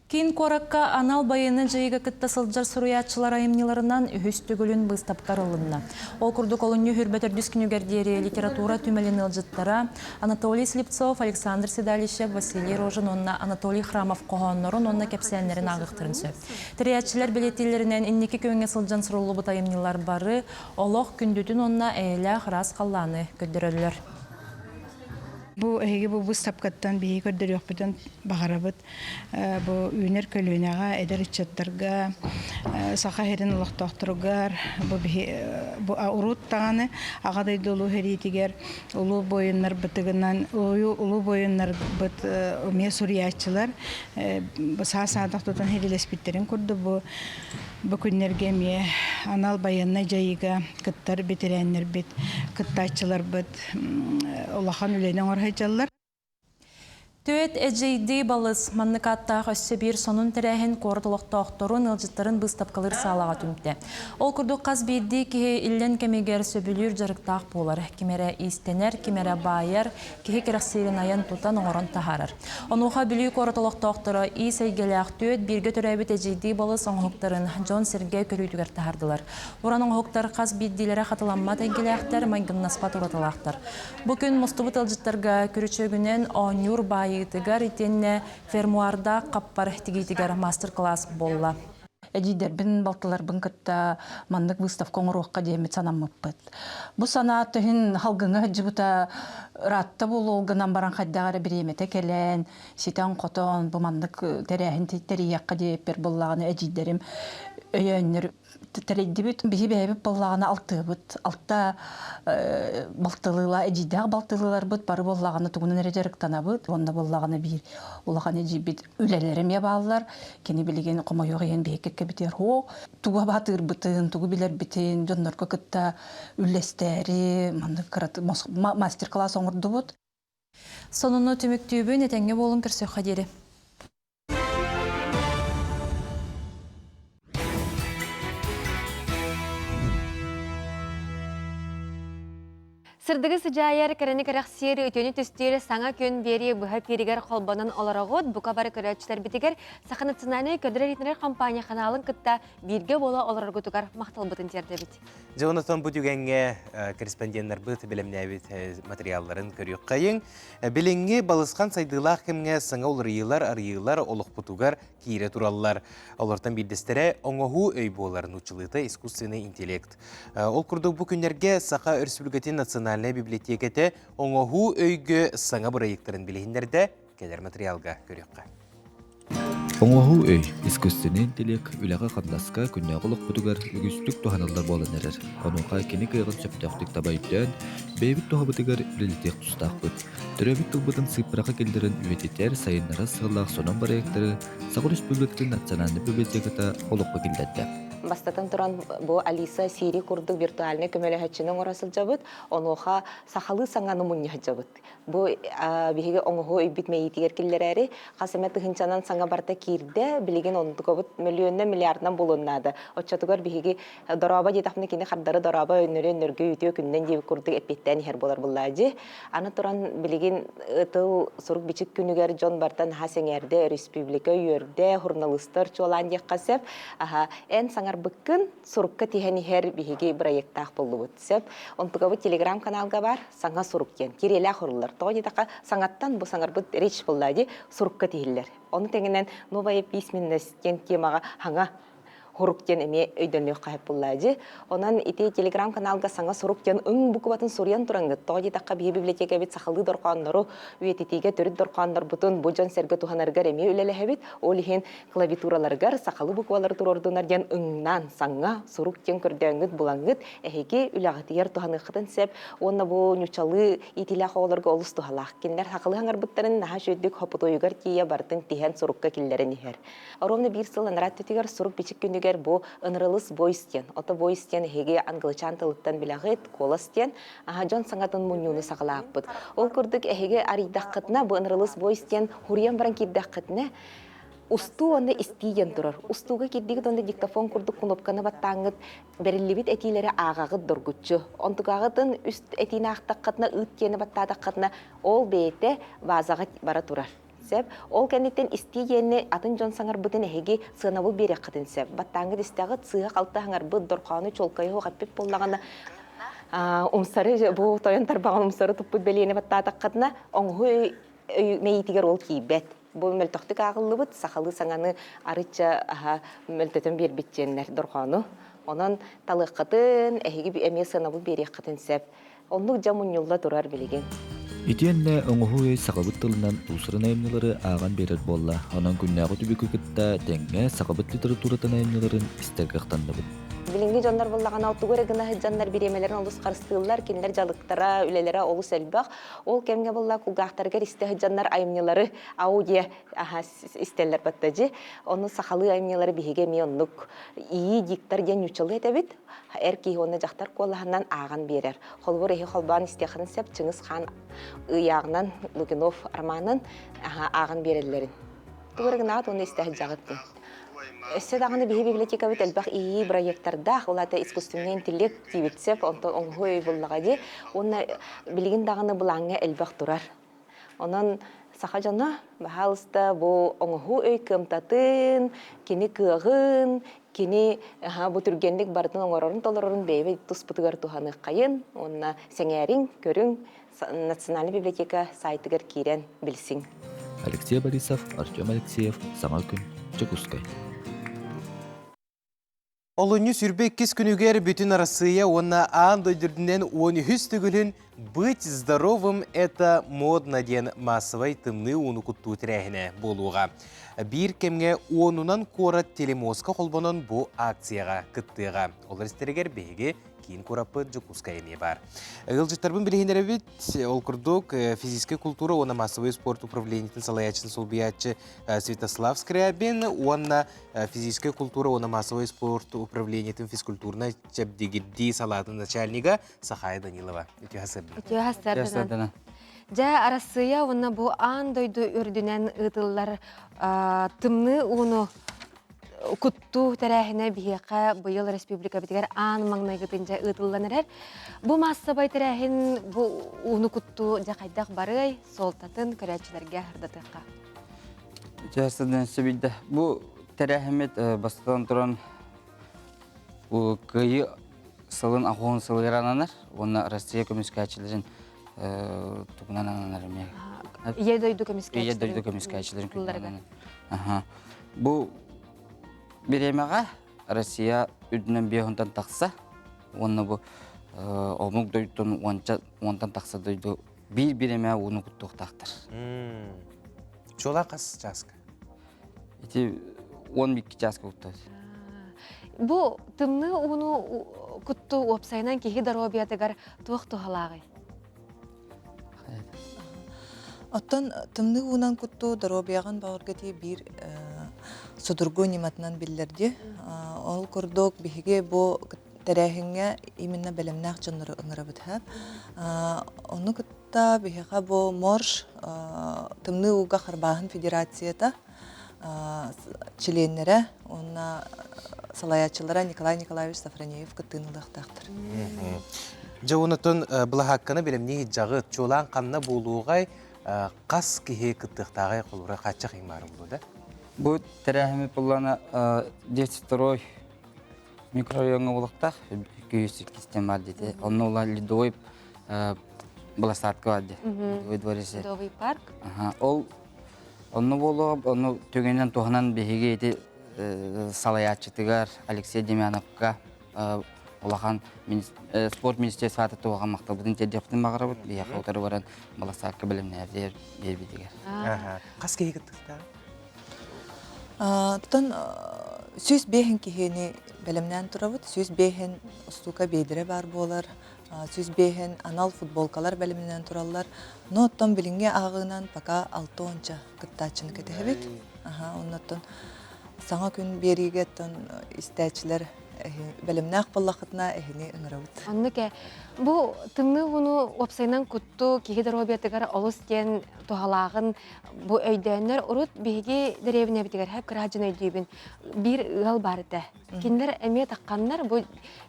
Киин куоракка анал байыаннай дьайыыга кытта сылдьар суруйааччылар айымньыларынан үһүс төгүлүн быыстапка арылынна. Ол курдук олунньу хүрбэ төрдүс күнүгэр диэри литература түмэлин ыалдьыттара Анатолий Слепцов, Александр Седалищев, Василий Рожин уонна Анатолий Храмов хоһооннорун уонна кэпсээннэрин ааҕыахтарын сөп. Тэрийээччилэр бэлиэтииллэринэн инники күөҥҥэ сылдьан суруллубут айымньылар бары олох күндүтүн уонна эйэлээх ыраас халлааны көрдөрөллөр. Бу эһиги бу быыстапкаттан биһиги көрдөрүөхпүтүн баҕарабыт. Бу үүнэр көлүөнэҕэ, эдэр ыччаттарга, Саха сирин олохтоохторугар бу биһи бу урут даҕаны Аҕа дойду улуу сэриитигэр улуу буойуннарбытыгынан улуу буойуннарбыт эмиэ суруйааччылар саа-саадах тутан сэриилэспиттэрин курдук бу Бу күннэргэ эмиэ анал байыаннай дьайыыга кыттар бэтэрээннэрбит, кыттааччыларбыт улахан үлэни оҥоро сылдьаллар. Түөт эдьиийдии балыс маннык ааттаах өссө биир сонун тэрээһин куорат олохтоохторун, ыалдьыттарын быыстапкалыыр саалаҕа түмтэ. Ол курдук хас биирдии киһи иллэн кэмигэр сөбүлүүр дьарыктаах буолар. Ким эрэ иистэнэр, ким эрэ баайар, киһи кэрэхсиирин айан тутан оҥорон таһаарар. Онуоха Бүлүү куорат олохтоохторо иис эйгэлээх түөт бииргэ төрөөбүт эдьиийдии балыс оҥоһуктарын дьон-сэргэ көрүүтүгэр таһаардылар. Уран оҥоһуктар хас биирдиилэрэ хатыламмат эйгэлээхтэр, майгыннаспат уратылаахтар. Бу күн мустубут ыалдьыттарга күрүчүөгүнэн оонньуур баайыытыгар итиэннэ фермуардаах хаппар тигиитигэр мастер-класс буолла. Эдьиийдэрбин, балтыларбын кытта маннык выставка оҥоруохха диэммит санаммыппыт. Бу санаа түһүн халгыҥҥа сылдьыбыта ыраатта буолуол гынан баран хайдах эрэ бириэмэтэ кэлэн, ситэн-хотон бу маннык тэрээһин тэрийиэххэ диэппэр буоллаҕына эдьиийдэрим өйөөннөр тэрийдибит. Биһи бэйэбит буоллаҕына алтыабыт. Алта балтылыыла эдьиийдээх балтылыыларбыт бары буоллаҕына тугунан эрэ дьарыктанабыт. Уонна буоллаҕына биир улахан эдьиийбит үлэлэрэ эмиэ бааллар. Кини билигин хомойуох иһин биһиги кэбитиэр һуох. Тугу абаатыырбытын, тугу билэрбитин дьоннорго кытта үллэстээри маннык мастер-класс оҥордубут. Сонуну түмүктүүбүн, этэҥҥэ буолун көрсүөххэ диэри. Сырдыгы сыдьаайар, кэрэни кэрэхсиир, үтүөнү түстүүр саҥа күн биэрии быһа эфиригэр холбонон олороҕут. Бука бары көрөөччүлэрбитигэр Саха национальнай көрдөрөр-иһитиннэрэр компания ханаалын кытта бииргэ буола олороргутугар махталбытын тиэрдэбит. Дьэ, онтон бу түгэҥҥэ корреспонденнарбыт бэлэмнээбит материалларын көрүөххэйиҥ. Билиҥҥи балысхан сайдыылаах кэмҥэ саҥа уларыйыылар, арыйыылар олохпутугар киирэ тураллар. Олортон биирдэстэрэ оҥоһуу өй буолар нууччалыыта искусственный интеллект. Ол курдук бу күннэргэ Саха Өрөспүүбүлүкэтин национальнай библиотекэтэ оҥоһуу өйгө саҥа бырайыактарын билиһиннэрдэ. Кэлэр материалга көрүөххэ. Оҥоһуу өй, искусственный интеллект үлэҕэ-хамнаска күннээҕи олохпутугар үгүстүк туһаныллар буолан эрэр. Онуоха кини кыаҕын сөптөөхтүк таба өйдөөн, бэйэбит туһабытыгар үлэлэтиэх тустаахпыт. Төрөөбүт тылбытын сыыппараҕа киллэрэн үйэтитэр, сайыннарар сыаллаах сонун бырайыактары Саха Республикатын национальнай библиотеката олоххо киллэрдэ. Бастатан туран, бу Алиса Сири курдук виртуальнай көмөлөһөөччүнү оҥоро сылдьабыт. Онуоха сахалыы саҥаны мунньа сылдьабыт. Бу биһиги оҥоһуу өйбүт мэйиитигэр киллэрээри хас эмэ тыһыынчанан саҥа барыта киирдэ. Билигин онтукабыт мөлүйүөннэн миллиардынан буолуон наада. Оччотугар биһиги дорообо диэтэхпинэ кини хардары дорообо өннөрү өннөргө үтүө күннэн диэбит курдук эппиэттээн иһэр буолар буллаадьы. Аны туран билигин тыл сурук-бичик күнүгэр дьон барыта наһаа сэҥээрдэ, өрөспүүбүлүкэ үөрдэ, суруналыыстар чуолаан диэххэ сөп. Аха, эн саҥарбыккын сурукка тиһэн иһэр биһиги бырайыактаах буоллубут. Сөп. Онтукабыт телеграм-каналга бар саҥа сурук диэн кириэлээх уруллар. Тоҕо диэтэххэ, саҥаттан бу саҥарбыт речь буолла дии сурукка тиһиллэр. Ону тэҥинэн новая письменность диэн темаҕа хаҥа Хурук диэн эмиэ өйдөнүөххэ сөп буоллаадьы. Онон ити телеграм-каналга саҥа сурук диэн ың букватын суруйан тураҥҥыт. Тоҕо диэтэххэ биһи библиотекабит сахалыы дорҕооннору үйэтитиигэ төрүт дорҕооннорбутун бу дьон-сэргэ туһанарыгар эмиэ үлэлэһэбит. Ол иһин клавиатураларыгар сахалыы буквалары туруордунар диэн ыңнаан саҥа сурук диэн көрдөөҥҥүт булаҥҥыт эһиги үлэҕитигэр туһаныаххытын сөп. Уонна бу ньучалыы иитиилээх оҕолорго олус туһалаах. Кинилэр сахалыы хаҥарбыттарын наһаа үчүгэйдик хопутуойугар тиийэ барытын тиһэн сурукка киллэрэн иһэр. Ровно биир сыл анараа өттүтүгэр сурук-бичик күнүгэр бу Ынырылыс Voice диэн, ото Voice диэн эһиги англичан тылыттан билэҕит, куолас диэн, аха дьон саҥатын мунньууну саҕалааппыт. Ол курдук эһиги арыйдаххытына, бу Ынырылыс Voice диэн хуруйан баран киирдэххитинэ, устуу уонна истии диэн турар. Устууга киирдигит уонна диктофон курдук кнопканы баттааҥҥыт бэриллибит этиилэри ааҕаҕыт доргуччу. Онтукаҕытын үс этиини аахтаххытына, ыыт диэни баттаатаххытына, ол бэйэтэ базаҕа бара турар. Сөп. Ол кэнниттэн истии диэни атын дьон саҥарбытын эһиги сыанабыл биэриэххитин сөп. Баттааҥҥыт истэҕит, сыыһа-халты саҥарбыт, дорхоону чуолкайы суох эппит буоллаҕына, умсары бу тойон тарбаҕын умсары туппут бэлиэни баттаатаххытына, оҥоһуу мэйиитигэр ол тиийбэт. Бу мөлтөхтүк ааҕыллыбыт сахалыы саҥаны арычча аһа мөлтөтөн биэрбит диэннэр дорҕоону. Онон талыаххытын, эһиги эмиэ сыанабыл биэриэххитин сөп. Оннук дьэ мунньулла турар билигин. Итиэннэ оҥоһуу өй сахабыт тылынан уус-уран айымньылары ааҕан биэрэр буолла. Онон күннээҕи түбүкү кытта тэҥҥэ сахабыт литературатын айымньыларын истэргэ ықтанныбыт. Билиҥҥи дьоннор буоллаҕына тугу эрэ гына сылдьаннар бириэмэлэрин олус харыстыыллар, кинилэр дьалыктара, үлэлэрэ олус элбэх. Ол кэмҥэ буолла кулгаахтарыгар истэ сылдьаннар айымньылары аудио истэллэр баттажы. Ону сахалыы айымньылары биһиги эмиэ оннук ии диктор диэн ньуччалыы этэбит. Эр киһи уонна дьахтар куолаһынан ааҕан биэрэр. Холобур, эһи холбоон истиэххин сөп Чыҥыс Хаан ыйааҕынан Лукинов романын ааҕан биэрэллэрин. Тугу эрэ гынаҕыт уонна истэ сылдьаҕыт диэн. Өссө даҕаны биһи библиотекабыт элбэх ИИ бырайыактардаах, ол аата искусственный интеллект диибит сөп, онтон оҥоһуу өй буллаҕа дии. Уонна билигин даҕаны былааҥҥа элбэх турар. Онон саха дьоно, баһаалыста, бу оҥоһуу өй кыамтатын, кини кыаҕын, кини бу түргэнник барытын оҥорорун толорорун бэйэбит туспутугар туһаныаххайын уонна сэҥээриҥ, көрүҥ, Национальный библиотека сайтыгар киирэн билсиҥ. Алексей Борисов, Артем Алексеев, Саҥа күн, Дьокуускай. Олунньу сүрбэ иккис күнүгэр бүтүн Арассыыйа уонна аан дойду үрдүнэн 13 төгүлүн «Быть здоровым – это модно» диэн маассабай тымныы ууну куттуу тэрээһинэ буолуоҕа. Биир кэмҥэ уонунан куорат телемостка холбонон бу акцияҕа кыттыаҕа. Олор истэригэр биһиги киин куораппыт Дьокуускай эмиэ баар. Ыалдьыттарбын билиһиннэрэбит. Ол курдук, физическэй культура уонна массовай спорт управлениетын салайааччытын солбуйааччы Святослав Скрябин уонна физическэй культура уонна массовай спорт управлениетын физкультурнай чэбдигирдии салаатын начальнига Сахая Данилова. Үтүө хасырдына. Үтүө хасырдына. Дьэ, Арассыыйа уонна бу аан дойду үрдүнэн ыытыллар тымныы ууну куттуу тэрээһинэ биһиэхэ быйыл республикабытыгар аан маҥнайгытын дьэ ыытыллан эрэр. Бу маассабай тэрээһин бу ууну куттуу дьэ хайдах барыай, суолтатын көрөөччүлэргэ ырдатыахха. Чээстэдэн сөбүйдэ. Бу тэрээһиммит бастатан туран бу Кыайыы сылын ахуон сылыгар ананар уонна Россия көмүскээччилэрин тугунан ананар эмиэ. Ийэ дойду көмүскээччилэрин. Ийэ дойду көмүскээччилэрин күнүнэн ананар. Бу бириэмэҕэ Россия үрдүнэн биэһунтан тахса уонна бу омук дойдутун уонча уонтан тахса дойду биир бириэмэ ууну куттуохтаахтар. Чуолаан хас чааска? Ити 12 чааска куттабыт. Бу тымныы ууну куттуу уопсайынан киһи доруобуйатыгар туох туһалааҕый? Оттон тымныы уунан куттуу доруобуйаҕын бөҕөргөтүү биир судургу ньыматынан биллэрди. Ол курдук биһиги бу тэрээһиҥҥэ именно бэлэмнээх дьоннору ыҥырабыт. Ону кытта биһиэхэ бу морж тымныы ууга харбааһын федерацията чилиэннэрэ уонна салайааччылара Николай Николаевич Сафронеев кыттыыны ылыахтаахтар. Дьэ онутун былаһаакканы бэлэмнии дьаҕыт чуолаан ханна буолуоҕай хас киһи кыттыахтааҕай холура хааччах иҥмаары буолуо да? Бу тэрээһиммит буллана 202 микрорайоҥҥа буолуохтаах 202 бар диэтэ. Онно ула ледовой быласаатка бар дии. Ледовой дворец. Ледовый парк. Ол онно буолуо, ону түгэнинэн туһанан биһиги ити салайааччытыгар Алексей Демьяновка улахан спорт министерствота туһаҕа махталбытын тиэрдиэхпитин баҕарабыт. Биһиэхэ утары баран баласаакка бэлэмнээбитигэр биэрбитигэр. Хас киһи кыттыктаах? Оттон 105 киһини бэлэмнээн турабыт. 105 устуука биэдэрэ баар буолар. 105 анал футболкалар бэлэмнэнэн тураллар. Но оттон билиҥҥи ааҕыынан пока 6 кыттааччыны кэтэһэбит. Аха, оннуттан саҥа күн биэриигэ оттон истээччилэр бэлэмнээх буоллаххытына эһини ыҥырабыт. Оннук ээ. Бу тымныы ууну уопсайынан куттуу киһи доруобуйатыгар олус диэн туһалааҕын бу өйдөөннөр урут биһиги дэриэбинэбитигэр хэп кыраадьын өйдүүбүн биир ыал баар этэ. Кинилэр эмиэ тахханнар бу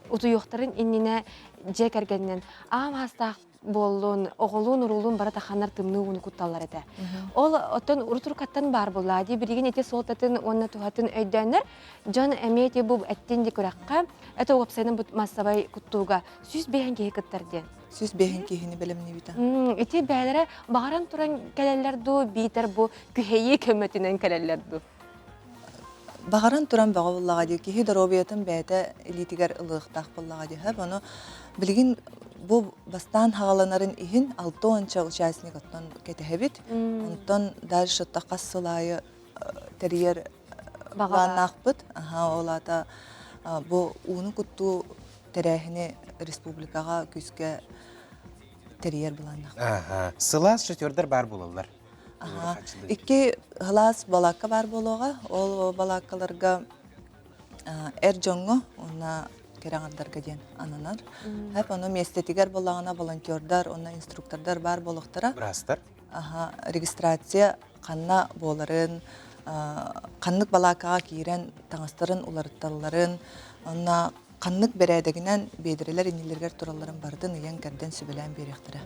утуйуохтарын иннинэ дьиэ кэргэнинэн аам аастаах буоллун, оҕолуун-уруулуун бары тахханнар тымныы ууну кутталлар этэ. Ол оттон урут-уруккаттан баар буоллаа дии билигин ити суолтатын уонна туһатын өйдөөннөр дьон эмиэ ити бу эттин ди күрэххэ это уопсайынан бу массовай куттууга 105 киһи кыттар диэн. 105 киһини бэлэмниибит. Ити бээлэрэ баҕаран туран кэлэллэр дуу, биитэр бу күһэйии көмөтүнэн кэлэллэр дуу? Баҕаран туран бөҕө буллаҕа дии, киһи доруобуйатын бэйэтэ илиитигэр ылыахтаах буоллаҕа дии. Ону билигин бу бастаан хаҕаланарын иһин алта уонча участник оттон кэтэһэбит. Онтон дальше хас сыл аайы тэрийэр былааннаахпыт. Аха, ол аата бу ууну куттуу тэрээһини республикаҕа күүскэ тэрийэр былааннаахпыт. Аха. Сылаас шофердар баар буолаллар. Икки сылаас балаакка баар буолуоҕа. Ол балааккаларга эр дьоҥҥо уонна кэрэ аҥардарга диэн ананар. Хэп ону миэстэтигэр буоллаҕына волонтердар уонна инструктордар баар буолуохтара. Быраастар. Аха, регистрация ханна буоларын, ханнык балаакаҕа киирэн таҥастарын уларытталларын, уонна ханнык бэрээдэгинэн биэдэрэлэр иннилэригэр туралларын барытын ыйан-кэрдэн сүбэлээн биэриэхтэрэ.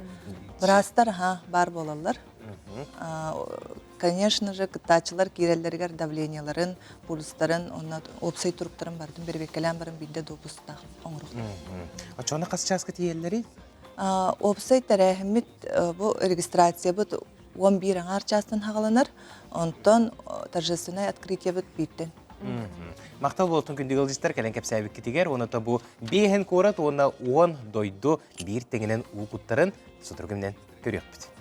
Быраастар аха баар буолаллар. Конечно же, кыттааччылар киирэллэригэр давлениеларын, пульстарын, уонна уопсай туруктарын барытын бэрэбиэркэлээн баран биирдэ допустаах оҥоруохтара. Оччоҕуна хас чааска тиийэллэрий? Уопсай тэрээһиммит бу регистрациябыт 11 аҥаар чаастан хаҕаланар, онтон торжественное открытиебыт бииртэн. Махтал буолтун күндү ыалдьыттар кэлэн кэпсээбиккитигэр уонна бу биэһин куорат уонна уон дойду биир тэҥинэн уу куттарын сотору кэминэн көрүөхпүт.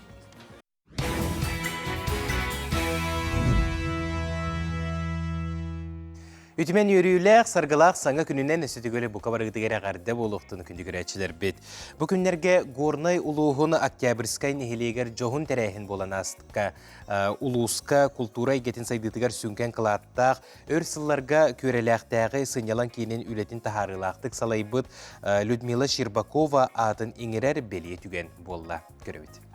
Үтүмэн үөрүүлээх, саргылаах саҥа күнүнэн өссө төгүл бука барыгытыгар эҕэрдэ буолуохтун күндү көрөөччүлэрбит. Бу күннэргэ Горнай улууһун Октябрьскай нэһилиэгэр дьоһун тэрээһин буолан аастыкка улууска култуура эйгэтин сайдыытыгар сүҥкэн кылааттаах, өр сылларга Күөрэлээхтээҕи сынньалаҥ киинин үлэтин таһаарыылаахтык салайбыт Людмила Щербакова аатын иҥэрэр бэлиэ түгэн буолла. Көрөбүт.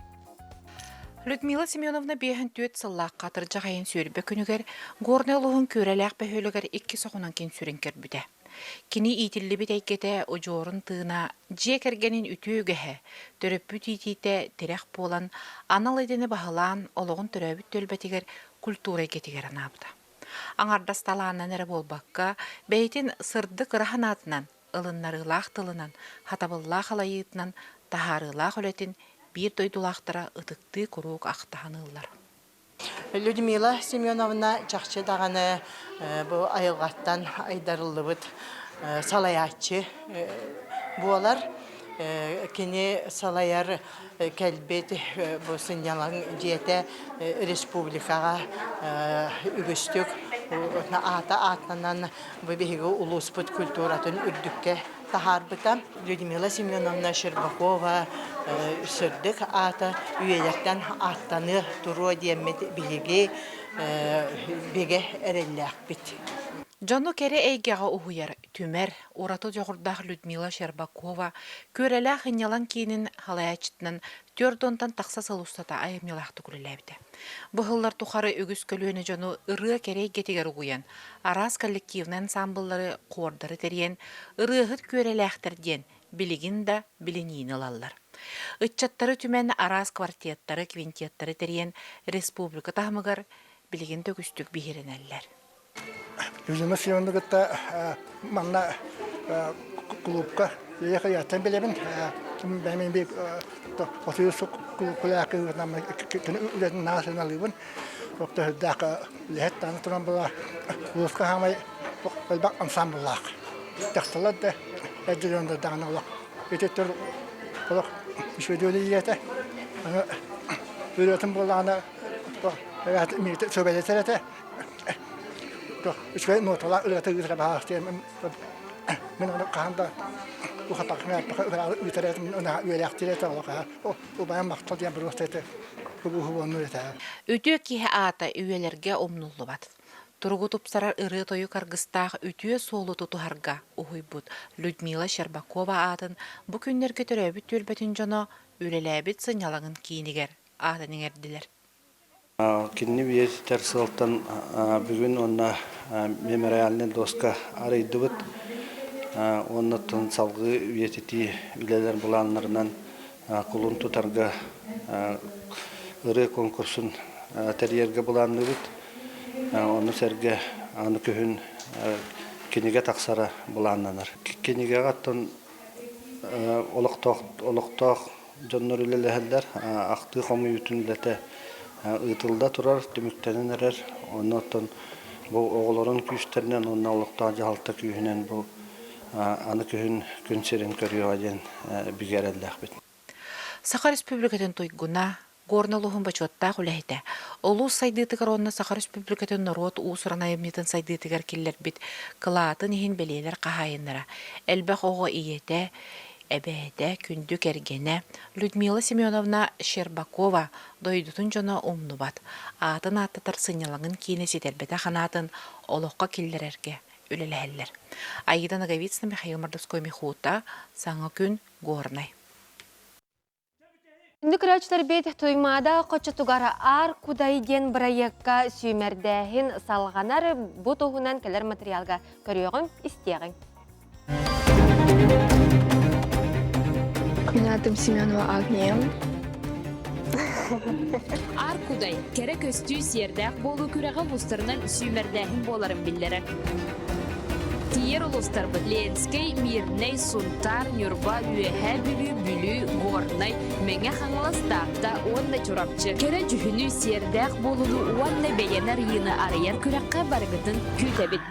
Людмила Семеновна биэһин түөрт сыллаахха атырдьах айын сүүрбэ күнүгэр Горнай улууһун Күөрэлээх бөһүөлэгэр икки соҕунан кин сүрүн көрбүтэ. Кини иитиллибит эйгэтэ удьуорун тыына, дьиэ кэргэнин үтүө үгэһэ, төрөппүт иитиитэ тирэх буолан, анал идэни баһылаан, олоҕун төрөөбүт түөлбэтигэр культура эйгэтигэр анаабыта. Аҥардас талаанынан эрэ буолбакка, бэйэтин сырдык ыра санаатынан, ылыннарыылаах тылынан, хатабыллаах алайыытынан таһаарыылаах үлэтин биир дойдулаахтара ытыктыы куруук ахтаһан ыллар. Людмила Семеновна чахчы даҕаны бу айылҕаттан айдарыллыбыт салайааччы буолар. Кини салайар кэлбит бу сынньалаҥ дьиэтэ республикаҕа үгүстүк аата ааттанан бу биһиги улууспут культуратын үрдүккэ таһаарбыта. Людмила Семеновна Щербакова сырдык аата үйэлэртэн ааттаныа туруо диэммит биһиги бигэ эрэллээхпит. Дьону кэрэ эйгэҕэ уһуйар, түмэр, ураты дьоҕурдаах Людмила Щербакова Күөрэлээх ынньалаҥ киинин салайааччытынан түөрт уонтан тахса сыл устата айымньылаахтык үлэлээбитэ. Бу сыллар тухары үгүс көлүөнэ дьону ырыа кэрэ эйгэтигэр угуйан, араас коллективнай ансаамбыллары, хуордары тэрийэн, ырыаһыт күөрэлээхтэр диэн билигин да билиниини ылаллар. Ыччаттары түмэн араас квартеттары, квинтеттары тэрийэн республика таһымыгар билигин да үгүстүк биһирэнэллэр. Людмила Семеновна кытта манна клубка яттан билэбин. Бэйэм би отуйу кулаакы үлэтин наасыналыыбын. Оттоһүрдээх үлэһит тааны туран була улууска хаамай элбэх ансамбллаах. Тахсалар да эрдэлэн даҕаны олох ити төр олох үчүгэй үлэтэ. Аны ырыатын буоллаҕына сөбэлэтэр этэ. Үчүгэй ноталаах ырыата ыытара баһаах мин ону хаһан да ухаппакка ыытар этим үөрэхтиир этэ олох убайым махтал диэн просто этэ Үтүө киһи аата үйэлэргэ умнуллубат. Туругу тупсарар ырыа-тойук аргыстаах үтүө суолу тутуһарга уһуйбут Людмила Щербакова аатын бу күннэргэ төрөөбүт түөлбэтин дьоно үлэлээбит сынньалаҥын киинигэр аатын иҥэрдилэр. Кинини үйэтитэр сыалтан бүгүн уонна мемориальнай доска арыйдыбыт. Уонна салгыы үйэтитии үлэлэр былааннарынан кулун тутарга ырыа конкурсун тэрийэргэ былаанныыбыт. Ону сэргэ аны күһүн кинигэ тахсара былааннанар. Кинигэҕэ оттон олохтоох олохтоох дьоннор үлэлэһэллэр. Ахтыы хомуйуутун үлэтэ ыытылла турар, түмүктэнэн эрэр. Онно оттон бу оҕолорун күүстэринэн уонна олохтоох дьаһалта күүһүнэн бу аны күһүн күн сирин көрүөҕэ диэн бигэ эрэллээхпит. Саха Республикатын туйгуна, Горнай улууһун бочуоттаах үлэһитэ, улуус сайдыытыгар уонна Саха Республикатын норуот уус-уран айымньытын сайдыытыгар киллэрбит кылаатын иһин бэлиэлэр хаһаайыннара, элбэх оҕо ийэтэ, эбээтэ, күндү кэргэнэ Людмила Семеновна Щербакова дойдутун дьоно умнубат, аатын ааттатар сынньалаҥын киинэ ситэрбэтэх анаатын олоххо киллэрэргэ үлэлэһэллэр. Аида Ноговицына, Михаил Мордовской Михута, Саҥа күн, Горнай. Күндү көрөөччүлэрбит Туймаада хочотугар Аар Кудай диэн бырайыакка сүүмэрдээһин салҕанар. Бу туһунан кэлэр материалга көрүөҕүҥ, истиэҕиҥ. Мин аатым Семенова Агния. Аар Кудай кэрэ көстүү сиэрдээх буолуу күрэҕэ улуустарынан сүүмэрдээһин буоларын биллэрэр. Тиийэр улуустарбыт Ленскэй, Мирнэй, Сунтаар, Ньурба, Үөһээ Бүлүү, Бүлүү, Горнай, Мэҥэ Хаҥалас, Таатта уонна Чурапчы. Кэрэ дьүһүнү, сиэрдээх буолууну уонна бэйэни арыйыыны арыйар күрэххэ барыгытын күүтэбит.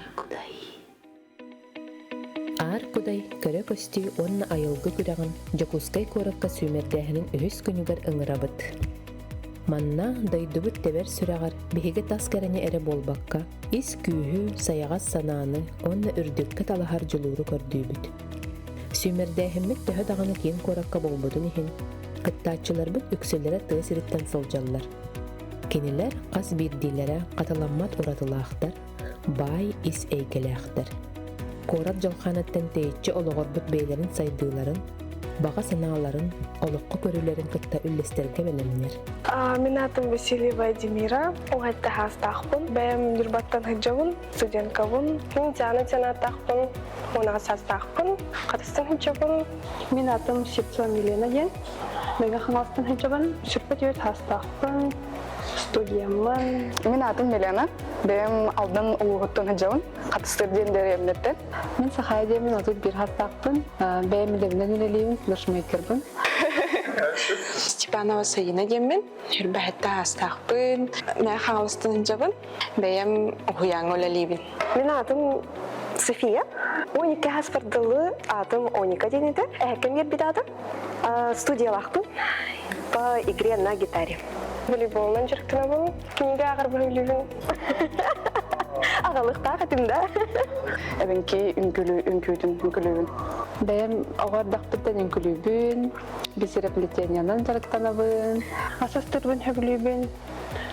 Аар Кудай көрө көстүү уонна айылгы күрэҕин Дьокуускай куоракка сүүмэрдээһинин үһүс күнүгэр ыҥырабыт. Манна дойдубут тэбэр сүрэҕэр биһиги тас кэрэни эрэ буолбакка, ис күүһү, сайаҕас санааны уонна үрдүккэ талаһар дьулууру көрдүүбүт. Сүүмэрдээһиммит төһө даҕаны киин куоракка буолбутун иһин, кыттааччыларбыт үксүлэрэ тыа сириттэн сылдьаллар. Кинилэр хас биирдиилэрэ хатыламмат уратылаахтар, баай ис эйгэлээхтэр. Куорат дьалхааныттан тэйиччи олоҕорбут бэйэлэрин сайдыыларын, баҕа санааларын, олоххо көрүүлэрин кытта үллэстэргэ бэлэмнэр. Мин аатым Васильева Демира, уһатта хаастаахпын. Бэйэм Ньурбаттан сылдьабын, студенткабын. Мин Диана диэн ааттаахпын, уонаҕа саастаахпын, Хатастан сылдьабын. Мин аатым Сипцова Милена диэн. Мэҥэ Хаҥаластан сылдьабын, сүрпэ түөрт саастаахпын, студияммын. Мин аатым Милена, бэйэм Алдан улууһуттан сылдьабын, Хатыстыр диэн дэриэбинэттэн. Мин Сахая диэммин 31 саастаахпын, бэйэм идэбинэн үлэлиибин, флешмейкербын. Степанова Саина диэммин, Үрбэһэтте аастаахпын, Мэҥэ Хаҥаластан сылдьабын, бэйэм уһуйааҥҥа үлэлиибин. Мин аатым София. 12 хаспардылы аатым Оника диэн этэ. Эһэккэм биэрбит аатым. Студиялаахпын по игре на гитаре. Волейболунан дьарыктанабын, кинигэ ааҕарбын сөбүлүүбүн. Аҕалыктаах этим да. Эбэҥки үҥкүлүү үҥкүүтүн үҥкүлүүбүн. Бэйэм оҕо эрдэхпиттэн үҥкүлүүбүн, бисереплетениянан дьарыктанабын. Ас астыырбын сөбүлүүбүн,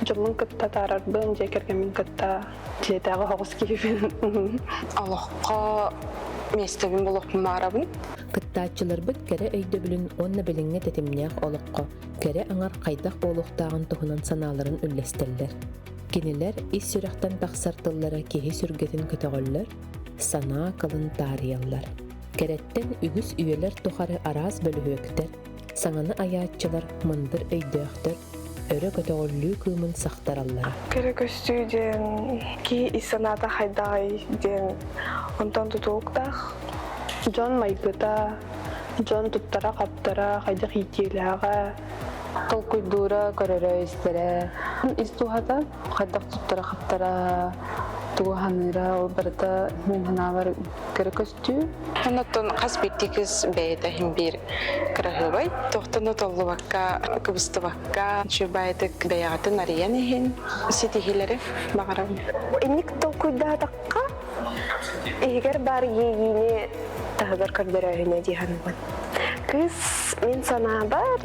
дьоммун кытта таарарбын, дьиэ кэргэммин кытта дьиэтээҕи оҕус киһибин. Олоххо миэстэбин булуохпун баҕарабын. Кыттааччыларбыт кэрэ өйдөбүлүн уонна билиҥҥи тэтимнээх олоххо кэрэ аҥар хайдах буолуохтааҕын туһунан санааларын үллэстэллэр. Кинилэр ис сүрэхтэн тахсар тыллара киһи сүргэтин көтөҕөллөр, санаа кылын таарыйаллар. Кэрэттэн үгүс үйэлэр тухары араас бөлүһүөктэр, саҥаны айааччылар мындыр өйдөөхтөр, өрө көтөҕүллүү кыымын сахтараллара. Кэрэ көстүү диэн киһи ис санаата хайдаҕый диэн онтон тутулуктаах. Дьон майгыта, дьон туттара-хаптара, хайдах иитиилээҕэ, толкуйдуура, көрөрө-истэрэ, ис дууһата хайдах туттара-хаптара, тугу саныыра, ол барыта мин санаабар кэрэ көстүү. Оннуттан хас биирдии кыыс бэйэтэ иһин биир кыраһыабай, туохтан да толлубакка, кыбыстыбакка, үчүгэйдик бэйэҕитин арыйан иһин ситиһиилэри баҕарабын. Инник толкуйдаатахха, иһигэр баар иэйиини таһыгар көрдөрөөһүнэ дии саныыбын. Кыыс мин санаабар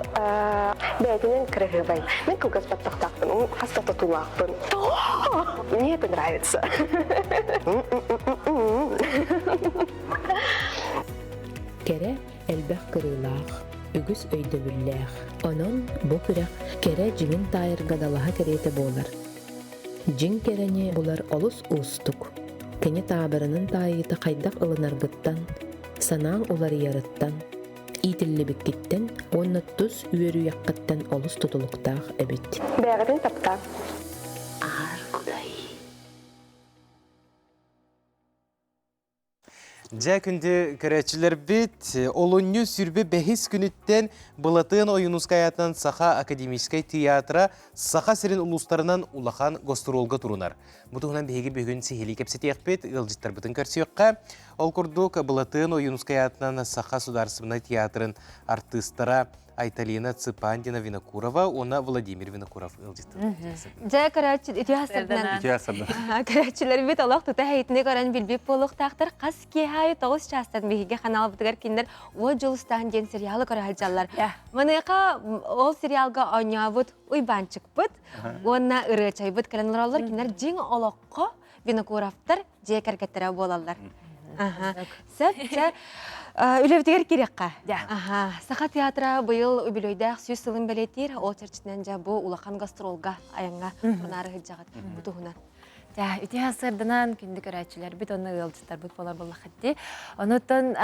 бэйэтинэн кыраһыабай. Мин кылгас баттахтаахпын, хас да татуулаахпын. Мне это нравится. Кэрэ элбэх кырыылаах, үгүс өйдөбүллээх. Онон бу күрэх кэрэ дьиҥин таайарга далаһа кэриэтэ буолар. Дьиҥ кэрэни булар олус уустук. Кини таабырынын таайыыта хайдах ылынаргыттан, санааҥ уларыйарыттан, иитиллибиккиттэн уонна тус үөрүйэххиттэн олус тутулуктаах эбит. Бэйэҕитин таптаан. Аар Кудай. Дьэ, күндү көрөөччүлэрбит, олунньу сүрбэ бэһис күнүттэн Былатыан Ойуунускай аатынан Саха академическай театра Саха сирин улуустарынан улахан гастролга турунар. Бу туһунан биһиги бүгүн сиһилии кэпсэтиэхпит, ыалдьыттарбытын көрсүөххэ. Ол курдук, Былатыан Ойуунускай аатынан Саха судаарыстыбаннай театрын артыыстара Айталина Цыпандина Винокурова уонна Владимир Винокуров ыалдьыттар. Дьэ, көрөөччү үтүө сырдынан. Үтүө сырдынан. Көрөөччүлэрбит олох тута эһитини көрөн билбит буолуохтаахтар. Хас киэһэ аайы 9 чаастан биһиги ханаалбытыгар кинилэр Уот Дьулустаан диэн сериалы көрө сылдьаллар. Маныаха ол сериалга оонньообут Уйбаанчыкпыт уонна ырыачайбыт кэлэн олороллор. Кинилэр дьиҥ олоххо Винокуровтар дьиэ кэргэттэрэ буолаллар. Сөп, чэ, үлэбитигэр кириэххэ. Саха театра быйыл үбүлүөйдээх 100 сылын бэлиэтиир. Ол чэрчитинэн дьэ бу улахан гастролга айаҥҥа турунаары сылдьаҕыт бу туһунан. Дьэ, ити сарсыарданан күндү көрөөччүлэрбит уонна ыалдьыттарбыт буолар буоллаххыт Онуттан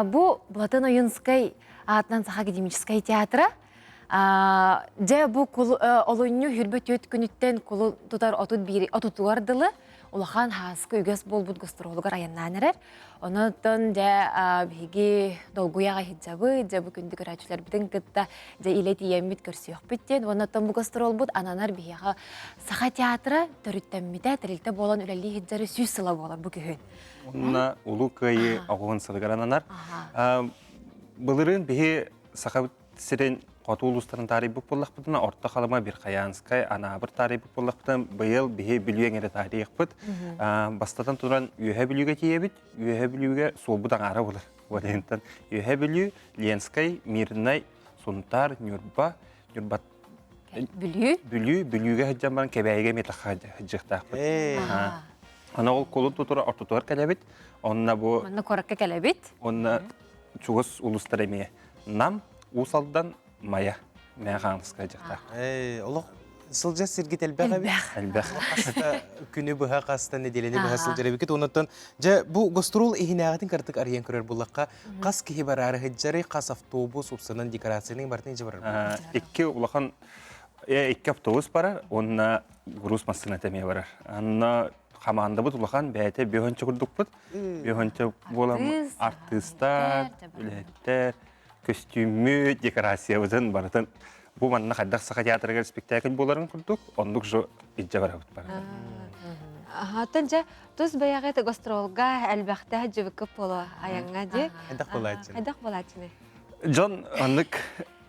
бу Платон Ойунскай аатынан Саха академическай театра Дьэ бу олунньу хүрбэ түөрт күнүттэн кулу тутар 31 отутугар дылы улахан хааскы үгэс буолбут гастролугар айаннаан эрэр. Онон дьэ биһиги долгуйаҕа иһдьабыт, дьэ бу күндү көрөөччүлэрбитин кытта дьэ илэ тиийэммит көрсүөхпүт диэн. Онон бу гастролбут ананар биһиэхэ Саха театра төрүттэммитэ, тэрилтэ буолан үлэлии иһдьары 100 сыла буолар бу күһүн. Онно Улуу Кыайыы оҕуһун сылыгар ананар. Былырыын биһи Саха сирин хоту улуустарын таарыйбыт буоллахпытына, Орто Халыма, Верхоянскай, Анаабыр таарыйбыт буоллахпытына, быйыл биһи Бүлүү эҥэрэ таарыйыахпыт. Бастатан туран Үөһэ Бүлүүгэ тиийэбит. Үөһэ Бүлүүгэ суолбут аҥаара буолар. Вариантан Үөһэ Бүлүү, Ленскэй, Мирнай, Сунтаар, Ньурба, Ньурба Бүлүү. Бүлүү, Бүлүүгэ сылдьан баран Кэбээйигэ эмиэ тахха сылдьыахтаахпыт. Аны ол кулун тутура ортотугар кэлэбит. Онно бу Манна куоракка кэлэбит. Онно чугас улуустар эмиэ. Нам, Уус Алдан, Майа. Мэ Хаҥаласка дьахтаах. Олох сылдьар сиргит элбэх эбит. Элбэх. Хаста күнү быһа, хаста нэдиэлэни быһа сылдьар эбикит. Оннуттан дьэ бу гастрол иһинээҕитин картык арыйан көрөр буллахха, хас киһи бараары сылдьарый, хас автобус, упсанан декорацияны бартын ичи барар. Икки улахан икки автобус барар, уонна груз массыына эмиэ барар. Анна хамаандабыт улахан бэйэтэ бөһөнчө курдукпут. Бөһөнчө буолан артыыстар, үлэһиттэр, көстүүммүт, декорациябытын барытын бу манна хайдах саха театрыгар спектакль буоларын курдук, оннук же илдьэ барабыт барытын. Оттон дьэ тус бэйэҕит гастролга элбэхтэ дьыбыккыт буолуо айаҥҥа дии. Хайдах буолааччыны? Хайдах буолааччыны? Дьон оннук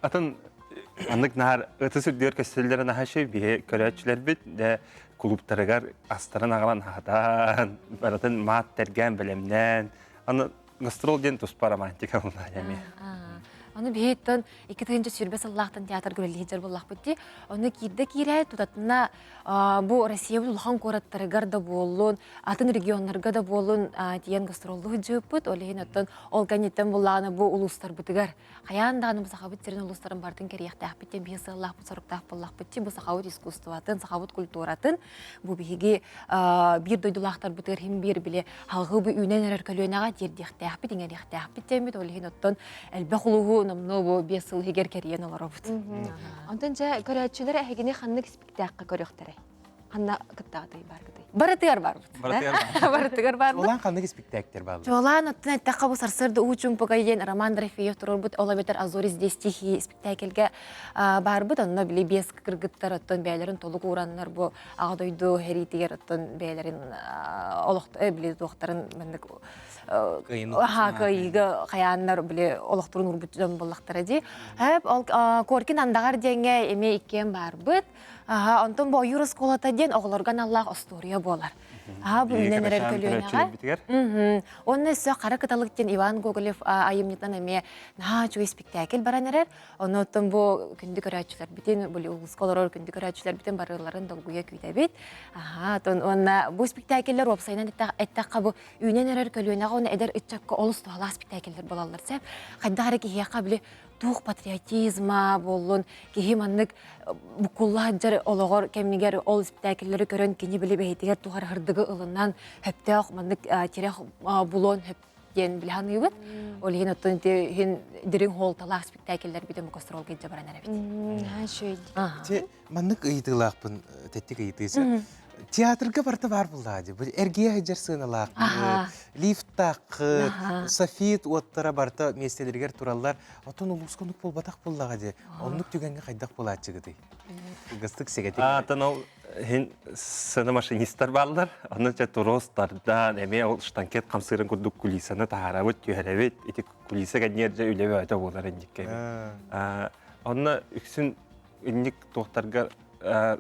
атын Маннык наар ытыс үрдүгэр көстөллөрө наһаа үчүгэй биһи көрөөччүлэрбит дэ клубтарыгар астарын аҕалан аһатан, барытын маат тэргээн бэлэмнээн, аны гастрол диэн туспа романтика буолла эмиэ. Аны биһиттэн 2020 сыллаахтан театрга үлэлии сылдьар буоллахпыт дии. Ону киирдэ киирэ тутатына бу Россия улахан куораттарыгар да буоллун, атын регионнарга да буоллун тиийэн гастроллуу сылдьыбыппыт. Ол иһин оттон ол кэнниттэн буллаҕына бу улуустарбытыгар Хайаан даҕаны бу сахабыт сирин улуустарын барытын кэриэхтээхпит диэн биһи сыаллаахпыт, соруктаах буоллахпыт дии. Бу сахабыт искусствотын, сахабыт культуратын, бу биһиги биир дойдулаахтарбытыгар иһин биир били халҕыы бу үүнэн эрэр көлүөнэҕэ тиэрдиэхтээхпит, иҥэриэхтээхпит диэммит. Ол иһин оттон элбэх улууһу номнуо бу биэс сыл иһигэр кэрийэн олоробут. Онтон дьэ көрөөччүлэр эһигини ханнык испиктээххэ көрүөхтэрэй? Ханна кыттаҕытый баргытый? Барытыгар барбыт. Барытыгар барбыт. Чуолаан ханнык испиктээктэр бааллар? Чуолаан оттон эттэххэ бу сарсыарда уу чуумпуга диэн Роман Дорофеев туруорбут ол эбэтэр А зори здесь тихие испиктээкилгэ баарбыт. Онно били биэс кыргыттар оттон бэйэлэрин толук уураннар бу аҕа дойду сэриитигэр оттон бэйэлэрин олох били туохтарын маннык аха кыайыыга хайааннар били олохторун уурбут дьон буоллахтара дии. Ол Коркин андаҕар диэҥҥэ эмиэ иккиэн баарбыт. Аха, онтон бу ойуур оскуолата диэн оҕолорго аналлаах остуоруйа буолар. Аха, бу үүнэн эрэр көлүөнэҕэ. Уонна өссө Хара кыталык диэн Иван Гоголев айымньытынан эмиэ наһаа үчүгэй спектакль баран эрэр. Ону оттон бу күндү көрөөччүлэрбитин, бу улууска олорор күндү көрөөччүлэрбитин барыларын долгуйа күүтэбит. Аха, оттон уонна бу спектакльлэр уопсайынан эттэххэ бу үүнэн эрэр көлүөнэҕэ уонна эдэр ыччакка олус туһалаах спектакльлэр буолаллар. Сөп. Хайдах эрэ киһиэхэ били туох патриотизма буоллун, киһи маннык буккулла сылдьар олоҕор кэмигэр ол испэктээкиллэри көрөн кини били бэйэтигэр туох эрэ ырдыгы ылынан сөптөөх маннык тирэх булуон сөп диэн билэ саныыбыт. Ол иһин оттон ити иһин дириҥ суолталаах спектакльлэрбитин бу гастролга илдьэ баран эрэбит. Ити маннык ыйытыылаахпын тэттик ыйытыыча. Театрга барыта баар буллаа дии. Бу эргийэ сылдьар сыаналаах, лифтаах, софит уоттара барыта миэстэлэригэр тураллар. Оттон улууска оннук буолбатах буоллаҕа дии. Оннук түгэҥҥэ хайдах буолааччыгытый? Кылгастык сэгэтик. Аатан ол иһин сцена машинистар бааллар. Онно чэ трос тардан, эмиэ ол штанкет хамсыырын курдук кулисаны таһаарабыт, түһэрэбит. Ити кулиса кэнниэр дьэ үлэ бөҕөтө буолар инниккэ. Онно үксүн инник туохтарга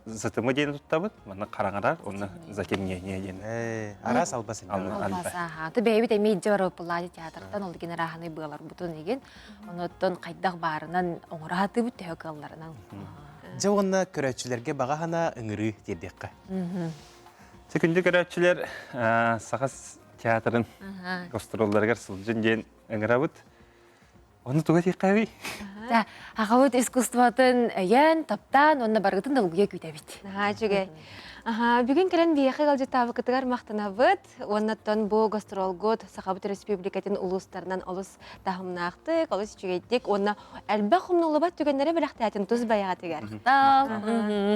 затымы диэн туттабыт, манна хараҥарар, онно затемнение диэн. Араас албас Албас, аха. Ту бэйэбит эмиэ илдьэ барыппылаады театртан ол гин арааһынай быаларбытын игин. Онуттан хайдах баарынан оҥоро сатыыбыт төһө кыалларынан. Дьэ уонна көрөөччүлэргэ баҕа санаа ыҥырыы тиэрдиэххэ. Чэ күндү көрөөччүлэр Саха театрын гастролларыгар сылдьын диэн ыҥырабыт. Ону туга этиэххэбий? Дьэ, аҕабыт искусствотын өйөөн, таптаан уонна барыгытын долгуйа күүтэбит. Наһаа үчүгэй. Аха, бүгүн кэлэн биһиэхэ ыалдьыттаабыккытыгар махтанабыт. Уоннаттан бу гастролгут Сахабыт Өрөспүүбүлүкэтин улуустарынан олус таһымнаахтык, олус үчүгэйдик уонна элбэх умнуллубат түгэннэри бэлэхтээтин тус бэйэҕитигэр.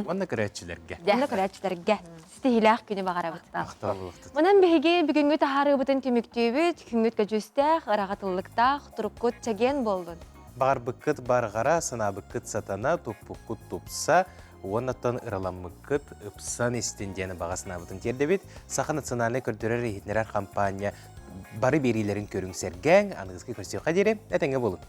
Уонна көрөөччүлэргэ. Уонна көрөөччүлэргэ. Ситиһиилээх күнү баҕарабыт. Махтал буолуохтун. Манан биһиги бүгүҥҥү таһаарыыбытын түмүктүүбүт. Күҥҥүт көдьүүстээх, ыраҕатыллыктаах, туруккут чэгиэн буоллун. Баҕарбыккыт барҕара, санаабыккыт сатана, туппуккут тупса, уоннаттан ыраламмыккыт ыпсан истин диэн баҕа санаабытын тиэрдэбит. Саха национальнай көрдөрөр-иһитиннэрэр хампаанньа бары биэриилэрин көрүҥ сэргээҥ, аныгыскы көрсүөххэ диэри этэҥҥэ буолун.